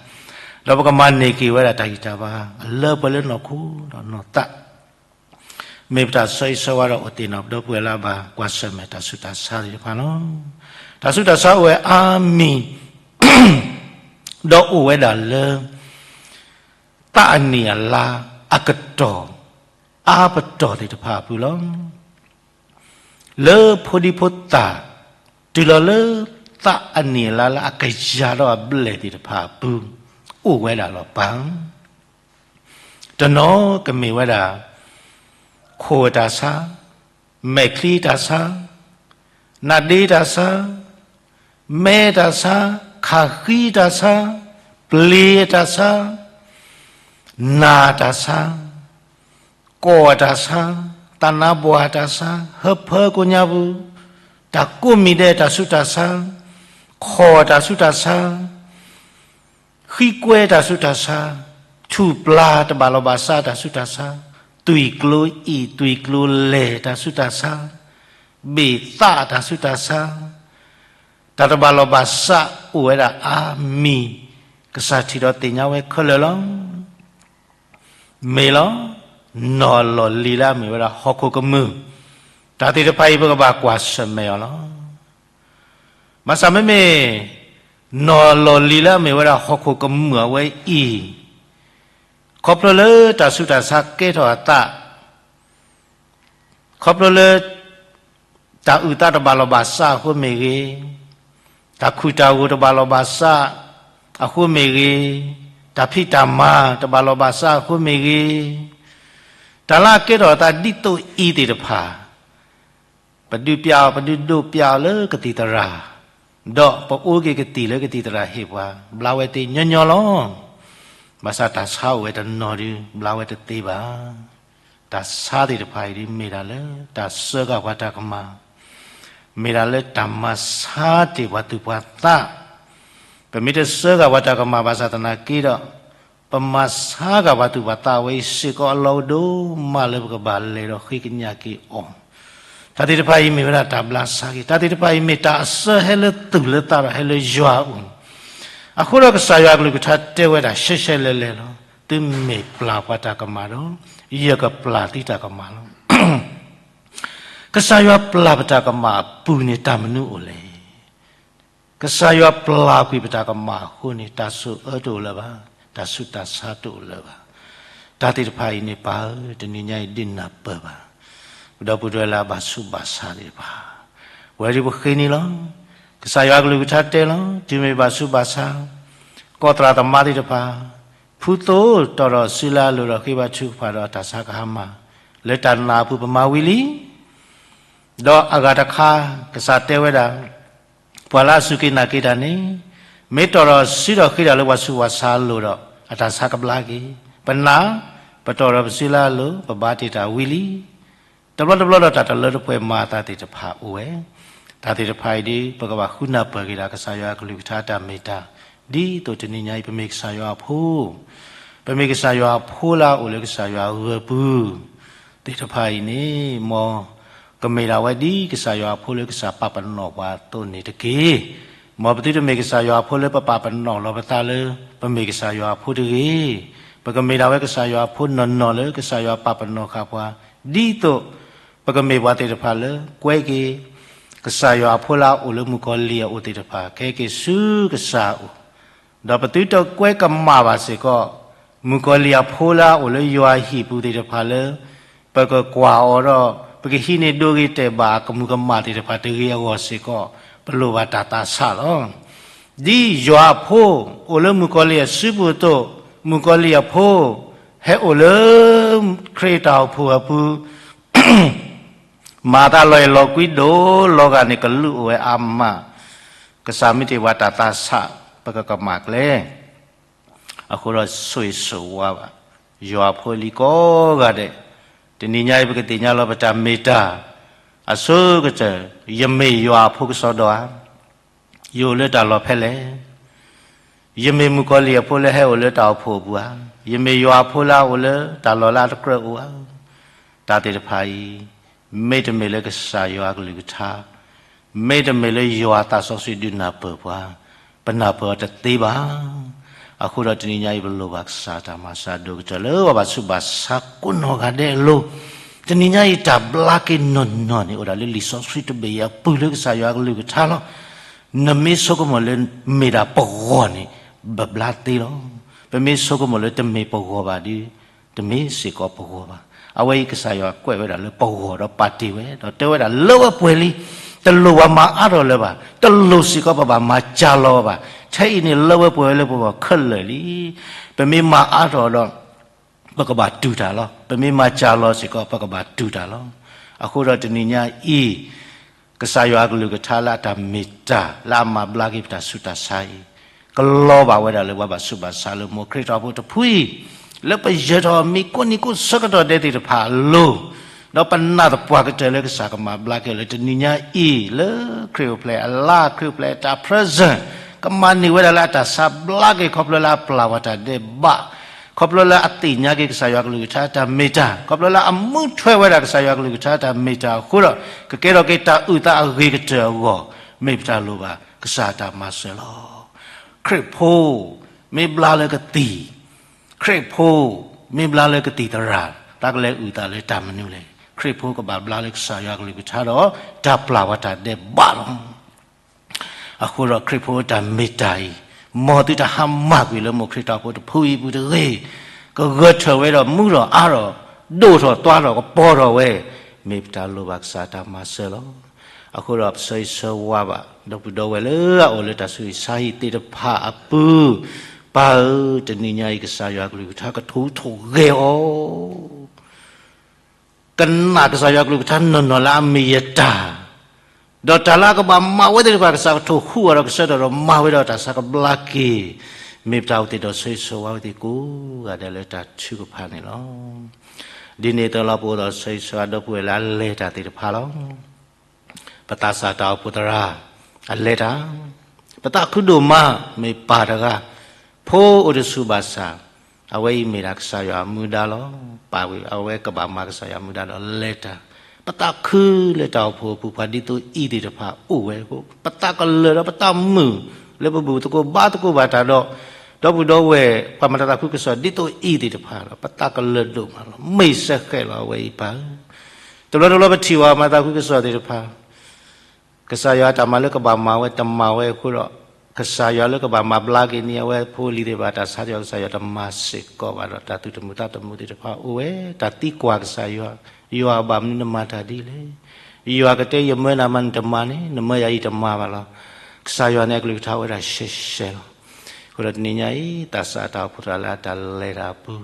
ဒီးပကမၤန့ၢ်က့ၤဝဲဒၣ်တၢ်ဂံၢ်တၢ်ဘါ အလၢပှဲၤလၢနီၢ်ခိဒီးနီၢ်သး မ့ၢ်ပတၢ်ဆၢဂ့ၤဆၢဝါဒီးအိၣ်သ့ၣ်နီၣ်ပဒီပုၢ်ဝဲၢ်လၢအဘၣ်ကွၢ်ဆၢၣ်မဲာ်တၢ်ဆူးတၢ်ဆါသ့ၣ်တဖၣ်လီၤ. တၢ်ဆူးတၢ်ဆါအိၣ်ဝဲအါမံၤ, ဒီးအိၣ်ဝဲဒၣ်လၢ သးအနံၣ်အလါအကတီၢ် အါပတီၢ်သ့ၣ်တဖၣ်အပူၤလီၤ. လၢဖိဒံဖိသၣ် တုၤလီၤလၢသးအနံၣ်အလါလၢအကယၤဒီးအဘျဲၣ်သ့ၣ်တဖၣ်အပူၤ အိၣ်ဝဲဒၣ်လီၤပၢ်. တနီၤကမ့ၢ်ဝဲဒၣ် ခိၣ်အတၢ်ဆါ, မဲာ်ချံအတၢ်ဆါ, နါဒ့အတၢ်ဆါ, မဲအတၢ်ဆါ, ခးဃံအတၢ်ဆါ, ပျ့ၤအတၢ်ဆါ, နၢ်အတၢ်ဆါ, ကိးအတၢ်ဆါ, သးနါပှၢ်အတၢ်ဆါ, ဟၢဖၢကိညါပူၤ, တၢ်ကိးမံၤဒဲးအတၢ်ဆူးတၢ်ဆါ, ခိးအတၢ်ဆူးတၢ်ဆါ, ဃံကွဲတၢ်ဆူးတၢ်ဆါ, ထူၣ်ပျၢ်တဘၣ်လီၢ်ဘၣ်စးတၢ်ဆူးတၢ်ဆါ, သွံၣ်ကျိအံၣ်သွံၣ်ကျိလဲၢ်တၢ်ဆူးတၢ်ဆါ, ဘ့ၣ်သးတၢ်ဆူးတၢ်ဆါ, တၢ်တဘၣ်လီၢ်ဘၣ်စးအိၣ်ဝဲဒၣ်အါမံၤ, ကစၢ်ထံၣ်ဒီးသ့ၣ်ညါဝဲခဲလၢာ်လီၤ. မ့ၢ်လီၤ, နီၢ်အလီၢ်လံၤလၢအမ့ၢ်ဝဲဒၣ်ဟီၣ်ခိၣ်ကမုာ်, တၢ်သ့ၣ်တဖၣ်အံၤပကဘၣ်ကွၢ်ဆၢၣ်မဲာ်အီၤလီၤ. ဘၣ်ဆၣ်မ့မ့ၢ် နီၢ်အလီၢ်လံၤလၢအမ့ၢ်ဝဲဒၣ်ဟီၣ်ခိၣ်ကမုာ်အဝဲအံၤ, ခီဖျိလၢတၢ်ဆူးတၢ်ဆါကဲထီၣ်အသး, ခီဖျိလၢ တၢ်အုၣ်သးတဘၣ်လီၢ်ဘၣ်စးအဃိမ့ၢ်ဂ့ၤ, တၢ်ခူၣ်တၢ်ဂိၢ်တဘၣ်လီၢ်ဘၣ်စးအဃိမ့ၢ်ဂ့ၤ, တၢ်ဖံးတၢ်မၤတဘၣ်လီၢ်ဘၣ်စးအဃိမ့ၢ်ဂ့ၤ, တၢ်လၢအကဲထီၣ်အသးဒ်သိးအံၤသ့ၣ်တဖၣ် ပဒုးပျးအီၤ ပဒုးဒိးပျးအီၤလၢကသံၣ်သရၣ်, ဒီးပအိၣ်က့ၤကသံၣ်လၢကသံၣ်သရၣ်ဟ့ၣ်ပှၤ ဘျါဝဲသ့ညီညီလီၤ. ဘၣ်ဆၣ်တၢ်ဆါအိၣ်ဝဲတနီၤဒုး ဘျါဝဲတသ့ဘၣ်. တၢ်ဆါသ့ၣ်တဖၣ်အံၤဒုး မ့ၢ်ဒၣ်လၢတၢ်စၢဃာ်ပှၤတၢ်ကမၣ်, မ့ၢ်ဒၣ်လၢတၢ်မၤဆါတ့ၢ်ပှၤသူၣ်ပှၤသး, ပမ့ၢ်တစၢဃာ်ပှၤတၢ်ကမၣ်ဘၣ်ဆၣ်သနာ်က့ဒီး ပမၤဆါဂာ်ပှၤသူၣ်ပှၤသးဝဲအံၤစ့ၢ်ကီးအလီၢ်အိၣ်ဒိၣ်မးလၢပကဘၣ်လဲၤဒီးဃ့ကညးက့ၤအီၤ. တၢ်သ့ၣ်တဖၣ်အံၤမ့ၢ်ဝဲဒၣ်တၢ်ဘျါဆါက့ၤ, တၢ်သ့ၣ်တဖၣ်အံၤမ့ၢ်တၢ်အစၢဟဲလၢသူၣ်လၢသးဒီးဟဲလၢယွၤအအိၣ်န့ၣ်. အဃိဒီးကစၢ်ယွၤအကလုၢ်ကထါတဲဝဲဒၣ်ရှဲရှဲလဲၤလဲၤလီၤ. သုမ့ၢ်ပျၢ်ပှၤတၢ်ကမၣ်ဒီး ယကပျၢ်သုတၢ်ကမၣ်လီၤ. ကစၢ်ယွၤပျၢ်ပတၢ်ကမၣ်အပူၤန့ၣ် တၢ်မနုၤအိၣ်လဲၣ်. ကစၢ်ယွၤပျၢ်ကွံာ်ပတၢ်ကမၣ်အဃိန့ၣ် တၢ်ဆိၣ်အၢတအိၣ်လၢၤဘၣ်, တၢ်ဆူးတၢ်ဆါတအိၣ်လၢၤဘၣ်. တၢ်သ့ၣ်တဖၣ်အံၤန့ၣ်ပၢ်ဧၢ, တနံၤညါအံၤဒုးနၢ်ပၢၢ်ဘၣ် ပဒီပုၢ်ဝဲၢ်လၢအဘၣ်ဆူးဘၣ်ဆါသ့ၣ်တဖၣ်, ဝဲဒၣ်ပဃ့န့ၣ်လီၤ. ကစၢ်ယွၤအကလုၢ်ကထါတဲလီၤ, တုၤမ့ၢ်ဘၣ်ဆူးဘၣ်ဆါ, ကီၢ်သရၣ်သမါသ့ၣ်တဖၣ်, ဖုသိတီၢ်ဒီးစုလၢအလိၤဒီးဃ့ဘါထုကဖၣ်ဒီးတၢ်ဆါကဟါမၢ်, လၢတၢ်နာ်အပူၤပမၤဝံၤလံ ဒီးအဂၤတခါ, ကစၢ်တဲဝဲဒၣ်, ပှၤလၢအစူၢ်က့ၤနာ်က့ၤတၢ်န့ၣ်, မ့ၢ်တီၢ်ဒီးစုဒီးဃ့တၢ်လၢပှၤဆူးပှၤဆါအလိၤဒီး အတၢ်ဆါကဘျါက့ၤ, ပနာ်, ပတီၢ်ဒီးပစုလၢအလိၤ, ပဘါတ့ၢ်တၢ်ဝံၤလံ. တဘျီတဘျီဒီးတၢ်တလၢတပှဲၤမၤအသးသ့ၣ်တဖၣ်အိၣ်ဝဲ, တၢ်သ့ၣ်တဖၣ်အံၤဒ် ပကဘၣ်ဃုနၢ်ပၢၢ်က့ၤဒၣ်ကစၢ်ယွၤအကလုၢ်ကထါတၢ်မ့ၢ်တၢ်, ဒ်သိးတနံၤညါအံၤ ပမ့ၢ်ကစၢ်ယွၤအဖိ ပမ့ၢ်ကစၢ်ယွၤအဖိလၢအအိၣ်လၢကစၢ်ယွၤအဂၢၢ်ပူၤ သ့ၣ်တဖၣ်အံၤန့ၣ်, မ်ကမ့ၢ်ဒၣ်ဝဲဒ်ကစၢ်ယွၤအဖိလၢကစၢ်ပာ်ပနီၣ်ပှၤအသိးန့ၣ်တက့ၢ်. မ်ပသုတမ့ၢ်ကစၢ်ယွၤအဖိလၢပပာ်ပနီၣ်လီၤပသးလၢ ပမ့ၢ်ကစၢ်ယွၤအဖိတဂ့ၤ. ပကမ့ၢ်ဒၣ်ဝဲကစၢ်ယွၤအဖိနီၢ်နီၢ်လၢကစၢ်ယွၤပာ်ပနီၣ်ဃာ်ပှၤ, ဒ်သိး ပကမ့ၢ်ပှၤသ့ၣ်တဖၣ်လၢကွဲက့ၤ ကစၢ်ယွၤအဖိလၢအအိၣ်လၢမုၣ်ကီၤလံၢ်အအိၣ်သ့ၣ်တဖၣ် ကဲက့ၤဆူကစၢ်အအိၣ်, ဒီးပသုတကွဲကမၣ်ဘၣ်စ့ၢ်ကီး မုၣ်ကီၤလံၢ်အဖိလၢအအိၣ်လၢယွၤအဟံၣ်ပူၤသ့ၣ်တဖၣ်လၢ ပကကွၢ်အီၤဒီး ပကဟံးန့ၢ်ဒိဂ့ၤတဲာ်ဘၣ်အကမူၤကမၣ်သ့ၣ်တဖၣ်တဂ့ၤအဂီၢ်စ့ၢ်ကီး ပလိၣ်ဘၣ်တၢ်သးဆးလီၤ. ဒ်ယွၤအဖိအိၣ်လၢမုၣ်ကီၤလံၢ်အစုပူၤအသိး, မုၣ်ကီၤလံၢ်အဖိ ဟဲအိၣ်လၢခရံာ်အတၢ်အိၣ်ဖှိၣ်အပူၤ မၤသးလီၤအဲၣ်လီၤကွံဒိၣ်လီၤဂာ်န့ၣ် ကလူးအိၣ်ဝဲအါမး, ကစၢ်မ့ၢ်တ့ၢ်ပှၤတၢ်သးဆး ပကကမၣ်ကျဲ, အဃိဒီးဆိၣ်ဂ့ၤဆိၣ်ဝါဘၣ် ယွၤအဖိလံၤကိးဂၤဒဲး, တနံၤညါအံၤ ပကသ့ၣ်ညါလီၤပတၢ်မ့ၢ်တၢ်, အဆိကတၢၢ်, ယမ့ၢ်ယွၤအဖိကစီဒီဧါ, ယအိၣ်လၢတၢ်လီၢ်ဖဲလဲၣ် ယမ့ၢ်မုၣ်ကီၤလံၢ်အဖိလၢဟဲအိၣ်လၢတၢ်အိၣ်ဖှိၣ်အပူၤဧါ, ယမ့ၢ်ယွၤအဖိလၢအအိၣ်လၢတၢ်လီၢ်လၢအတကြၢးအိၣ်ဧါ, တၢ်သ့ၣ်တဖၣ်အံၤ, မ့တမ့ၢ်လၢကစၢ်ယွၤအကလုၢ်ကထါ, မ့တမ့ၢ်လၢယွၤအသးစီဆှံဒုးနၢ်ပၢၢ်ပှၤ, ပနၢ်ပၢၢ်အီၤတသ့ဘၣ်. အဃိဒီးတနံၤညါအံၤ ပလိၣ်ဘၣ်ကစၢ်တၢ်မၤစၢၤဒိၣ်ကတၢၢ်လၢပှၤဘၣ်ဆူးဘၣ်ဆါကိးနီၢ်ဂၤဒဲးအလိၤ, တနံၤညါအံၤတၢ်ဘျါက့ၤနီၢ်နီၢ်န့ၣ် အိၣ်ဒၣ်လၢလံာ်စီဆှံတဘ့ၣ်အံၤအပူၤလၢကစၢ်ယွၤအကလုၢ်ကထါလီၤ. နမ့ၢ်ဆိကမိၣ်လၢမ့ၢ်ဒၣ်ပဂီၢ်န့ၣ် ဘၣ်ဘျါသ့လီၤ. ပမ့ၢ်ဆိကမိၣ်လၢတမ့ၢ်ပဂီၢ်ဘၣ်ဒီး တမ့ၢ်စ့ၢ်ကီးပဂီၢ်ဘၣ်. အဝဲအံၤကစၢ်ယွၤကွဲးဝဲဒၣ်လၢပဂီၢ်ဒီးပာ်တ့ၢ်ဝဲ ဒီးတဲဝဲဒၣ်လၢဝဲပှဲၤလံ, တလိၣ်ပှၤမၤအါထီၣ်လၢၤဘၣ်, တလိၣ်စ့ၢ်ကီးပဘၣ်မၤစှၤလီၤဘၣ်. ထဲအံၤန့ၣ်လၢဝဲပှဲၤဝဲလၢပဂီၢ်ခဲလၢာ်လံ. ပမ့ၢ်မၤအါထီၣ်ဒီး ပကဘၣ်တူၢ်တၢ်လီၤ. ပမ့ၢ်မၤစှၤလီၤစ့ၢ်ကီး ပကဘၣ်တူၢ်တၢ်လီၤ. အဃိဒီးတနံၤညါအံၤ ကစၢ်ယွၤအကလုၢ်ကထါလၢအတၢ်မ့ၢ်တၢ် လၢအမၤဘျါက့ၤပတၢ်ဆူးတၢ်ဆါအံၤ ကလီၤဘၣ်ဝဲဒၣ်လၢပှၤဘၣ်ဆူးဘၣ်ဆါလၢ မ်ခရံာ်တၢ်အိၣ်ဖှိၣ်တဖုအံၤ လၢပယၢၤထီၣ်မံၤကိးနံၤကိးဆၢကတီၢ်ဒဲးသ့ၣ်တဖၣ်အလိၤ, ဒီးပနာ်သပှၢ်ကတၢၢ်လၢကစၢ်ကမၤဘျါက့ၤလၢတနံၤညါအံၤ လၢခရံာ်အိၣ်ဖျဲၣ်အလါ ခရံာ်အိၣ်ဖျဲၣ်အတၢ် present ကမၤန့ၢ်ဝဲဒၣ်လၢအတၢ်ဆါဘျါက့ၤ ခီဖျိလၢအပျၢ်ဝဲတၢ်ဒဲးဘး ခီဖျိလၢအသ့ၣ်ညါက့ၤကစၢ်ယွၤကလုၢ်ကထါတၢ်မ့ၢ်တၢ်, ခီဖျိလၢအမူထွဲဝဲဒၣ်ကစၢ်ယွၤကလုၢ်ကထါတၢ်မ့ၢ်တၢ်အဃိဒီး ကကဲထီၣ်က့ၤတၢ်အုၣ်သးအဂ့ၤကတၢၢ်အဂီၢ် မ့ၢ်ပတၢ်လိၣ်ဘၣ်ကစၢ်တၢ်မၤစၢၤလီၤ. ခရံာ်ဖိ မ့ၢ်ဘျါလၢကသံၣ်, ခရံာ်ဖိ မ့ၢ်ဘျါလၢကသံၣ်သရၣ်, တၢ်ကလဲၤအုၣ်သးလၢတၢ်မနုၤလဲၣ်. ခရံာ်ဖိကဘၣ်ဘျါလၢကစၢ်ယွၤကလုၢ်ကထါဒီး တၢ်ပျၢ်ဝဲတၢ်ဒဲးဘးလီၤ. အဃိဒီးခရံာ်ဖိတၢ်မ့ၢ်တၢ်အံၤ, မ်သုတၢ်ဟါမၢ်ကွံာ်လၢမိၢ်ခရံာ်တၢ်အိၣ်ဖှိၣ်တဖုအံၤအပူၤတဂ့ၤ, ကဂၢၢ်ထၢၣ်ဝဲဒီးမူထီၣ်အါထီၣ်, ဒိၣ်ထီၣ်သွါထီၣ်ကပီၤထီၣ်ဝဲ, မ့ၢ်ပတၢ်လိၣ်ဘၣ်ကစၢ်တၢ်မၤစၢၤလီၤ. အဃိဒီးပဆၢဂ့ၤဆၢဝါဘၣ် ဒီပုၢ်ဒီဝဲၢ်လၢအအိၣ်လၢတၢ်ဆူးတၢ်ဆါဟံၣ်သ့ၣ်တဖၣ်အပူၤ, ပၢ်ဧၢ, တနံၤညါအံၤကစၢ်ယွၤကလုၢ်ကထါကထိၣ်ဟူးထိၣ်ဂဲၤအီၤ ကနာ်ကစၢ်ယွၤကလုၢ်ကထါနီၢ်နီၢ်လၢအမ့ၢ်ယတၢ်, ဒီးတၢ်လၢအကဘၣ်မၤဝဲသ့ၣ်တဖၣ် ကစၢ်ကထိၣ်ဟူးအီၤဒီးကဆၢထၢၣ်ဒီးမၤဝဲဒီးတၢ်ဆါကဘျါက့ၤ, မ့ၢ်ပတၢ်အိၣ်သးဒီးဆၢဂ့ၤဆၢဝါဝဲသ့ၣ်ကိးဂၤဒဲးလၢတၢ်ထုကဖၣ်န့ၣ်လီၤ. ဒ်န့ၣ်အသိးလီၤ ပအိၣ်ဒီးဆၢဂ့ၤဆၢဝါဒီပုၢ်ဝဲၢ်လၢအလဲၤတၢ်သ့ၣ်တဖၣ်လီၤ. ပသးစၢ်တၢ်အိၣ်ဖှိၣ်သရၣ် အလဲၤတၢ်, ပသးခုဒိၣ်မး မ့ၢ်ပၢ်တဂၤ, ဖိအိၣ်တဆူၣ်ဘၣ်ဆၣ် အဝဲအံၤမ့ၢ်ဒၣ်ကစၢ်ယွၤအမူဒါလီၤ. ပာ်ဝဲအဝဲကဘၣ်မၤကစၢ်ယွၤအမူဒါဒီးလဲၤတၢ်, ပသးခုလၢတၢ်အိၣ်ဖှိၣ်အပူၤ ပှၤဒ်သိးအံၤသ့ၣ်တဖၣ်အိၣ်ဝဲအဃိ ပသးကလၢာ်ဒီးပသးမုာ်လၢပဘူၣ်သကိးဘါသကိးဘၣ်တၢ်ဒီး ဒီပုၢ်ဒီဝဲၢ် ပှၤမၤတၢ်သးခုကစီၣ်ဒ်သိးအံၤသ့ၣ်တဖၣ်ဒီး ပသးကလၢာ်ဒိၣ်မးလီၤ. မ့ၢ်စ့ၢ်ကီးလီၤ အဝဲအံၤပၢ်ဧၢ, တဘျီတဘျီပထံၣ်ဘၣ်မၤသးခုကစီၣ်သ့ၣ်တဖၣ် ကစၢ်ယွၤအတၢ်မၤလၢကဘၣ်မၤဝဲတမၤဝဲအဃိဒီး ကစၢ်ယွၤလၢကဘၣ်မၤဘျါက့ၤန့ၢ် အဝဲဖိလံၤသ့ၣ်တဖၣ်တၢ်ဆါ ကစၢ်ယွၤတမၤစ့ၢ်ကီးဘၣ်ဒီး တၢ်သူၣ်တမုာ်သးတမုာ်သ့ၣ်တဖၣ်အိၣ်ဝဲ, တၢ်သံကွၢ်ကစၢ်ယွၤ, ယွၤဘၣ်မနုၤနမၤတၢ်ဒ်လဲၣ်. ယွၤကတဲယမၢနၤမးနတမၤန့ၣ် နမၢယၤအံၤတမၤဘၣ်လီၤ. ကစၢ်ယွၤန့ၣ်အကလုၢ်ကထါအိၣ်ဝဲဒၣ်ရှဲရှဲလီၤ. အဃိဒီးတနံၤညါအံၤ သးစၢ်တၢ်အိၣ်ဖှိၣ်တဂၤလၢအတၢ်လဲၤတၢ်အပူၤ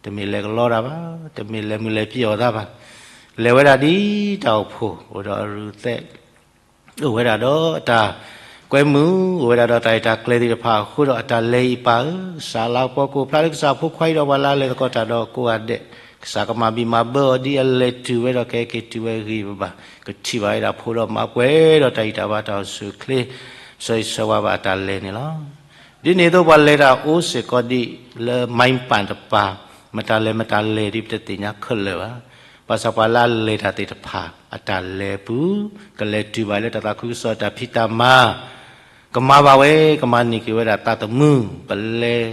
တမ့ၢ်လဲၤကလီတၢ်ဘၣ်, တမ့ၢ်လဲၤမုာ်လဲၤပျီၣ်အီၤသးဘၣ်, လဲၤဝဲဒၣ်ဒ်တၢ်အိၣ်ဖှိၣ် အိၣ်ဒီးအရူၢ်သဲး အိၣ်ဝဲဒၣ်ဒီးတၢ်ကွဲမုာ် အိၣ်ဝဲဒၣ်ဒီးတၢ်အဲၣ်တၢ်ကျဲသ့ၣ်တဖၣ်အဃိဒီး အတၢ်လဲၤအံၤပၢ်ဧၢ, ကစၢ်လၤကပီၤကအိၣ်ဖျါလၢကစၢ်ဖိခွါအံၤဒီးပှၤလၢအလဲၤသကိးတၢ်ဒီးကိးဂၤဒဲး, ကစၢ်ကမၤဘံၣ်မၤဘၢအီၤဒ်အလဲၤတုၤဝဲဒီးကဟဲက့ၤတုၤဝဲဂ့ၤဘၣ်, ကထံၣ်ဘၣ်ဝဲဒၣ်ဖိဒီးမါပှဲၤဒီးတၢ်ဂံၢ်တၢ်ဘါတၢ်အိၣ်ဆူၣ်အိၣ်ချ့, ဆၢဂ့ၤဆၢဝါဘၣ်အတၢ်လဲၤန့ၣ်လီၤ. ဒ်န့ၣ်အသိးပှၤလဲၤတၢ်အိၣ်စ့ၢ်ကီးဒ်လၢ မၤပၣ်တပၤ, မတၤလဲၤမတၤလဲၤဒ်ပတသ့ၣ်ညါခဲလၢာ်ဘၣ်. ဘၣ်ဆၣ်ပှၤလၢအလဲၤတၢ်သ့ၣ်တဖၣ် အတၢ်လဲၤအပူၤ ကလဲၤတုၤဘၣ်လၢတၢ်သးခုကစီၣ်တၢ်ဖံးတၢ်မၤ ကမၤဘၣ်ဝဲ ကမၤန့ၢ်က့ၤဝဲဒၣ်သးသမူ, ပလဲၤ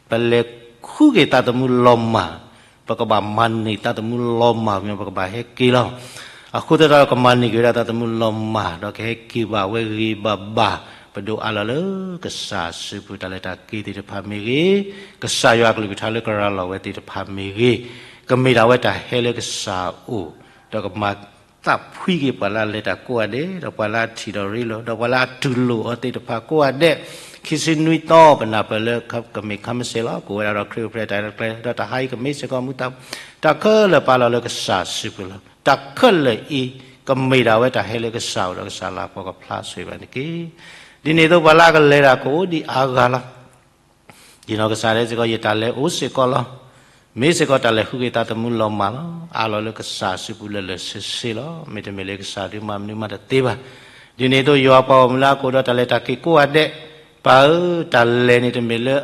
ပလဲၤခူက့ၤသးသမူလီၤမၢ်, ပကဘၣ်မၤန့ၢ်သးသမူလီၤမၢ် ပကဘၣ်ဟဲက့ၤလီၤ. အဃိသတးဒီးကမၤန့ၢ်က့ၤဝဲဒၣ်သးသမူလီၤမၢ် ဒီးကဟဲက့ၤဘၣ်ဝဲဂ့ၤဘၣ်ဘၣ်, ပဒိးအးလီၤလၢကစၢ်အစုပူၤ တၢ်လဲၤတၢ်က့ၤသ့ၣ်တဖၣ်မ့ၢ်ဂ့ၤ, ကစၢ်ယွၤအကလုၢ်ကထါလၢကရၤလီၤဝဲသ့ၣ်တဖၣ်မ့ၢ်ဂ့ၤ, ကမ့ၢ်ဒၣ်ဝဲတၢ်ဟဲလၢကစၢ်အအိၣ်, ဒီးကမၤသးဖှံက့ၤပှၤလၢအလဲၤတၢ်ကိးဂၤဒဲး, ဒီးပှၤလၢအထံၣ်ဒီးရ့လိာ်, ဒီးပှၤလၢအတူၢ်လိာ်အီၤသ့ၣ်တဖၣ်ကိးဂၤဒဲး, ခံဆံနွံသီ ပနၢ်ပၢၢ်လၢကမ့ၢ်ခါမ့ၢ်စ့ၢ်လီၤ. ကအိၣ်ဝဲဒၣ်ဒီးခရံာ်အိၣ်ဖျဲၣ်တၢ်ရဲၣ်တၢ်ကျဲၤ ဒီးတၢ်ဟးအံၤကမ့ၢ်စ့ၢ်ကီးမူသး, တၢ်ခဲလၢာ်ပာ်လီၤလၢကစၢ်စုပူၤလီၤ. တၢ်ခဲလၢာ်အံၤ ကမ့ၢ်ဒၣ်ဝဲတၢ်ဟဲလၢကစၢ်အအိၣ်ဒီးကစၢ်လၤကပီၤကဖျါဆိၣ်ဂ့ၤဘၣ်န့ၣ်တက့ၢ်. ဒ်န့ၣ်အသိးပှၤလၢအကလဲၤတၢ်ကအိၣ်ဒံးအါဂၤလီၤ. ယနီၢ်ကစၢ်ဒၣ်စ့ၢ်ကီး ယတၢ်လဲၤအိၣ်စ့ၢ်ကီးလီၤ. မ့ၢ်စ့ၢ်ကီးတၢ်လဲၤဃုက့ၤသးသမူလီၤမၢ်လီၤ. အးလီၤလၢကစၢ်အစုပူၤလၢာ်လၢာ်ဆ့ဆ့လီၤ. မ့တမ့ၢ်လၢကစၢ်ဒုးမၤမနုၤမးတသ့ဘၣ်. ဒ်န့ၣ်အသိးယွၤပှၤဂီၢ်မုၢ်လၢအကအိၣ်ဒီးတၢ်လဲၤတၢ်က့ၤကိးဂၤဒဲး, ပၢ်ဧၢ, တၢ်လဲၤန့ၣ်တမ့ၢ်လၢ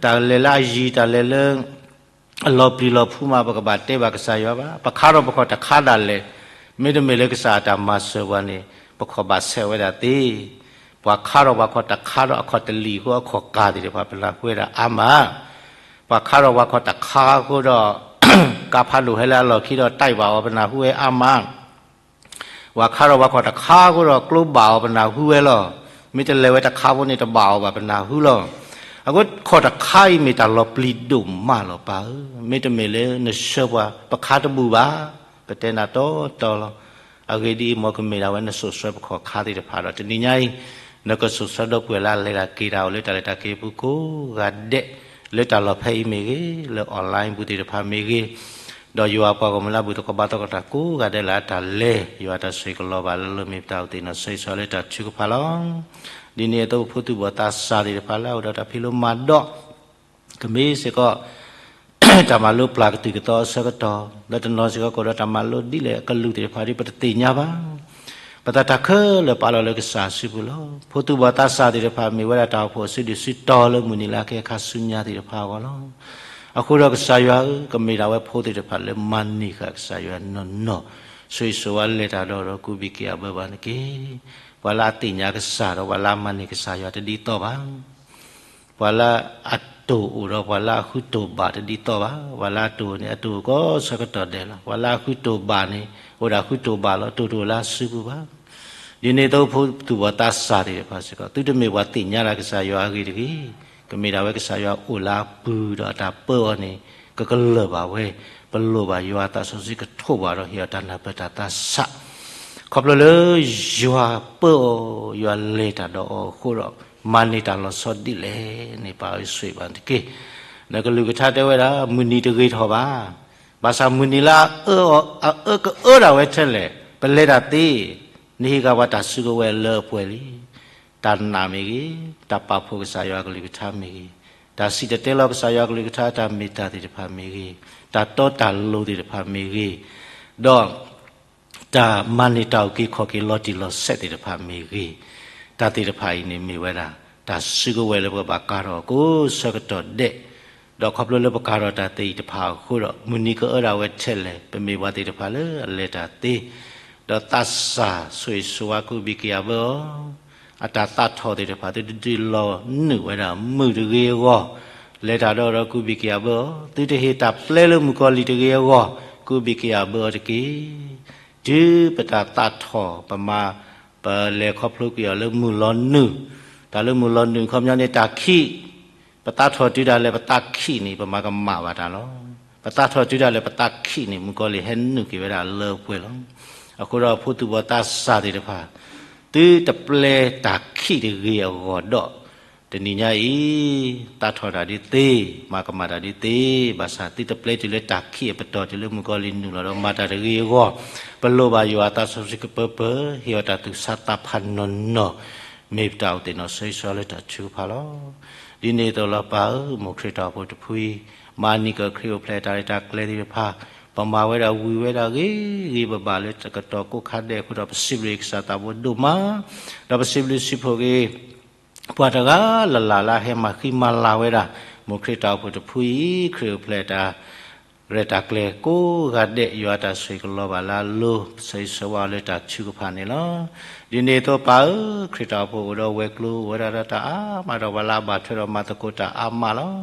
တၢ်လဲၤလၢအယံၤ တၢ်လဲၤလၢ အလီၤပျံၤလီၤဖုးမး ပကဘၣ်တဲဘၣ်ကစၢ်ယွၤဘၣ်. ပခါထီၣ်ပခီၣ်တခါဒၣ်လဲာ်, မ့တမ့ၢ်လၢကစၢ်အတၢ်မၤစၢၤပှၤန့ၣ် ပခီၣ်ဘၣ်ဆဲးဝဲဒၣ်သ့. ပှၤခါထီၣ်ပှၤခီၣ်တခါဒီးအခီၣ်တလံာ်အဃိ အခီၣ်ကၢ်သ့ၣ်တဖၣ် ပနၢ်ဟူဝဲဒၣ်အါမး. ပှၤခါထီၣ်ပှၤခီၣ်တခါအဃိဒီး ကါဖးဒိၣ်ဟဲလၢအလီၢ်ခံဒီး တၢ်အံၤဘၣ်အီၤ ပနၢ်ဟူဝဲအါမး. ပှၤခါထီၣ်ပှၤခီၣ်တခါအဃိဒီး ကျိဘၣ်အီၤ ပနၢ်ဟူဝဲလီၤ. မ့ၢ်တလဲၤဝဲတခါဖိန့ၣ် တဘၣ်အီၤဘၣ် ပနၢ်ဟူလီၤ. အဃိခီၣ်တခါအံၤ မ့ၢ်တၢ်လီၤပျံၤဒိၣ်မးလီၤ ပၢ်ဧၢ. မ့တမ့ၢ်လၢနဆှၢပှၤ ပခါတဘူၣ်ဘၣ်. ပတဲနၤတီတီလီၤ. အဂ့ၢ်ဒ်အံၤ မ်ကမ့ၢ်ဒၣ်ဝဲနစိာ်ဆှၢပခီၣ်ခါသ့ၣ်တဖၣ်ဒီး တနံၤညါအံၤ နကစိာ်ဆှၢဒီပုၢ်ဝဲၢ်လၢအလဲၤတၢ်က့ၤတၢ်အိၣ်လၢတၢ်လဲၤတၢ်က့ၤအပူၤကိးဂၤဒဲး, လၢတၢ်လီၢ်ဖဲအံၤမ့ၢ်ဂ့ၤ, လၢ online ပူၤသ့ၣ်တဖၣ်မ့ၢ်ဂ့ၤ, ဒီးယွၤပှၤဂီၢ်မုၢ်လၢအဘူၣ်သကိးဘါသကိးတၢ်ကိးဂၤဒဲးလၢအတၢ်လဲၤ, ယွၤတၢ်ဆိၣ်ဂ့ၤကလီၤဘၣ်လၢလၢမ့ၢ်ပတၢ်အိၣ်သ့ၣ်နီၣ်ဆၢဂ့ၤဆၢဝါလၢတၢ်ထုကဖၣ်လီၤ. ဒ်န့ၣ်အသိးဖိသူၣ်ဘီၣ်သးစၢ်သ့ၣ်တဖၣ်လၢအအိၣ်ဒီးတၢ်ဖံးလိမၤဒိး ကမ့ၢ်စ့ၢ်ကီး တၢ်မၤလိပျၢ်ကတုၢ်ကသီအဆၢကတီၢ်, လၢတနီၤစ့ၢ်ကီးကအိၣ်ဒီးတၢ်မၤလိဒ်လဲၣ်အကလုၢ်သ့ၣ်တဖၣ်ဒီး ပတသ့ၣ်ညါဘၣ်. ပသးတၢ်ခဲလၢာ်ပာ်လီၤလၢကစၢ်အစုပူၤလီၤ. ဖိသူၣ်ဘီၣ်သးစၢ်သ့ၣ်တဖၣ် မ့ၢ်ဝဲဒၣ်တၢ်အိၣ်ဖှိၣ်အစုဒုၣ်စုတီၤလၢမုၢ်နံၤလၢအကဟဲခါဆူညါသ့ၣ်တဖၣ်အဂီၢ်လီၤ. အဃိဒီးကစၢ်ယွၤဧၢ, ကမ့ၢ်ဒၣ်ဝဲဖိသ့ၣ်တဖၣ်လၢမၤန့ၢ်ဃာ်ကစၢ်ယွၤနီၢ်နီၢ်, ဆိၣ်ဂ့ၤဆိၣ်ဝါလဲၤတၢ်ဒီးဒီးကူဘံၣ်က့ၤအဘၢဘၣ်န့ၣ်တက့ၢ်. ပှၤလၢအသ့ၣ်ညါကစၢ်ဒီးပှၤလၢအမၤန့ၢ်ကစၢ်ယွၤတဒ်သိးဘၣ်. ပှၤလၢအတိၢ်အိၣ်ဒီးပှၤလၢအဃုတိၢ်ဘၣ်တဒ်သိးဘၣ်. ပှၤလၢအတိၢ်န့ၣ် အတိၢ်အိၣ်ကိးဆၢကတီၢ်ဒဲးလီၤ. ပှၤလၢအဃုတိၢ်ဘၣ်န့ၣ် အိၣ်ဒၣ်ဃုတိၢ်ဘၣ်လီၤ, တိၢ်တအိၣ်လၢအစုပူၤဘၣ်. ဒ်န့ၣ်အသိးဖိသူၣ်ဘီၣ်သးစၢ်သ့ၣ်တဖၣ်စ့ၢ်ကီး သုတမ့ၢ်ပှၤသ့ၣ်ညါတၢ်ကစၢ်ယွၤအဂ့ၢ်တဂ့ၤ, ကမ့ၢ်ဒၣ်ဝဲကစၢ်ယွၤအိၣ်လၢအပူၤဒီးအတၢ်ပၢအီၤန့ၣ် ကကလၢၢ်ဘၣ်ဝဲ, ပလိၣ်ဘၣ်ယွၤအသးစီဆှံကထိးဘၣ်ဒီးဟ့ၣ်အီၤတၢ်နၢ်ပၢၢ်တၢ်သးဆး ခီဖျိလၢယွၤပၢအီၤ, ယွၤလဲၤတၢ်ဒီးအီၤအဃိဒီး မၤန့ၢ်တၢ်လီၤဆီဒ်လဲၣ်န့ၣ် ပၢ်ဧၢဆိၣ်ဂ့ၤဘၣ်န့ၣ်တက့ၢ်. နကလုၢ်ကထါတဲဝဲဒၣ် မုၢ်နံၤတဂ့ၤထီၣ်ဘၣ်. ဘၣ်ဆၣ်မုၢ်နံၤလၢအအၢအီၤ အအၢကအၢဒၣ်ဝဲထဲလဲၣ်, ပလဲၤတၢ်သ့, နဟ့ၣ်က့ၤပှၤတၢ်စုကဝဲၤလၢအပှဲၤလံ. တၢ်နာ်မ့ၢ်ဂ့ၤ, တၢ်ပာ်ဖှိၣ်ကစၢ်ယွၤကလုၢ်ကထါမ့ၢ်ဂ့ၤ, တၢ်စံၣ်တဲၤတဲလီၤကစၢ်ယွၤကလုၢ်ကထါတၢ်မ့ၢ်တၢ်သ့ၣ်တဖၣ်မ့ၢ်ဂ့ၤ, တၢ်တီတၢ်လိၤသ့ၣ်တဖၣ်မ့ၢ်ဂ့ၤ, ဒီး တၢ်မၤန့ၢ်တၢ်အုၣ်က့ၤခီၣ်က့ၤလီၤတံၢ်လီၤဆဲးသ့ၣ်တဖၣ်မ့ၢ်ဂ့ၤ, တၢ်သ့ၣ်တဖၣ်အံၤန့ၣ်မ့ၢ်ဝဲဒၣ် တၢ်စုကဝဲၤလၢပကဘၣ်ကါထီၣ်ကိးဆၢကတီၢ်ဒဲး, ဒီးခီဖျိလၢပကၤထီၣ်တၢ်သ့ၣ်အံၤတဖၣ်အဃိဒီး မုၢ်နံၤကအၢဒၣ်ဝဲထဲလဲၣ်, ပမ့ၢ်ပှၤသ့ၣ်တဖၣ်လၢအလဲၤတၢ်သ့, ဒီးသးစၢ်ဆိၣ်ဂ့ၤဆိၣ်ဝါ ကဘီယူၤဘံၣ်ကယၤဘၢအီၤ, အတၢ်သးထီၣ်သ့ၣ်တဖၣ် သုတဒုးလီၤနုာ်ဝဲဒၣ်မုၢ်တဂ့ၤအဂီၢ်, လဲၤတၢ်ဒီးဒီး ကဘီယူၤဘံၣ်ကယၤဘၢအီၤ, သုတဟ့ၣ်တၢ်ပျဲလၢမုၣ်ကီၤလံၢ်တဂ့ၤအဂီၢ်, ကဘီယူၤဘံၣ်ကယၤဘၢအီၤတက့ၢ်. တုၤပတၢ်သးထီၣ် ပမၤ ပလဲၤခီဖျိကွံာ်အီၤလၢမုၢ်လီၤနုာ်, တၢ်လၢမုၢ်လီၤနုာ် ခီပညီန့ၣ် တၢ်ခံး, ပသးထီၣ်တုၤဒၣ်လဲာ် ပသးခံးန့ၣ် ပမၤကမၣ်ဘၣ်တၢ်လီၤ. ပသးထီၣ်တုၤဒၣ်လဲာ် ပသးခံးန့ၣ် မုၣ်ကီၤလံၢ်ဟဲနုာ်က့ၤဝဲဒၣ်လၢပှဲၤလီၤ. အဃိဒီးဖိသူၣ်ဘီၣ်သးစၢ်သ့ၣ်တဖၣ်, သုတပျဲတၢ်ခံးတဂ့ၤအဂီၢ်ဒီး, တနံၤညါအံၤ သးထီၣ်တၢ်ဒုးသ့, မၤကမၣ်တၢ်ဒုးသ့, ဘၣ်ဆၣ်သုတပျဲတုၤလၢတၢ်ခံးအပတီၢ် တုၤလၢမုၣ်ကီၤလံၢ်နုာ်လီၤဒီး မၤတၢ်တဂ့ၤအဂီၢ်, ပလိၣ်ဘၣ်ယွၤအသးစီဆှံကပၢပၢၤ, ဟ့ၣ်အီၤတၢ်သူၣ်ဆါသးဖးနီၢ်နီၢ်, မ့ၢ်ပတၢ်အိၣ်သ့ၣ်နီၣ်ဆိၣ်ဂ့ၤဆိၣ်ဝါလၢတၢ်ထုကဖၣ်လီၤ. ဒ်န့ၣ်အသိးလီၤပၢ်ဧၢ, မိၢ်ခရံာ်တၢ်အိၣ်ဖှိၣ်တဖုအံၤ, မၤန့ၢ်က့ၤခရံာ်အိၣ်ဖျဲၣ်တၢ်ရဲၣ်တၢ်ကျဲၤသ့ၣ်တဖၣ်, ပမၤဝဲဒၣ်ဝံၤဝဲဒၣ်ဂ့ၤဂ့ၤဘၣ်ဘၣ်လၢတကတီၢ်ကိးခါဒဲးအဃိဒီး ပစံးဘျုးကစၢ်သးဘိဒိၣ်မး, ဒီးပစံးဘျုးစံးဖှိၣ်က့ၤ ပှၤတဂၤလၢ်လၢ်လၢအဟဲမၤဃံမၤလၤဝဲဒၣ် မိၢ်ခရံာ်တၢ်အိၣ်ဖှိၣ်တဖုအံၤ ခရံာ်အိၣ်ဖျဲၣ်တၢ်ရဲၣ်တၢ်ကျဲၤကိးဂၤဒဲး ယွၤအတၢ်ဆိၣ်ဂ့ၤကလီၤဘၣ်လၢအလိၤ ဆိၣ်ဂ့ၤဆိၣ်ဝါအီၤလၢတၢ်ထုကဖၣ်န့ၣ်လီၤ. ဒ်န့ၣ်အသိးပၢ်ဧၢ, ခရံာ်တၢ်အိၣ်ဖှိၣ်အိၣ်ဒီးဝဲၤကျိၤ အိၣ်ဝဲဒၣ်ဒီးတၢ်အါမးဒီး ပှၤလၢအဘၣ်ထွဲဒီးမၤသကိးတၢ်အါမးလီၤ.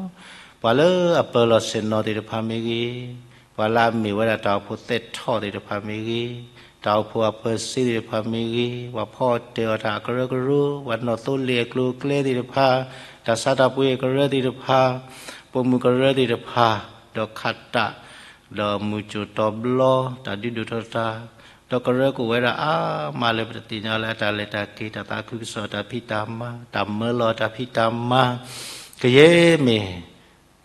ပှၤလၢအပၢၤလီၢ်ဆ့ၣ်နီၤသ့ၣ်တဖၣ်မ့ၢ်ဂ့ၤ, ပှၤလၢအမ့ၢ်ဝဲဒၣ်တၢ်အိၣ်ဖှိၣ်သဲးထီၣ်သ့ၣ်တဖၣ်မ့ၢ်ဂ့ၤ, တၢ်အိၣ်ဖှိၣ်အပၢၤစ့သ့ၣ်တဖၣ်မ့ၢ်ဂ့ၤ, ပှၤဖီအီၣ်တၢ်အကရၢကရိ, ပှၤနီၣ်သိလ့ၣ်အကျိၤအကျဲသ့ၣ်တဖၣ်, တၢ်ဆါတၢ်ပှ့ၤအကရၢသ့ၣ်တဖၣ်, ပိာ်မုၣ်ကရၢသ့ၣ်တဖၣ်, ဒီးခးတၢ်, ဒီးမုၢ်ကၠိၣ်တီဘျီ, တၢ်ဒုးဒိၣ်ထီၣ်တၢ်, ဒီးကရၢကရိဝဲဒၣ်အါမးလၢပတသ့ၣ်ညါလၢအတၢ်လဲၤတၢ်က့ၤ တၢ်သးခုကစီၣ်တၢ်ဖံးတၢ်မၤ, တၢ်မၢလီၤတၢ်ဖံးတၢ်မၤ, ကယဲၢ်မ့ၢ်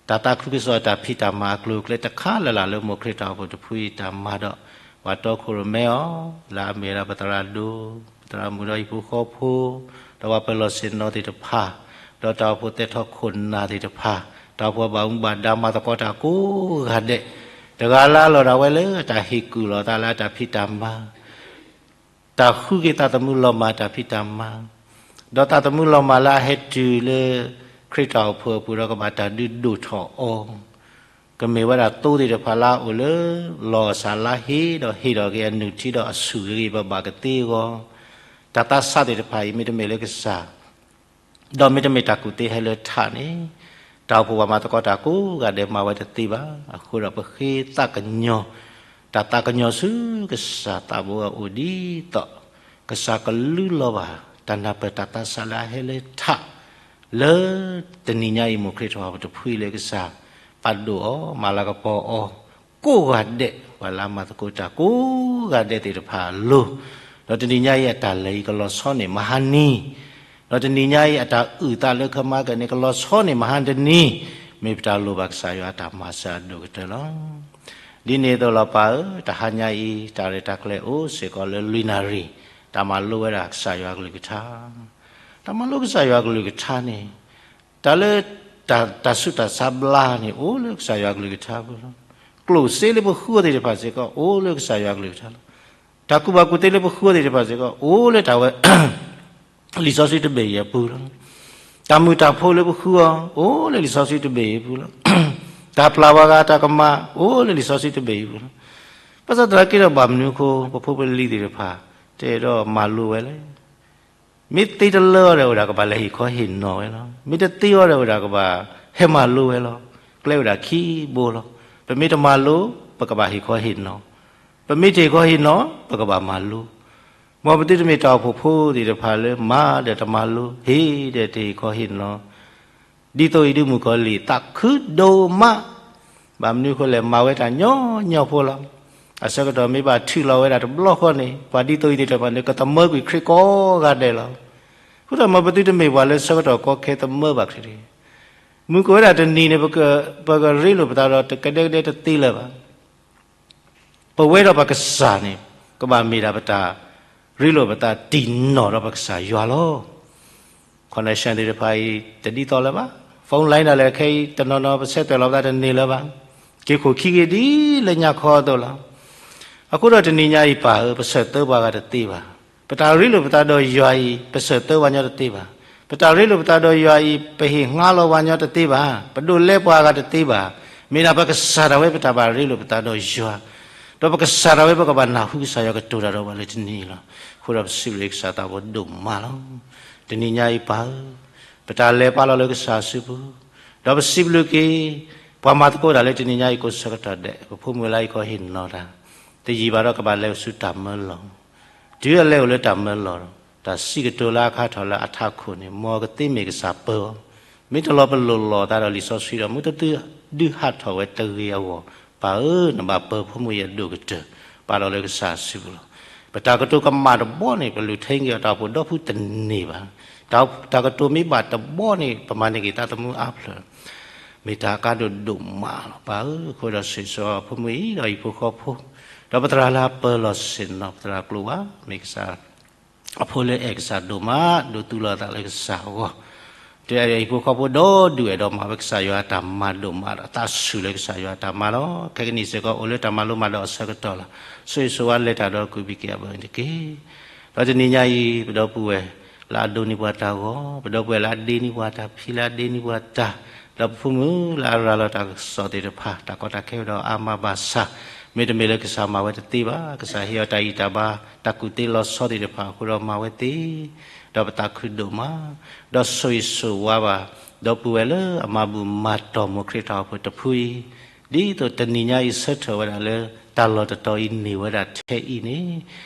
တၢ်သးခုကစီၣ်တၢ်ဖံးတၢ်မၤအကျိၤအကျဲတခါလၢ်လၢ်လၢမိၢ်ခရံာ်တၢ်အိၣ်ဖှိၣ်တဖုအံၤတၢ်မၤဒီး ပှၤတီခိၣ်ရိၣ်မဲအီၤ, လၢအမ့ၢ်ဝဲဒၣ်ပသရၣ်ဒိၣ်, ပသရၣ်မုၣ်ဒီးဟံၣ်ဖိဃီဖိ, ဒီးပှၤပၢၤလီၢ်ဆ့ၣ်နီၤသ့ၣ်တဖၣ်, ဒီးတၢ်အိၣ်ဖှိၣ်သဲးထီၣ်ခိၣ်နၢ်သ့ၣ်တဖၣ်, တၢ်အိၣ်ဖှိၣ်ဘၣ်မူဘၣ်ဒါမၤသကိးတၢ်ကိးဂၤဒဲး, တဂၤလၢအလီၢ်ဒၣ်ဝဲလၢတၢ်ဟ့ၣ်ကူၣ်လီၤသးလၢအတၢ်ဖံးတၢ်မၤ တၢ်ဃုက့ၤသးသမူလီၤမၢ်တၢ်ဖံးတၢ်မၤ, ဒီးသးသမူလီၤမၢ်လၢအဟဲတုၤလၢ ခရံာ်တၢ်အိၣ်ဖှိၣ်အပူၤဒီး ကဘၣ်တၢ်ဒုးဒိၣ်ထီၣ်အီၤ, ကမ့ၢ်ဝဲဒၣ်သိသ့ၣ်တဖၣ်လၢအအိၣ်လၢ လီၢ်အစၢ်လါဟ့ဒီးဟ့ၣ်ထီၣ်က့ၤအနုၢ်ထံဒီးအဆူၣ်ဂ့ၤဂ့ၤဘၣ်ဘၣ်ကသ့အဂီၢ်, တၢ်သးစၢ်သ့ၣ်တဖၣ်အံၤ မ့တမ့ၢ်လၢကစၢ် ဒီးမ့တမ့ၢ်တၢ်ကူၣ်သ့ဟဲလၢထးန့ၣ်, တၢ်အိၣ်ဖှိၣ်ပှၤမၤသကိးတၢ်ကိးဂၤဒဲးမၤဝဲတသ့ဘၣ်. အဃိဒီးပဃ့သးကညီၤ, တၢ်သးကညီၤဆူကစၢ်သးဘိအအိၣ်ဒ်သိး ကစၢ်ကလူလီၤဘၣ် တၢ်နၢ်ပၢၢ်တၢ်သးစၢ်လၢအဟဲလၢထး, လၢတနံၤညါအံၤ မိၢ်ခရံာ်တၢ်အိၣ်ဖှိၣ်တဖုအံၤလၢကစၢ် ပာ်ဒိၣ်အီၤ မၤလၤကပီၤအီၤ ကိးဂၤဒဲး ပှၤလၢအမၤသကိးတၢ်ကိးဂၤဒဲးသ့ၣ်တဖၣ်အလိၤ, ဒီးတနံၤညါအံၤအတၢ်လဲၤအံၤကလီၤဆီန့ၢ်မဟါနံၤ, ဒီးတနံၤညါအံၤအတၢ်အုၣ်သးလၢခမါကန့ၣ် ကလီၤဆီန့ၢ်မဟါတနံၤ, မ့ၢ်ပတၢ်လိၣ်ဘၣ်ကစၢ်ယွၤအတၢ်မၤစၢၤအဒိၣ်ကတၢၢ်လီၤ. ဒ်န့ၣ်အသိးလီၤပၢ်ဧၢ, တဟါညါအံၤ တၢ်ရဲၣ်တၢ်ကျဲၤအိၣ်စ့ၢ်ကီးလၢလွံၢ်နၣ်ရံၣ်, တၢ်မၤလိဝဲဒၣ်ကစၢ်ယွၤကလုၢ်ကထါ, တၢ်မၤလိကစၢ်ယွၤကလုၢ်ကထါန့ၣ် တၢ်လၢ တၢ် တၢ်ဆူးတၢ်ဆါဘျါန့ၣ် အိၣ်လၢကစၢ်ယွၤကလုၢ်ကထါပူၤလီၤ. ကျိၣ်စ့လၢပဃုအီၤသ့ၣ်တဖၣ်စ့ၢ်ကီး အိၣ်လၢကစၢ်ယွၤကလုၢ်ကထါလီၤ. တၢ်ကူၣ်ဘၣ်ကူၣ်သ့လၢပဃုအီၤသ့ၣ်တဖၣ်စ့ၢ်ကီး အိၣ်လၢတၢ်ဝဲ လံာ်စီဆှံတဘ့ၣ်အံၤအပူၤလီၤ. တၢ်မုာ်တၢ်ဖိလၢပဃုအီၤ အိၣ်လၢလံာ်စီဆှံတဘ့ၣ်အံၤအပူၤလီၤ. တၢ်ပျၢ်ပှၤဂၤတၢ်ကမၣ် အိၣ်လၢလံာ်စီဆှံတဘ့ၣ်အံၤအပူၤလီၤ. ဘၣ်ဆၣ်သနာ်က့ဒီးဘၣ်မနုၤအဃိ ပဖိပလံၤသ့ၣ်တဖၣ် တအဲၣ်ဒိးမၤလိဝဲလဲၣ်. မ့ၢ်သ့တလၢအီၤဒီး အိၣ်ဒၣ်ကဘၣ်လဲၤဟ့ၣ်ခီဟ့ၣ်နီၤဝဲလီၤ. မ့ၢ်တသ့အီၤဒီး အိၣ်ဒၣ်ကဘၣ်ဟဲမၤလိဝဲလီၤ. ကျဲအိၣ်ဒၣ်ခံဘိလီၤ. ပမ့ၢ်တမၤလိ ပကဘၣ်ဟ့ၣ်ခီဟ့ၣ်နီၤ, ပမ့ၢ်တဟ့ၣ်ခီဟ့ၣ်နီၤ ပကဘၣ်မၤလိ. မ်ပသုတမ့ၢ်တၢ်အိၣ်ဖှိၣ်ဖိသ့ၣ်တဖၣ်လၢမၤဒီးတမၤလိ, ဟ့ၣ်ဒီးတဟ့ၣ်ခီဟ့ၣ်နီၤ ဒ်သိးအံၤဒုးမုၣ်ကီၤလံၢ်သးခုဒိၣ်မး, ဘၣ်မနုၤအဃိလဲၣ် မၤဝဲတၢ်ညီညီဖိလီၤ. အဆၢကတီၢ်မ့ၢ်ဘၣ်ထုးလီၤဝဲဒၣ်တဘျီဃီန့ၣ် ပှၤဒ်သိးအံၤသ့ၣ်တဖၣ်န့ၣ် ကသမၢကွံာ်ခရံာ်ကိးဂၤဒဲးလီၤ. အဃိဒီးမ်ပသုတမ့ၢ်ပှၤလၢဆၢကတီၢ်ကီခဲသမၢဘၣ်ခရံာ်တဂ့ၤ. မုၢ်ကအိၣ်ဝဲဒၣ်တနံၤန့ၣ် ပကရ့လိာ်ပသးဒီးတကဒဲကဒဲတသ့လၢၤဘၣ်. ပဝဲဒီးပကစၢ်န့ၣ် ကဘၣ်မ့ၢ်ဒၣ်ပတၢ်ရ့လိာ်ပသးတံၢ်နီၢ်ဒီးပကစၢ်ယွၤလီၤ. Connection သ့ၣ်တဖၣ်အံၤ တဒ်သိးလၢၤဘၣ်. Phone line ဒၣ်လဲာ်ခဲအံၤ တနီၤနီၤပဆဲးသွဲၣ်လီၤပသးတန့ၢ်လၢၤဘၣ်. က့ၤခိၣ်ခံက့ၤဒ်လၢညါခီအသိးလီၤ. အဃိဒီးတနံၤညါအံၤပၢ်ဧၢ ပဆၢၣ်သၢပှၤဂၤတသ့ဘၣ်. ပတၢ်ရ့လိာ်ပသးဒီးယွၤအံၤ ပဆၢၣ်သၢပှၤညီတသ့ဘၣ်. ပတၢ်ရ့လိာ်ပသးဒီးယွၤအံၤ ပဟ့ၣ်ငါလီၤပှၤညီတသ့ဘၣ်, ပဒိးလဲပှၤအဂၤတသ့ဘၣ်. မ့ၢ်ဒၣ်ပကစၢ်ဒၣ်ဝဲပတၢ်ဘၣ်ရ့လိာ်ပသးဒီးယွၤ, ဒီးပကစၢ်ဒၣ်ဝဲပကဘၣ်နၢ်ဟူကစၢ်ယွၤကတိၤတၢ်ဒီးပှၤလၢတနံၤအံၤလီၤ. အဃိဒီးပစံးဘျုးကစၢ်သးဘိဒိၣ်မးလီၤ. တနံၤညါအံၤပၢ်ဧၢ, ပတၢ်လဲၤပာ်လီၤလၢကစၢ်အစုပူၤ, ဒီးပစံးဘျုးက့ၤ ပှၤမၤသကိးတၢ်လၢတနံၤညါအံၤကိးဆၢကတီၢ်ဒဲး, ပဖိမုၣ်လၢအံၤကီၢ်ဟ့ၣ်နီၤတၢ်, တယံာ်ဘၣ်ဒီးကဘၣ်လဲၤဆူတၢ်မၢလီၤ တုၤအလဲၤအိၣ်လၢတၢ်မၢလီၤဒီး တၢ်စံးကတိၤလၢအခါထီၣ်လၢအထးခိၣ်န့ၣ် မ်ကသ့မ့ၢ်ကစၢ်ပၢအီၤ, မ့ၢ်တလီၤပလိာ်လီၤသးဒီးလံာ်စီဆှံဒီး မ့ၢ်တသုဒုးဟးထီၣ်ဝဲတဂ့ၤအဂီၢ်, ပၢ်ဧၢ နဘၣ်ပၢဖိမုၣ်အံၤအဒိၣ်ကတၢၢ်, ပာ်လီၤလၢကစၢ်စုပူၤလီၤ. ပတၢ်ကတိၤကမၣ်တဘီန့ၣ် ပလူၤထံက့ၤအီၤတၢ်အိၣ်ဖှိၣ်ဒီဖုတန့ၢ်ဘၣ်. တၢ်ကတိၤမ့ၢ်ဘၣ်တဘီန့ၣ် ပမၤန့ၢ်က့ၤသးသမူအါဖျၢၣ် မ့ၢ်တၢ်ကါဒိၣ်ဒိၣ်မးလီၤ. ပၢ်ဧၢ, အဃိဒီးဆိၣ်ဂ့ၤဆိၣ်ဝါဖိမုၣ်အံၤဒီးဟံၣ်ဖိဃီဖိ, ဒီးပသရၣ်လၢအပၢၤလီၢ်ဆ့ၣ်နီၤ ပသရၣ်ကျိၤဝါ, မ့ၢ်ကစၢ်အဖိလၢအဲၣ်ကစၢ်ဒိၣ်မး, ဒိးသူလီၤအသးလၢကစၢ်အဂီၢ်, ဒီးအဲၣ်ဒိးဟံၣ်ဖိဃီဖိဒီဒူၣ် အဲၣ်ဒိးမၤဝဲကစၢ်ယွၤအတၢ်မၤဒိၣ်မးဒီး သးဆူၣ်လၢကစၢ်ယွၤအတၢ်မၤလီၤ. ခဲကနံၣ်စ့ၢ်ကီးအိၣ်လၢတၢ်မၤလိမၤဒိးအဆၢကတီၢ်လီၤ. ဆိၣ်ဂ့ၤဆိၣ်ဝါလဲၤတၢ်ဒီးကုၢ်ဘံၣ်က့ၤအဘၢၣ်န့ၣ်တက့ၢ်. ဒီးတနံၤညါအံၤ ပဒီပုၢ်ဝဲၢ်လၢအဒိးန့ၢ်ပှၤတၢ်ဂီၤ, ပဒီပုၢ်ဝဲၢ်လၢအဒ့န့ၢ်ပှၤတၢ်ဖံးလၢအဒ့န့ၢ်ပှၤတၢ်, ဒီးပဖိမုၣ်လၢအရၤလီၤတၢ်ကစီၣ်သ့ၣ်တဖၣ် တၢ်ကီတၢ်ခဲအိၣ်ဒီးအါမးဘၣ်ဆၣ်, မ့တမ့ၢ်လၢကစၢ်မၤဝဲတသ့ဘၣ်, ကစၢ်ဟ့ၣ်အီၤတၢ်အံၣ်တၢ်ဘါ, တၢ်ကူၣ်သ့လီၤဆီသ့ၣ်တဖၣ်အဃိဒီးမၤဝဲသ့, ဒီးပသးခုဒိၣ်မး, ဒီးဆိၣ်ဂ့ၤဆိၣ်ဝါဘၣ် ဒီပုၢ်ဝဲၢ်လၢအမၤဘူၣ်မၤတီၢ်မိၢ်ခရံာ်တၢ်အိၣ်ဖှိၣ်တဖုအံၤ, ဒ်သိးတနံၤညါအံၤဆၢထၢၣ်ဝဲဒၣ်လၢ တၢ်လီၢ်တတီၤအံၤန့ၢ်ဝဲဒၣ်ထဲအံၤန့ၣ်,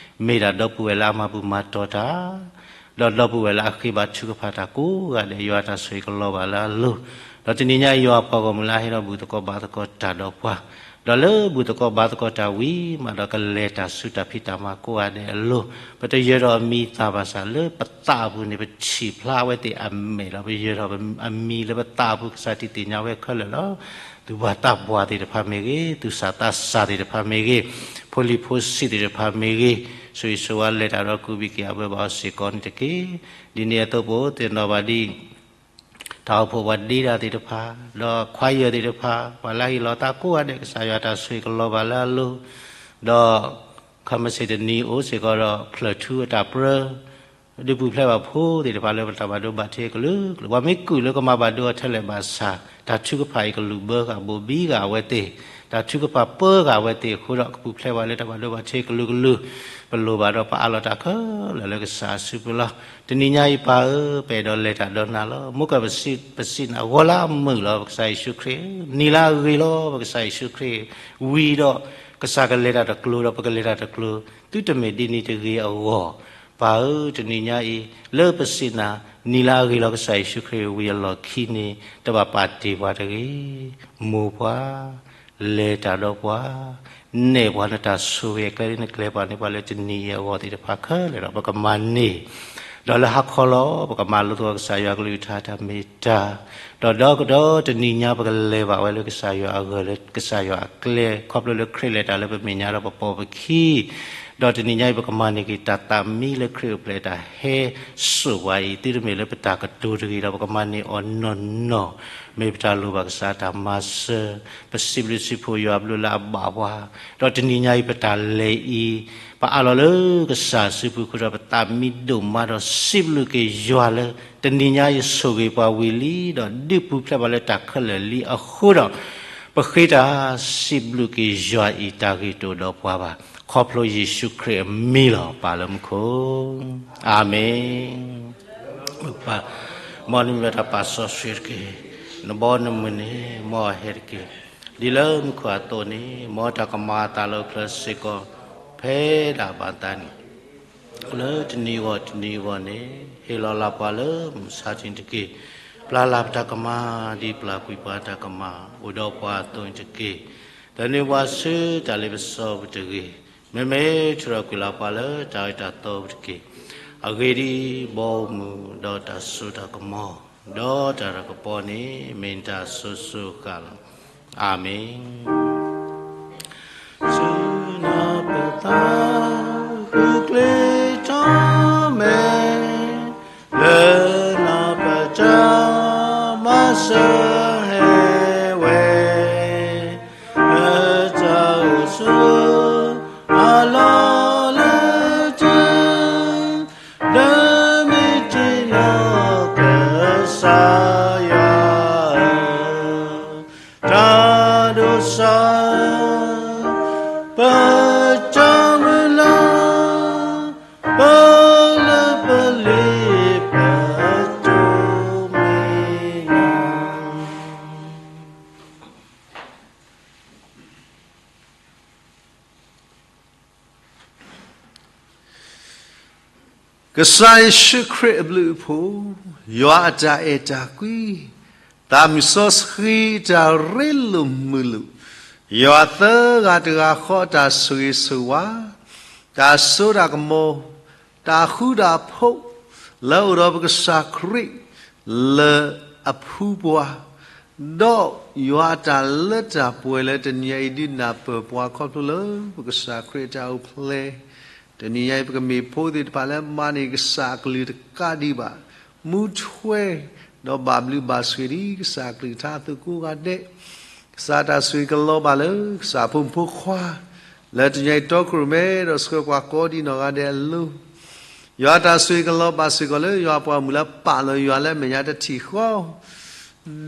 မ့ၢ်ဒၣ်ဒီပုၢ်ဝဲၢ်လၢအမၤဘူၣ်မၤတီၢ်တၢ်, ဒီးဒီပုၢ်ဝဲၢ်လၢအဃ့ဘါထုကဖၣ်တၢ်ကိးဂၤဒဲး ယွၤတၢ်ဆိၣ်ဂ့ၤကလီၤဘၣ်လၢအလိၤ, ဒီးတနံၤညါအံၤယွၤအပှၤဂီၢ်မုၢ်လၢအဟဲဒီးဘူၣ်သကိးဘါသကိးတၢ်ဒီးပှၤ, ဒီးလၢဘူၣ်သကိးဘါသကိးတၢ်ဝံၤမးဒီးကလဲၤတၢ်ဆူတၢ်ဖံးတၢ်မၤကိးဂၤဒဲးအလိၤ, ပတယၢၤဒီးအမံၤအသၣ်ဘၣ်ဆၣ်လၢပသးအပူၤန့ၣ် ပထံၣ်ဖျါဝဲသ့ၣ်အမဲာ်ဒီး ပယၢၤဒီးအမံၤလၢပသးအပူၤ ကစၢ်တံၢ်သ့ၣ်ညါဝဲခဲလၢာ်လီၤ. သူၣ်ဘီၣ်သးဘီၣ်သ့ၣ်တဖၣ်မ့ၢ်ဂ့ၤ, သူၣ်စၢ်သးစၢ်သ့ၣ်တဖၣ်မ့ၢ်ဂ့ၤ, ဖိလံၤဖိဆံးသ့ၣ်တဖၣ်မ့ၢ်ဂ့ၤ, ဆိၣ်ဂ့ၤဆိၣ်ဝါလဲၤတၢ်ဒီးကူၣ်ဘံၣ်က့ၤအဘၢဘၣ်အီၤစ့ၢ်ကီးန့ၣ်တက့ၢ်. ဒ်န့ၣ်အသိးပအိၣ်သ့ၣ်နီၣ်ဘၣ်ဒ် တၢ်အိၣ်ဖှိၣ်ပှၤဒ့တၢ်သ့ၣ်တဖၣ်, ဒီးခွါယၢၢ်သ့ၣ်တဖၣ်, ပှၤလၢအဟ့ၣ်လီၤသးကိးဂၤဒဲး ကစၢ်ယွၤတၢ်ဆိၣ်ဂ့ၤကလီၤဘၣ်လၢအလိၤ, ဒီး ခမစ့တနံၤအိၣ်စ့ၢ်ကီးဒီးဖျၢၣ်ထူအတၢ်ပြၢ, ဒုးပူၤဖျဲးဘၣ်ဖိသ့ၣ်တဖၣ်လၢပတၢ်ဘၣ်ဒိဘၣ်ထံးကလုာ်ကလုာ်, ပှၤမ့ၢ်ကုၢ်လၢကမၤဘၣ်ဒိအီၤထဲလဲၣ်ဘၣ်ဆၣ်, တၢ်ထုကဖၣ်အံၤကလူၤဘၢဃာ်ဘိးဘံဃာ်အဝဲသ့ၣ်, တၢ်ထုကဖၣ်ပၢဃာ်အဝဲသ့ၣ်အဃိဒီး ကပူၤဖျဲးဘၣ်လၢတၢ်ဘၣ်ဒိဘၣ်ထံးကလုာ်ကလုာ်, ပလိၣ်ဘၣ်ဒီးပအးလီၤတၢ်ခဲလၢာ်လၢကစၢ်အစုပူၤလီၤ. တနံၤညါအံၤပၢ်ဧၢ, ပအဲၣ်ဒိးလဲၤတၢ်ဒီးနၤလီၤ. မ့ၢ်ကပစံးနၤဂီၤလၢအမုာ်လီၤ ပကစၢ်ယ့ၣ်ၡူးခရံာ်, နံၤလၢအဂ့ၤလီၤ ပကစၢ်ယ့ၣ်ၡူးခရံာ်, ဝံၤဒီး ကစၢ်ကလဲၤတၢ်တကျိၤဒီးပကလဲၤတၢ်တကျိၤ, သုတမ့ၢ်ဒ်န့ၣ်တဂ့ၤအဂီၢ်, ပၢ်ဧၢ, တနံၤညါအံၤ လၢပစံးနၤ, နံၤလၢအဂ့ၤလီၤ ကစၢ်ယ့ၣ်ၡူးခရံာ်ဝံၤအလီၢ်ခံန့ၣ် တဘၣ်ပာ်တ့ၢ်ပှၤတဂ့ၤ, မိၢ်ပှၤ လဲၤတၢ်ဒီးပှၤ, နဲၣ်ပှၤနတၢ်ဆိၣ်ဂ့ၤအကျဲ နကျဲၤပှၤန့ၢ်ပှၤလၢတနံၤအံၤအဂီၢ်သ့ၣ်တဖၣ်ခဲလၢာ်ဒီး ပကမၤန့ၢ် ဒီးလၢဟါခီလီၤ ပကမၤလိသကိးကစၢ်ယွၤကလုၢ်ကထါတၢ်မ့ၢ်တၢ်, ဒီးဒီကဒီးတနံၤညါပကလဲၤဘၣ်ဝဲလၢကစၢ်ယွၤအဂၢၢ်လၢကစၢ်ယွၤအကျဲ ခီဖျိလၢခရံာ်လဲၤတၢ်လၢပမဲာ်ညါဒီးပပိာ်ပခံ ဒီးတနံၤညါအံၤ ပကမၤန့ၢ်က့ၤတၢ်သးမံလၢခရံာ်အိၣ်ဖျဲၣ်တၢ်ဟဲစိာ်ပှၤအံၤ သုတမ့ၢ်လၢပတၢ်ကတိၤတဂ့ၤဒီး ပကမၤန့ၢ်အီၤနီၢ်နီၢ်, မ့ၢ်ပတၢ်လိၣ်ဘၣ်ကစၢ်တၢ်မၤစၢၤ, ပစံးဘျုးစံးဖှိၣ်ယွၤအဘျုးလၢအဘၣ်ပှၤ, ဒီးတနံၤညါအံၤပတၢ်လဲၤအံၤ ပအးလီၤလၢကစၢ်စုပူၤဃုာ်ဒီး ပသးမံဒိၣ်မးဒီးစံးဘျုးက့ၤယွၤလၢ တနံၤညါအံၤဆိၣ်ဂ့ၤပှၤဝံၤလံ ဒီးဒုးပူၤဖျဲးပှၤလၢတၢ်ခဲလၢာ်လံအဃိဒီး ပဃ့တၢ်စံးဘျုးက့ၤယွၤအံၤ တၢ်ဂ့ၢ်တအိၣ်ဒီးပှၤဘၣ်, ခီဖျိယ့ၣ်ၡူးခရံာ်အမံၤလီၤ ပၢ်လၢမူခိၣ်, အၤမ့ၣ်. ပၢ်, မ်နမံၤမ့ၢ်တၢ်ပာ်စီဆှံတက့ၢ်, နဘီနမုၢ်န့ၣ် မ်အဟဲတက့ၢ်, ဒ်လၢမူခိၣ်အသိးန့ၣ် မ်တၢ်ကမၤအသးလၢပချၢစ့ၢ်ကီး ဖဲဒၣ်ဘၣ်သးန့ၣ် လၢတနံၤဂီၢ်တနံၤဂီၢ်န့ၣ် ဟ့ၣ်လီၤလၢ်ပှၤလၢမုၢ်မဆါတနံၤတက့ၢ်. ပျၢ်လၢ်ပတၢ်ကမၣ် ဒ်ပျၢ်ကွံာ်ပှၤတၢ်ကမၣ် အိၣ်ဒီးပှၤအသိးန့ၣ်တက့ၢ်. ဒီးနုာ်ပှၤဆူတၢ်လ့ပစီပူၤတဂ့ၤ. မ့မ့ၢ်ထုးထီၣ်ကွံာ်လၢ်ပှၤလၢတၢ်အၢတၢ်သီပူၤတက့ၢ်. အဂ့ၢ်ဒ်အံၤ, ဘီမုၢ်ဒီးတၢ်စိတၢ်ကမီၤ ဒီးတၢ်တၢ်ကပီၤန့ၣ် မ့ၢ်နတၢ်စိၤစိၤဃၣ်ဃၣ်လီၤ. အၤမ့ၣ်. ဆူနပသးဃုကျဲထီၣ်မဲာ် လၢနပတၢ်မၤစၢၤဟဲဝဲ နတၢ်အိၣ်ဆိးအလီၢ်လၢတၢ် ဒီးမ့ၢ်တ့ၢ်နီၢ်က ဒိၣ်စီၤ, ပကၠီမုၢ်လၢ်, ပလၢပလ့ပကၠိမ့ၢ်လီၤ. ကစၢ်ယ့ၣ်ၡူးခရံာ်အဘျုးအဖှိၣ်, ယွၤအတၢ်အဲၣ်တၢ်ကွံ, သးမုၢ်စီဆှံအတၢ်ရ့လိာ်မုာ်လိာ်, ယွၤသၢဂၤတဂၤဃီအတၢ်ဆိၣ်ဂ့ၤဆိၣ်ဝါ, တၢ်စိတၢ်ကမီၤ, တၢ်ဃူတၢ်ဖိး, လၢအိၣ်ဒီးပကစၢ်ခရံာ်, လၢအဖှူပှၤ, ဒီးယွၤအတၢ်လၢတၢ်ပှဲၤလၢတနံၤအံၤဒုးနၢ်ပၢၢ်ပှၤခီဖျိလၢ ပကစၢ်ခရံာ်အတၢ်အိၣ်ဖျဲၣ် တနံၤညါအံၤ ပကမ့ၢ်ဖိသ့ၣ်တဖၣ်လၢမၤန့ၢ်ကစၢ်အကလုၢ်တကးဒံးဘၣ်, မူထွဲ, ဒီးဘၣ်ဘျုးဘၣ်ဆိၣ်ဂ့ၤဒံး ကစၢ်အကလုၢ်ကထါအသိးကိးဂၤဒဲး, ကစၢ်တၢ်ဆိၣ်ဂ့ၤကလီၤဘၣ်လၢ ကစၢ်ဖိမုၣ်ဖိခွါ, လၢတနံၤညါအံၤတီခိၣ်ရိၣ်မဲဒီးဆှၢပှၤကိးဒံးနီၢ်ဂၤဒဲးအလိၤ, ယွၤတၢ်ဆိၣ်ဂ့ၤကလီၤဘၣ်စ့ၢ်ကီးလၢ ယွၤအပှၤမုၣ်လၢပာ်လီၤယွၤလၢအမဲာ်ညါတထံၣ်ဃီ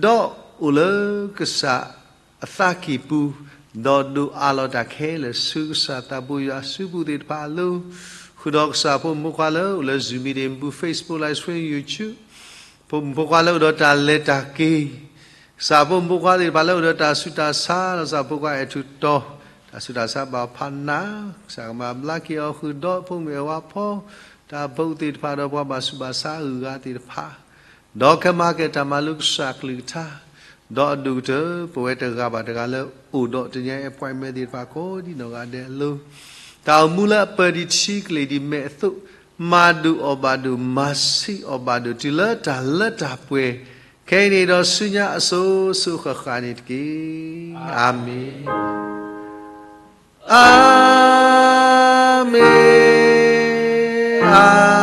ဒီးအိၣ်လၢကစၢ်အသးကံၢ်ပူၤ, ဒီးဒိးအးလီၤတၢ်ခဲလၢာ်ဆူကစၢ်သးဘိယွၤစုပူၤသ့ၣ်တဖၣ်အလိၤ, ဃုာ်ဒီးကစၢ်ဖိမုၣ်ဖိခွါလၢအိၣ်လၢ Zoom meeting ပူၤ Facebook Live Stream YouTube, ဖိမုၣ်ဖိခွါလၢအိၣ်ဒီးတၢ်လဲၤတၢ်က့ၤ, ကစၢ်ဖိမုၣ်ဖိခွါသ့ၣ်တဖၣ်လၢအိၣ်ဒီးတၢ်ဆူးတၢ်ဆါ ဒီးကစၢ်ဖိခွါအဲၣ်ထူးတီၤ, တၢ်ဆူးတၢ်ဆါဘၣ်ဖးနး, ကစၢ်ကမၤဘျါက့ၤအီၤဃုာ်ဒီးဖိမုၣ်အဲၣ်ဝါဖီ, တၢ်ဘိးသ့ၣ်တဖၣ်ဒီးပှၤဘၣ်ဆူးဘၣ်ဆါအဂုၤအဂၤသ့ၣ်တဖၣ် ဒီးကမၤကဲၤတၢ်မၤလိကစၢ်အကလုၢ်ကထါ, ဒီးအဒိၣ်ကတၢၢ် ပဝဲတဂၤဘၣ်တဂၤလၢအိၣ်ဒီးတနံၤညါအံၤ appointment သ့ၣ်တဖၣ်ကိးဒံးနီၢ်ဂၤဒဲးအလိၤ, တၢ်အိၣ်မူလၢအပၢၢ်ဒံးထံကလ့ၢ်ဒံးမဲာ်အသိး, မၤဒိၣ်အီၣ်ဘၣ်ဒိၣ် မၤဆံးအီၣ်ဘၣ်ဒိၣ် တုၤလၢတၢ်လၢတၢ်ပှဲၤ, ခဲအံၤန့ၣ်ဒီးဆူညါအစိၤစိၤဃၣ်ဃၣ်န့ၣ်တက့ၢ်. အၤမ့ၣ်, အၤမ့ၣ်, အၤ